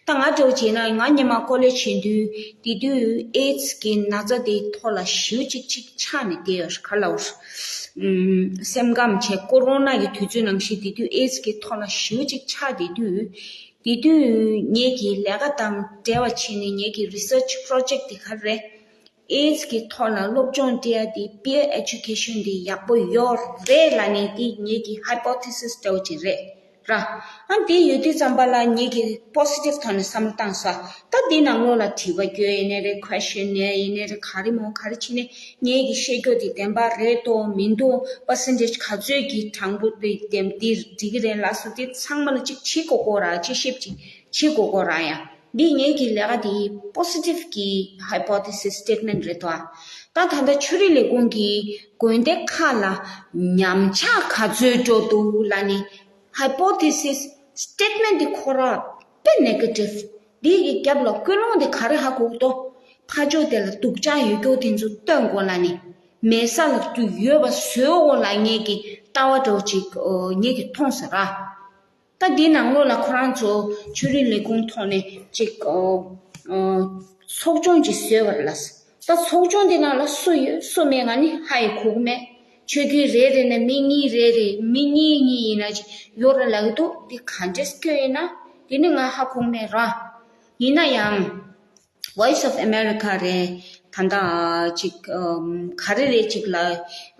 ད་ང་འདྲ་བོ་བྱས་ན་ང་སྔོན་མ་ཀོ་ལེཇ་བྱེད་དུས་དེ་དུས་ཨེ་ཌི་སི་གི་ན་ཚ་དེའི་ཐོག་ལ་ཞེ་པོ་ཅིག་ཅིག་ཆགས་ནས་བསྡད་ཡོད། ག་ལབ་དགོས། ཨམ། སེམས་ཁམས་བྱས་ཀོ་རོ་ན་གི་དུས་ཚོད་ནང་བཞིན་དེ་དུས་ཨེ་ཌི་སི་གི་ཐོག་ལ་ཞེ་པོ་ཅིག་ཆགས་བསྡད་དུས། དེ་དུས་ངེད་ཀྱི་ལས་ཀ་དང་འབྲེལ་བ་བྱས་ནས་ངེད་ཀྱི་རི་སར་ཆི་པོ་རོ་ཇེག་དེ་ག་རེ་རེད། ཨེ་ཌི་སི་གི་ཐོག་ལ་སློབ་སྦྱོང་སྤྲད་ཡ་དེ་པིར་ཨེ་ཌུ་ཀེ་ཤན་དེ་ཡག་པོ་ཡོད་རེད་ལབ་ནས་དེ་ངེད་ཀྱི་ཧའི་པོ་ཐེ་སིས་འདྲ་བོ་ཅིག་རེད་ར། ཨ་དེ་ཡོད་དུས་ཙམ་པ་ལ་ངེད་ཀྱི་པོ་སི་ཊིབ་ཐོག་ནས་བསམ་བློ་བཏང་ས། ད་དེ་ནང་ལོགས་ལ་དྲི་བ་བཀོད་ཡིན་ནའི་རེད། ཁོ་ཤན་ནས་ཡིན་ནའི་རེད། ག་རེ་མོ་ག་རེ་བྱས་ནས་ངེད་ཀྱི་བཤད་རྒྱུ་དེ་བདེན་པ་རེད་དོ་མི་འདུག་པར་སེན་ཊེཇ་ག་ཚོད་ཀྱི་གྲངས་འབོར་དེ་བདེན་དེ་འགྲིག་གི་རེད་ལབ་སོགས་དེ་ཚང་མ་ལ་ཅིག་བྱེད་དགོས་ཀྱི་ཡོད་ར། དཔྱད་ཞིབ་ཅིག་བྱེད་དགོས་ཀྱི་ཡོད་ར། ཡ། འདི་ངེད་ཀྱི་ལས་ཀ་དེ་པོ་སི་ཊིབ་ཀྱི་ཧའི་པོ་ཐེ་སིས་སི་ཊེཊ་མེན་ཊི་རེད་དོ། ད་ད་ལྟ་ཆོས་རིག་ལས་ཁུངས་ཀྱིས་དགོན་སྡེ་ཁག་ལ་ཉམས་ཆག་ག་ཚོད་འགྲོ་འདུག་ལབ་ནས། ཧའི་པོ་ཐེ་སིས་སི་ཊེཊ་མེན་ཊི་དེ་ཁོ་ར་དཔེ་ནེ་གེ་ཊིབ། འདི་གི་རྒྱབ་ལ་ཀུན་སློང་དེ་ག་རེ་ཧ་གོ་གི་འདུག་ཕར་ཕྱོགས་དེ་ལ་སྡུག་ཅག་ཡོད་རྒྱུ་དེ་ཚོ་སྟོན་དགོས་ལབ་ནས། མེད་ས་ལ་དུ་ཡོད་པ་བཟོ་དགོས་ལབ་ངེད་ཀྱི་ལྟ་བ་འདྲ་བོ་ཅིག་ངེད་ཀྱིས་མཐོང་སོང་ར། ད་འདིའི་ནང་ལོགས་ལ་ཁོ་རང་ཚོ་ཆོས་རིག་ལས་ཁུངས་ཐོག་ནས་ཅིག་ཨོ། ཨོ། ཚོགས་ཆུང་ཅིག་བཟོས་པ་རེད་ལ། ད་ཚོགས་ཆུང་དེ་ནང་ལ་སུ་ཡོད་སུ་མེད་ང་ནི་ཧ་ཡང་གོ་གི་མེད། ཆོས་བརྒྱུད་རེ་རེ་ནས་མི་གཉིས་རེ་རེ་མི་གཉིས་གཉིས་ཡིན་ན་ཅིག་ཡོད་རེད་ལབ་ཀྱི་འདུག་འདི་ག་འདྲས་སྐྱོན་ཡིན་ན་དེ་ནི་ང་ཧ་གོ་གི་མེད་ར། ཡིན་ན་ཡང་། Voice of America རེད། ད་ལྟ་ཅིག་ཨམ། ག་རེ་རེད་ཅིག་ལ་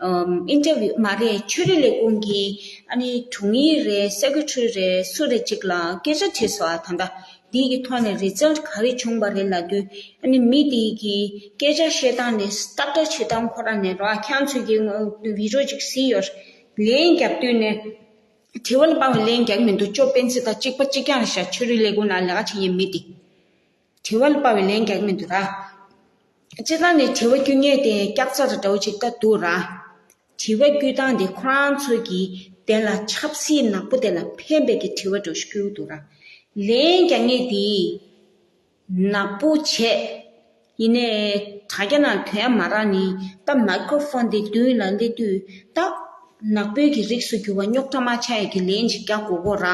ཨམ། ཨིན་ཊར་བིའུ་མ་རེད། ཆོས་རིག་ལས་ཁུངས་ཀྱི་ཨ་ནི་དྲུང་ཡིག་རེད། སེ་ཀེ་ཊ་རི་རེད། སུ་རེད་ཅིག་ལ་སྐད་ཆ་དྲིས་སོང་ཨ། ད་ལྟ་འདི་གི་ཐོག་ནས་རི་ཛལ་ཊི་ག་རེ་བྱུང་བ་རེད་ལབ་དུས། ཨ་ནི་མི་དེ་གི་སྐད་ཆ་བཤད་སྟངས་ནས་སྟབས་བདེ་བྱེད་སྟངས་ཁོ་རང་ནས་རོ། ཁྱེད་ཚོས་ཀྱི་ངོ་བི་ཌི་ཡོ་ཅིག་གཟིགས་ཡོད། ལན་རྒྱབ་དུས་ནས་དྲི་བ་ལ་དཔག་པའི་ལན་རྒྱག་མི་འདུག་ཅོ་སྤེན་ཚེ་དང་གཅིག་པ་གཅིག་རྐྱང་རེད་ཤག་ཆོས་རིག་ལས་ཁུངས་ནང་ལས་ཀ་བྱེད་མཁན་མི་དེ། དྲི་བ་ལ་དཔག་པའི་ལན་རྒྱག་མི་འདུག་ར། སྤྱིར་བཏང་ནས་དྲི་བ་བསྐུལ་མཁན་དེ་སྐྱག་རྫུན་འདྲ་བོ་ཅིག་ད་འདུག་ར། དྲི་བ་བསྐུལ་སྟངས་དེ་ཁོ་རང་ཚོ་གི་དེ་ལ་ཆབ་སྲིད་ནག་པོ་དེ་ལ་ཕན་པའི་གི་དྲི་བ་འདྲ་བོ་ཞིག་བསྐུལ་འདུག་ར། ལན་རྒྱག་མཁན་དེ་ནག་པོ་བྱས། ཡིན་ནའི་དྲ་རྒྱ་ནང་ཐོན་ཡ་མ་རག་ནི། ད་མའི་ཀྲོ་ཕོན་དེ་མདུན་ལ་སླེབས་དུས་ད་ནག་པོའི་གི་རིགས་སུ་གྱུར་པ་རྙོག་དྲ་མ་ཆགས་ཡ་གི་ལན་ཅིག་རྒྱག་དགོས་ཀྱི་ཡོད་ར།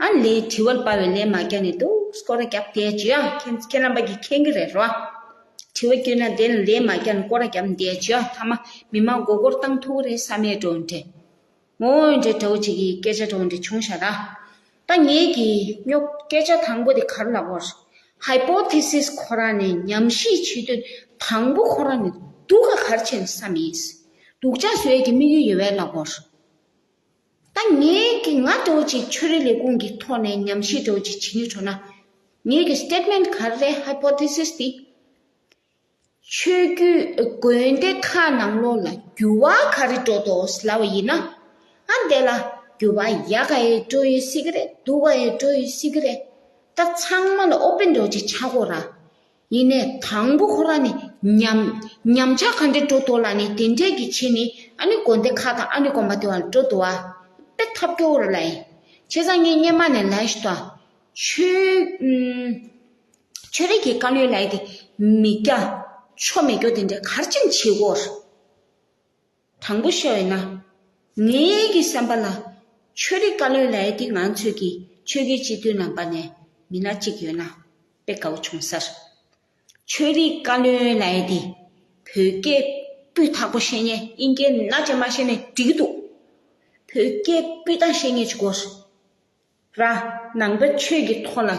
ཨ་ལས་དྲི་བ་ལ་དཔག་པའི་ལན་མ་རྒྱག་ནས་འདུག་སྐོར་ར་རྒྱབ་བསྡད་བྱོས་ཨ། ཁྱེད་ཁྱེད་རྣམ་པ་གིས་མཁྱེན་གྱི་རེད་རོ། དྲི་བ་བསྐུལ་ན་དེ་ལ་ལན་མ་རྒྱག་ནས་སྐོར་ར་རྒྱབ་བསྡད་བྱོས་ཨ། མཐའ་མ་མི་མང་མགོ་སྐོར་བཏང་ཐུབ་ཀྱི་རེད་བསམ་ཡས་འགྲོ་འདྲེ། ངོ་འདྲེ་འདྲ་བོ་ཅིག་གི་སྐད་ཆ་འདྲ་བོ་འདྲེ་བྱུང་ཤག་ར། ད་ངེད་ཀྱི་རྙོག་སྐད་ཆ་དང་པོ་དེ་ག་རེ་ལབ་པ་རེད། ཧའི་པོ་ཐེ་སིས་ཁོ་རང་ནས་ཉམས་ཞིབ་བྱེད་དུས་དང་པོ་ཁོ་རང་ནས་སྡུག་ག་ག་རེ་བྱས་ནས་བསམ་ཡིན། སྡུག་ཅག་བཟོ་ཡས་ཀྱི་དམིགས་ཡུལ་ཡོད་པས་ལབ་པ་རེད། ད་ངས་ཀྱི་ང་འདྲ་བོ་ཅིག་ཆོས་རིག་ལས་ཁུངས་ཀྱི་ཐོག་ནས་ཉམས་ཞིབ་འདྲ་བོ་ཅིག་བྱེད་ཀྱི་འགྲོ་ན། ངས་ཀྱི་སི་ཊེཊ་མེན་ཊི་ག་རེ་རེད། ཧའི་པོ་ཐེ་སིས་དེ། ཆོས་བརྒྱུད་དགོན་སྡེ་ཁག་ནང་ལོགས་ལ་འགྱུར་བ་ག་རེ་འགྲོ་འདུག་ལབ་པ་ཡིན་ན། ཨ་འདི་ལ་འགྱུར་བ་ཡག་ག་ཡེ་འགྲོ་ཡོད་སྲིད་ཀྱི་རེད། སྡུག་ག་ཡེ་འགྲོ་ཡོད་སྲིད་ཀྱི་རེད། ད་ཚང་མ་ལ་ཨོ་པེན་འདྲ་བོ་ཅིག་ཆགས་དགོས་ར། ཡིན་ནའི་དང་པོ་ཁོ་རང་ནི་ཉམས་ཉམས་ཆག་ག་འདྲ་འགྲོ་འདུག་ལབ་ནས་དེ་འདྲས་ཀྱི་བྱས་ནས་ཨ་ནི་དགོན་སྡེ་ཁག་དང་ཨ་ནི་དགོན་པ་དེ་བ་ལ་འགྲོ་འདུག་བ། དཔེ་ཐབས་སྐྱོ་བོ་རེད་ལབ་ཡིན། བྱས་ཙང་ངས་སྔོན་མ་ནས་ལབ་ཤི་ཏོ། ཆོས་ཨུམ། ཆོས་རིག་གི་བཀའ་བློན་ལབ་ཡ་དེ་མི་སྐྱ་ཆོ་མེད་སྐྱོ་དེ་འདྲས་ག་རེ་བྱེད་དགོས། དྲང་པོ་བཤད་ཡོད་ན། ངའི་གི་བསམ་པ་ལ། ཆོས་རིག་བཀའ་བློན་ལབ་ཡ་དེ་ང་ཚོས་ཀྱི་ཆོས་ཀྱི་སྤྱི་འཐུས་རྣམ་པ་ནས་མི་སྣ་གཅིག་ཡོད་ན་དཔེ་དགའ་བོ་བྱུང་ས་རེད། ཆོས་རིག་བཀའ་བློན་ལབ་ཡ་དེ་བོད་སྐད་སྤུས་དག་པོ་ཤེས་མཁན། དབྱིན་སྐད་ནག་ཅིག་མ་ཤེས་ནའི་འགྲིག་གི་འདུག་བོད་སྐད་སྤུས་དག་ཤེས་མཁན་ཅིག་དགོས་རེད། ར། ནང་པའི་ཆོས་ཀྱི་ཐོག་ལ་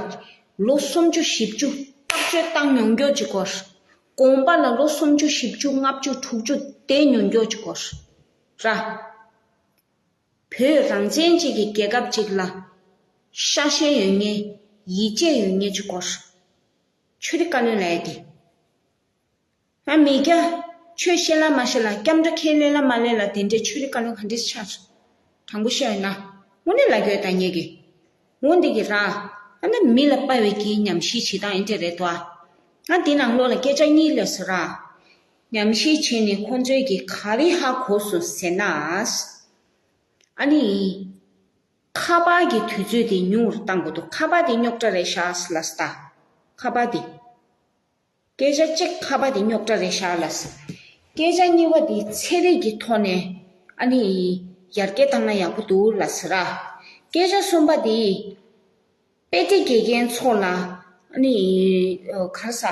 ལོ་སུམ་ཅུ་བཞི་བཅུ་བརྟག་དཔྱད་བཏང་མྱོང་མཁན་ཅིག་དགོས། དགོན་པ་ལ་ལོ་སུམ་ཅུ་བཞི་བཅུ་ལྔ་བཅུ་དྲུག་ཅུ་བསྡད་མྱོང་མཁན་ཅིག་དགོས། ར། བོད་རང་བཙན་ཅིག་གི་རྒྱལ་ཁབ་ཅིག་ལ་ཤ་ཞེན་ཡོད་མཁན། ཡིད་ཆེས་ཡོད་མཁན་ཅིག་དགོས། ཆོས་རིག་བཀའ་བློན་ལབ་ཡ་དེ། ང་མི་སྐྱ། ཆོས་ཤེས་ལ་མ་ཤེས་ལ། སྐྱབས་འགྲོ་ཁས་ལེན་ལ་མ་ལེན་ལ། དེ་འདྲའི་ཆོས་རིག་བཀའ་བློན་ག་འདྲས་ཆགས། དྲང་པོ་བཤད་ཡོད་ན། དངོས་གནས་ལབ་ཀྱི་ཡོད་ད་ངས་ཀྱི། འོ་འདི་གི་ར། ཨ་ནི་མི་ལ་དཔའ་བའི་གི་ཉམས་ཞིབ་བྱེད་སྟངས་ཨེ་འདྲས་རེད་དོ། ང་འདི་ནང་ལོགས་ལ་སྐད་ཆ་གཉིས་སླེབས་སོང་ར། ཉམས་ཞིབ་བྱས་ནས་ཁོང་ཚོས་ཀྱི་ག་རེ་ཧ་གོ་སོང་ཟེར་ན། ཨ་ནི། ཁ་པར་གྱི་དུས་ཚོད་དེ་ཉུང་རུ་བཏང་དགོས་འདུག་ཁ་པར་དེ་རྙོག་དྲ་རེད་ཤག་ལབ་སྟེ། ཁ་པར་དེ། སྐད་ཆ་གཅིག་ཁ་པར་དེ་རྙོག་དྲ་རེད་ཤག་ལབ་སོང་། སྐད་ཆ་གཉིས་པ་དེ་ཚན་རིག་གི་ཐོག་ནས་ཨ་ནི་ཡར་རྒྱས་བཏང་ན་ཡག་པོ་འདུག་ལབ་སོང་ར། སྐད་ཆ་གསུམ་པ་དེ་དཔེ་ཁྲིད་དགེ་རྒན་ཚོ་ལ་ཨ་ནི་ག་རེ་ཟ།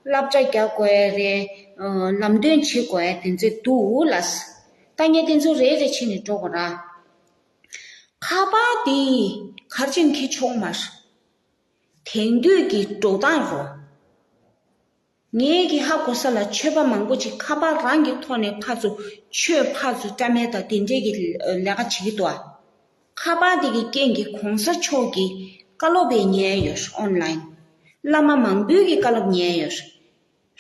བསླབ་བྱ་རྒྱག་དགོས་ཡ་རེད། ལམ་སྟོན་བྱེད་དགོས་ཡ་དེ་ཚོ་འདུག་ལབ་སོང་། ད་ངས་དེ་ཚོ་རེ་རེ་བྱས་ནས་འགྲོ་དགོས་ར། ཁ་པར་དེ་ག་རེ་བྱས་ནས་འཁྱེར་ཆོག་མ་རེད། དེང་དུས་ཀྱི་འགྲོ་སྟངས་རོ། ངས་ཀྱི་ཧ་གོ་ས་ལ་ཆོས་པ་མང་པོ་ཅིག་ཁ་པར་རང་གི་ཐོག་ནས་ཕར་ཚུར་ཆོས་ཕར་ཚུར་བཀྲམ་མེད་དང་དེ་འདྲས་ཀྱི་ལས་ཀ་བྱེད་ཀྱི་འདུག་ཁ་པར་དེ་གི་རྐྱེན་གྱིས་གོང་ས་མཆོག་གི་བཀའ་སློབ་པའི་ཉན་ཡོད་ཨོན་ལན། བླ་མ་མང་པོའི་གི་བཀའ་སློབ་ཉན་ཡོད་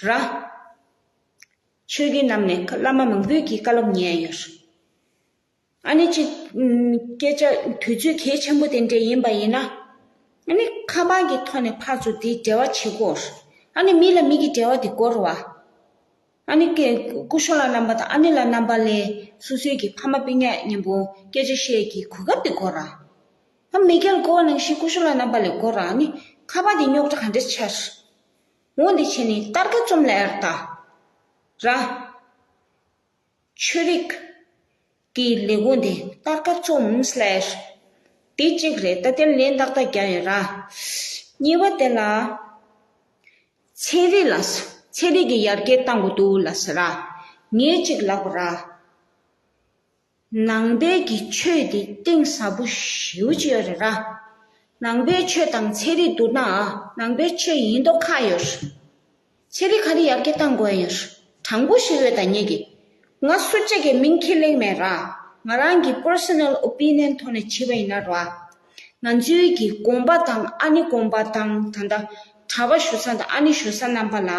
ར། ཆོས་བརྒྱུད་རྣམས་ནས་བླ་མ་མང་པོའི་གི་བཀའ་སློབ་ཉན་ཡོད། ཨ་ནི་ཅིག་སྐད་ཆ་དུས་ཚོད་གལ་ཆེན་པོ་དེ་འདྲ་ཡིན་པ་ཡིན་ན། ཨ་ནི་ཁ་པར་གྱི་ཐོག་ནས་ཕར་ཚུར་དེ་འབྲེལ་བ་བྱེད་དགོས། ཨ་ནི་མི་ལ་མི་གི་འབྲེལ་བ་དེ་དགོས་རེད་བ། ཨ་ནི་སྐུ་ཞབས་ལགས་རྣམ་པ་དང་ཨ་ནེ་ལགས་རྣམ་པ་ལས་སོ་སོའི་གི་ཕ་མ་སྤུན་ཀྱག་མཉམ་པོ་སྐད་ཆ་བཤད་ཀྱི་གོ་སྐབས་དེ་དགོས་ར། ཨ་མི་སྐྱ་ལ་དགོས་པ་ནང་བཞིན་སྐུ་ཞབས་ལགས་རྣམ་པ་ལ་དགོས་ར། ཨ་ནི་ཁ་པར་དེ་རྙོག་དྲ་ག་འདྲ་ཆགས། འོ་འདི་བྱས་ནས་ཏར་ཀ་རྩོམ་ལ་ཡར་ལྟ་ར། ཆོས་རིག་གི་ལས་ཁུངས་དེ་ཏར་ཀ་རྩོམ་སླེབས། དེ་གཅིག་རེད། ད་དེ་ལན་ཏག་ཏག་རྒྱག་ཡོད་ར། གཉིས་པ་དེ་ལ། ཚན་རིག་ལ། ཚན་རིག་གི་ཡར་རྒྱས་བཏང་དགོས་འདུག་ལབ་ཟེར་ར། ངས་གཅིག་ལབ་དགོས་ར། ནང་པའི་གི་ཆོས་དེ་གཏིང་ཟབ་པོ་ཞེ་པོ་ཅིག་ཡོད་རེད་ར། ནང་པའི་ཆོས་དང་ཚན་རིག་བསྡུར་ན་ནང་པའི་ཆོས་ཡིན་མདོག་ཁ་ཡོད་རེད། ཚན་རིག་ག་རེ་ཡར་རྒྱས་བཏང་དགོས་ཡོད་རེད། དྲང་པོ་ཞིག་ཡོད་ད་ངེད་ཀྱི། ང་སུ་གཅིག་གི་མིང་ཁྱེར་གླེང་མེད་ར། ང་རང་གི་པར་སོ་ནལ་ཨོ་པི་ནི་ཡན་ཐོག་ནས་བྱས་པ་ཡིན་ན་ར། ང་ཚོའི་གི་དགོན་པ་དང་ཨ་ནི་དགོན་པ་དང་ད་ལྟ་གྲྭ་པ་བཞུགས་ས་དང་ཨ་ནི་བཞུགས་ས་རྣམ་པ་ལ།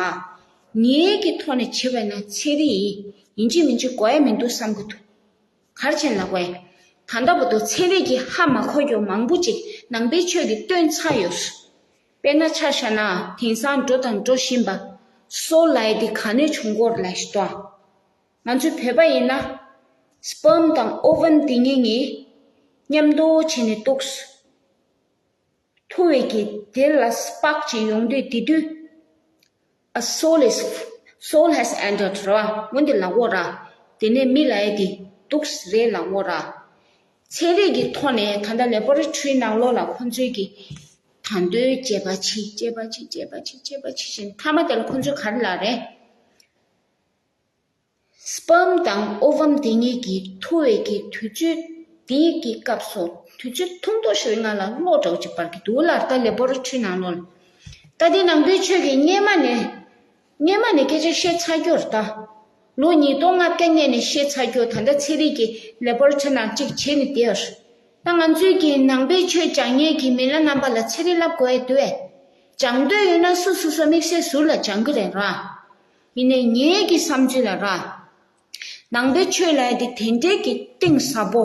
ངེད་ཀྱི་ཐོག་ནས་བྱས་པ་ཡིན་ན་ཚན་རིག་ཡིན་གཅིག་མིན་གཅིག་དགོས་ཡ་མི་འདུག་བསམ་གི་འདུག་ག་རེ་བྱས་ནས་ལབ་དགོས་ཡ། ད་ལྟ་བར་དུ་ཚན་རིག་གིས་ཧ་མ་གོ་རྒྱུ་མང་པོ་ཅིག་ནང་པའི་ཆོས་ཀྱིས་སྟོན་ཚར་ཡོད། དཔེར་ན་ཆ་བཞག་ན་དེང་སང་འགྲོ་དང་འགྲོ་བཞིན་པ་སོལ་ལབ་ཡ་དེ་ག་ནས་བྱུང་གོ་རེད་ལབ་ཤི་ཏོ། ང་ཚོའི་བོད་པ་ཡིན་ན་སྤརམ་དང་ཨོ་ཝམ་དེ་གཉིས་གཉིས་མཉམ་དུ་བྱས་ནས་གཏུགས། འཐུ་བའི་གི་དེ་ལ་སྤརྐ་ཅིག་ཡོང་དུས་དེ་དུས། A soul is, soul has entered ར་བ། འོན་ཏེ་ལབ་དགོས་ར། དེ་ནས་མི་ལབ་ཡ་དེ་གཏུགས་རེད་ལབ་དགོས་ར། ཚན་རིག་གི་ཐོག་ནས་ད་ལྟ་ལེ་བྷོ་རི་ཊི་རི་ནང་ལོགས་ལ་ཁོང་ཚོས་ཀྱི་ད་འདོད་དཔྱད་པ་བྱེད་དཔྱད་པ་བྱེད་དཔྱད་པ་བྱེད་དཔྱད་པ་བྱེད་བཞིན་མཐའ་མ་དེ་ལ་ཁོང་ཚོས་ག་རེ་ལབ་རེད། སྤརམ་དང་ཨོ་ཝམ་དེ་གཉིས་ཀྱི་འཐུ་བའི་གི་དུས་ཚོད་དེའི་གི་སྐབས་སུ་དུས་ཚོད་ཐུང་ཐུང་ཞིག་ང་ལ་གློག་འདྲ་བོ་ཅིག་འབར་གི་འདུག་ལ། ད་ལེ་བྷོ་རི་ཊི་རི་ནང་ལོགས་ལ། ད་དེ་ནང་པའི་ཆོས་ཀྱི་སྔས་མ་ནས་སྔས་མ་ནས་སྐད་ཆ་བཤད་ཚར་རྒྱུ་རེད་ད། ལོ་ཉིས་སྟོང་ལྔ་བརྒྱ་སྔས་ནས་བཤད་ཚར་རྒྱུ། ད་ལྟ་ཚན་རིག་གི་ལེ་བྷོ་རི་ཊི་རི་ནང་གཅིག་བྱས་ནས་བསྡད་ཡོད་རེད། ད་ང་ཚོའི་གི་ནང་པའི་ཆོས་སྦྱང་མཁན་གྱི་མི་ལ་རྣམ་པ་ལ་ཚན་རིག་བསླབ་དགོས་ཡ་འདུག་ཨེ། སྦྱང་འདོད་ཡོད་ན་སོ་སོ་སོ་དམིགས་བསལ་ཟུར་ལ་སྦྱང་གི་རེད་ར། ཡིན་ནའི་ངའི་གི་བསམ་ཚུལ་ལ་ར། ནང་པའི་ཆོས་ལབ་ཡ་དེ་དེ་འདྲའི་གི་གཏིང་ཟབ་པོ།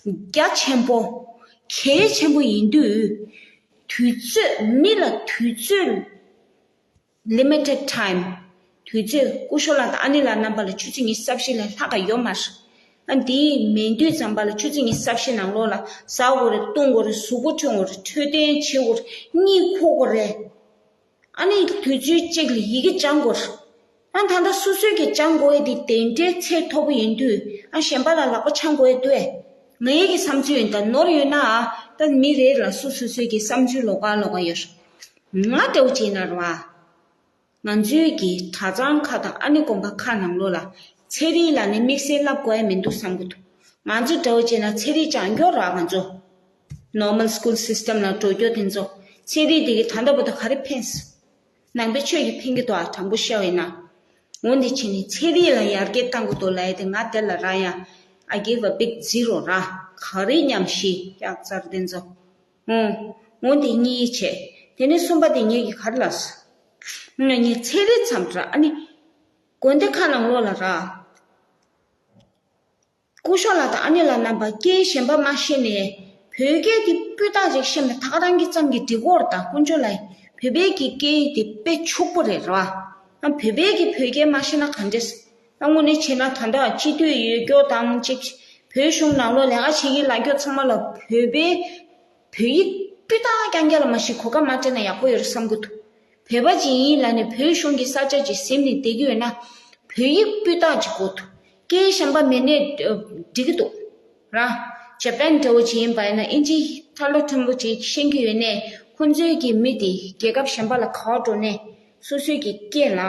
རྒྱ་ཆེན་པོ། གལ་ཆེན་པོ་ཡིན་དུས། དུས་ཚོད་མི་ལ་དུས་ཚོད། Limited time། དུས་ཚོད་སྐུ་ཞབས་ལགས་དང་ཨ་ནེ་ལགས་རྣམ་པ་ལ་ཆུ་ཚོད་ཉི་ཤུ་རྩ་བཞི་ལས་ལྷག་ག་ཡོད་མ་རེད། ཨ་འདི་མེད་དུས་ཙམ་པ་ལ་ཆུ་ཚོད་ཉི་ཤུ་རྩ་བཞི་ནང་ལོགས་ལ་ཟ་དགོས་རེད། བཏུང་དགོས་རེད། གཟུགས་པོ་འཁྲུད་དགོས་རེད། འཕྲོད་བསྟེན་བྱེད་དགོས་རེད། གཉིད་ཁུག་དགོས་རེད། ཨ་ནི་དུས་ཚོད་གཅིག་ལ་ཡི་གེ་སྦྱང་དགོས་རེད། ཨ་ད་ལྟ་སོ་སོའི་གི་སྦྱང་དགོས་ཡ་དེ་དེ་འདྲའི་ཚད་མཐོ་པོ་ཡིན་དུས། ཨ་གཞན་པ་ལ་ལག་པ་འཆང་དགོས་ཡ་འདུག་ཨེ། ངའི་གི་བསམ་ཚུལ་ཡིན། ད་ནོར་ཡོད་ན་ཨ་ད་མི་རེ་ལ་སོ་སོ་སོའི་གི་བསམ་ཚུལ་ལོགས་ཀ་ལོགས་ཀ་ཡོད་རེད། ང་འདྲ་བོ་བྱས་ན་རེད་བ། ང་ཚོའི་གི་གྲྭ་ཚང་ཁག་དང་ཨ་ནེ་དགོན་པ་ཁག་ནང་ལོགས་ལ་ཚན་རིག་ལ་ནི་དམིགས་བསལ་བསླབ་དགོས་ཡ་མི་འདུག་བསམ་གི་འདུག་ང་ཚོ་འདྲ་བོ་བྱས་ན་ཚན་རིག་སྦྱང་རྒྱུ་ར། ང་ཚོ་normal school system ལ་འགྲོ་རྒྱུ་དེ་ཚོ་ཚན་རིག་དེ་གི་ད་ལྟ་བར་དུ་ག་རེ་ཕན་སོང་། ནང་པའི་ཆོས་ཀྱིས་ཕན་གི་འདུག་ཨ། དྲང་པོ་བཤད་པ་ཡིན་ན། འོ་འདི་བྱས་ནས་ཚན་རིག་ལ་ཡར་རྒྱས་བཏང་གི་འདུག་ལབ་ཡ་དེ་ང་དེ་ལ་ར་ཡ། I give a big zero ར། ག་རེ་ཉམས་ཞིབ་ཡག་རྩར་དེ་ཚོ། ཨོ། འོ་འདི་གཉིས་བྱས། དེ་ནས་གསུམ་པ་དེ་ངེད་ཀྱི་ག་རེ་ལབ་སོང་། ངེད་ཚན་རིག་མཚམས་ར་ཨ་ནི། དགོན་སྡེ་ཁག་ནང་ལོགས་ལ་ར། སྐུ་ཞབས་ལགས་དང་ཨ་ནེ་ལགས་རྣམ་པ་སྐད་གཞན་པ་མ་ཤེས་ནས། བོད་སྐད་དེ་སྤུས་དག་ཅིག་ཤེས་ན་ད་ག་རང་གི་ཙམ་གྱི་འགྲིག་གོ་རེད། ད་དཀོན་མཆོག་ལ་བོད་པའི་གི་སྐད་ཡིག་དེ་དཔེ་ཕྱུག་པོ་རེད་ར། ཨ་བོད་པའི་གི་བོད་སྐད་མ་ཤེས་ན་ག་འདྲས། ད་དངོས་གནས་བྱས་ན་ད་ལྟ་སྤྱི་འཐུས་ཡོད་རྒྱུ་དང་གཅིག་བོད་གཞུང་ནང་ལོགས་ལས་ཀ་བྱེད་ཀྱི་ལབ་རྒྱུ་ཚང་མ་ལ་བོད་པའི་བོད་ཡིག་སྤུས་དག་རྐྱང་རྐྱང་ལ་མ་གཞི་གོ་སྐབས་མ་སྤྲད་ན་ཡག་པོ་ཡོད་རེད་བསམ་གྱི་འདུག་བོད་པ་ཅིག་ཡིན་ལབ་ནས་བོད་གཞུང་གི་ས་ཆ་ཅིག་ཟིན་ནས་བསྡད་ཀྱི་ཡོད་ན། བོད་ཡིག་སྤུས་དག་ཅིག་དགོས་འདུག་སྐད་གཞན་པ་མེད་ནས་འགྲིག་གི་འདུག་ར། ཇ་པན་འདྲ་བོ་ཅིག་ཡིན་པ་ཡིན་ན་ཨིན་ཇི་ཐལ་ལོ་མཐོན་པོ་ཅིག་ཤེས་ཀྱི་ཡོད་ནས། ཁོང་ཚོའི་གི་མི་དེ་རྒྱལ་ཁབ་གཞན་པ་ལ་ག་པར་འགྲོ་ནས་སོ་སོའི་གི་སྐད་ལ་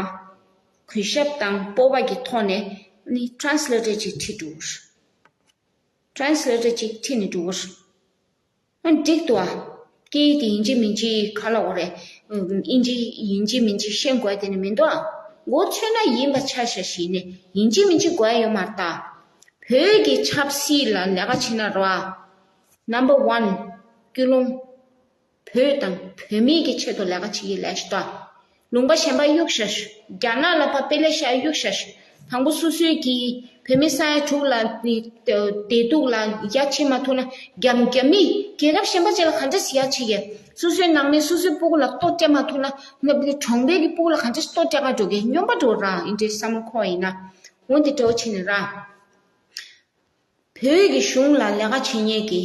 གུས་ཞབས་དང་སྤོབས་པ་གི་ཐོག་ནས་ནི་ཊེ་རན་སི་ལེ་ཊར་ཅིག་ཁྲིད་འགྲོ་གི་རེད། ཊེ་རན་སི་ལེ་ཊར་ཅིག་ཁྲིད་ནས་འགྲོ་གི་རེད། ཨ་འགྲིག་འདུག་ཨ། སྐད་ཡིག་དེ་ཡིན་གཅིག་མིན་གཅིག་ག་ལབ་དགོས་རེད། ཨིན་ཇི་ཡིན་གཅིག་མིན་གཅིག་ཤེས་དགོས་དེ་ནི་མི་འདུག་ཨ། མགོ་ཚོས་ན་ཡིན་པ་ཆ་བཞག་ཞིག་ནས་ཡིན་གཅིག་མིན་གཅིག་དགོས་ཡ་ཡོད་མ་རེད་ད། བོད་ཀྱི་ཆབ་སྲིད་ལ་ལས་ཀ་བྱེད་ན་རེད་བ། Number one། ཀུན་སློང་། བོད་དང་བོད་མིའི་གི་ཆེད་དུ་ལས་ཀ་བྱེད་ཀྱི་ལས་ཤིག་ད། ལུང་པ་གཞན་པ་གཡུག་བཞག་ཤོག་རྒྱ་ནག་ལ་ཕར་དཔེ་ལེགས་ཤ་གཡུག་བཞག་ཤོག་དང་པོ་སོ་སོའི་གི་བོད་མི་ས་ཡ་དྲུག་ལ་བདེ་སྡུག་ལ་ཡ་བྱེད་མ་ཐུབ་ན། རྒྱ་རྒྱ་མི་རྒྱལ་ཁབ་གཞན་པ་ཅིག་ལ་ག་འདྲ་ཡ་བྱེད་ཀྱི། སོ་སོའི་ནང་མི་སོ་སོའི་སྤུ་གུ་ལ་ལྟོ་སྤྲད་མ་ཐུབ་ན། ང་གྲོང་པའི་གི་སྤུ་གུ་ལ་ག་འདྲ་ལྟོ་སྤྲད་ག་འགྲོ་གི། སྨྱོན་པ་འགྲོ་ར། ཨིན་འདྲའི་བསམ་བློ་འཁོར་བ་ཡིན་ན། འོ་འདི་འདྲ་བོ་བྱས་ནས་ར། བོད་ཀྱི་གཞུང་ལ་ལས་ཀ་བྱེད་མཁན་གྱི་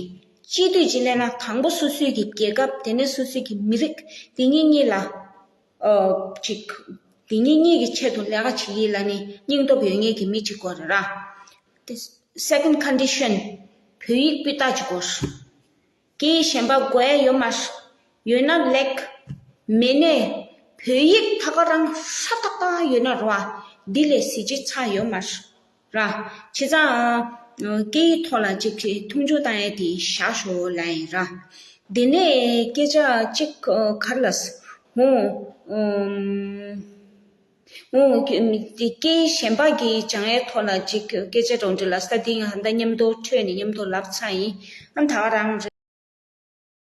སྤྱི་འཐུས་ཅིག་སླེབས་ན་དང་པོ་སོ་སོའི་གི་རྒྱལ་ཁབ། དེ་ནས་སོ་སོའི་གི་མི་རིགས། དེ་གཉིས་གཉིས་ལ་ཨ་ཅིག་དེ་གཉིས་གཉིས་ཀྱི་ཆེད་དུ་ལས་ཀ་བྱེད་ཀྱི་ལ་ནི་སྙིང་སྟོབས་ཡོད་མཁན་གྱི་མི་གཅིག་དགོས་རེད་ར། དེ་second condition། བོད་ཡིག་སྤུས་དག་ཅིག་དགོས། སྐད་ཡིག་གཞན་པ་དགོས་ཡ་ཡོད་མ་རེད། ཡོད་ན་ལེགས། མེད་ནས་བོད་ཡིག་ད་ག་རང་ཧྲ་ཏག་ཏག་ཡོད་ན་རེད་བ། འདི་ལས་གཟི་བརྗིད་ཆགས་ཡོད་མ་རེད། ར། བྱས་ཙང་། སྐད་ཡིག་ཐོག་ལ་ཅིག་གི་མཐོང་ཆུང་བཏང་ཡ་དེ་བཞག་ཤོག་ལབ་ཡིན་ར། དེ་ནས་སྐད་ཆ་གཅིག་ག་རེ་ལབ་སོང་། འོ། སྐད་གཞན་པ་གི་སྦྱང་ཡའི་ཐོག་ལ་ཅིག་སྐད་ཆ་འདྲ་བོ་འདྲ་ལབ་ས་དེ་ང་ད་མཉམ་དུ་འཕྲོས་ནས་མཉམ་དུ་ལབ་ཚར་ཡིན། ཨ་ད་ག་རང་རེད།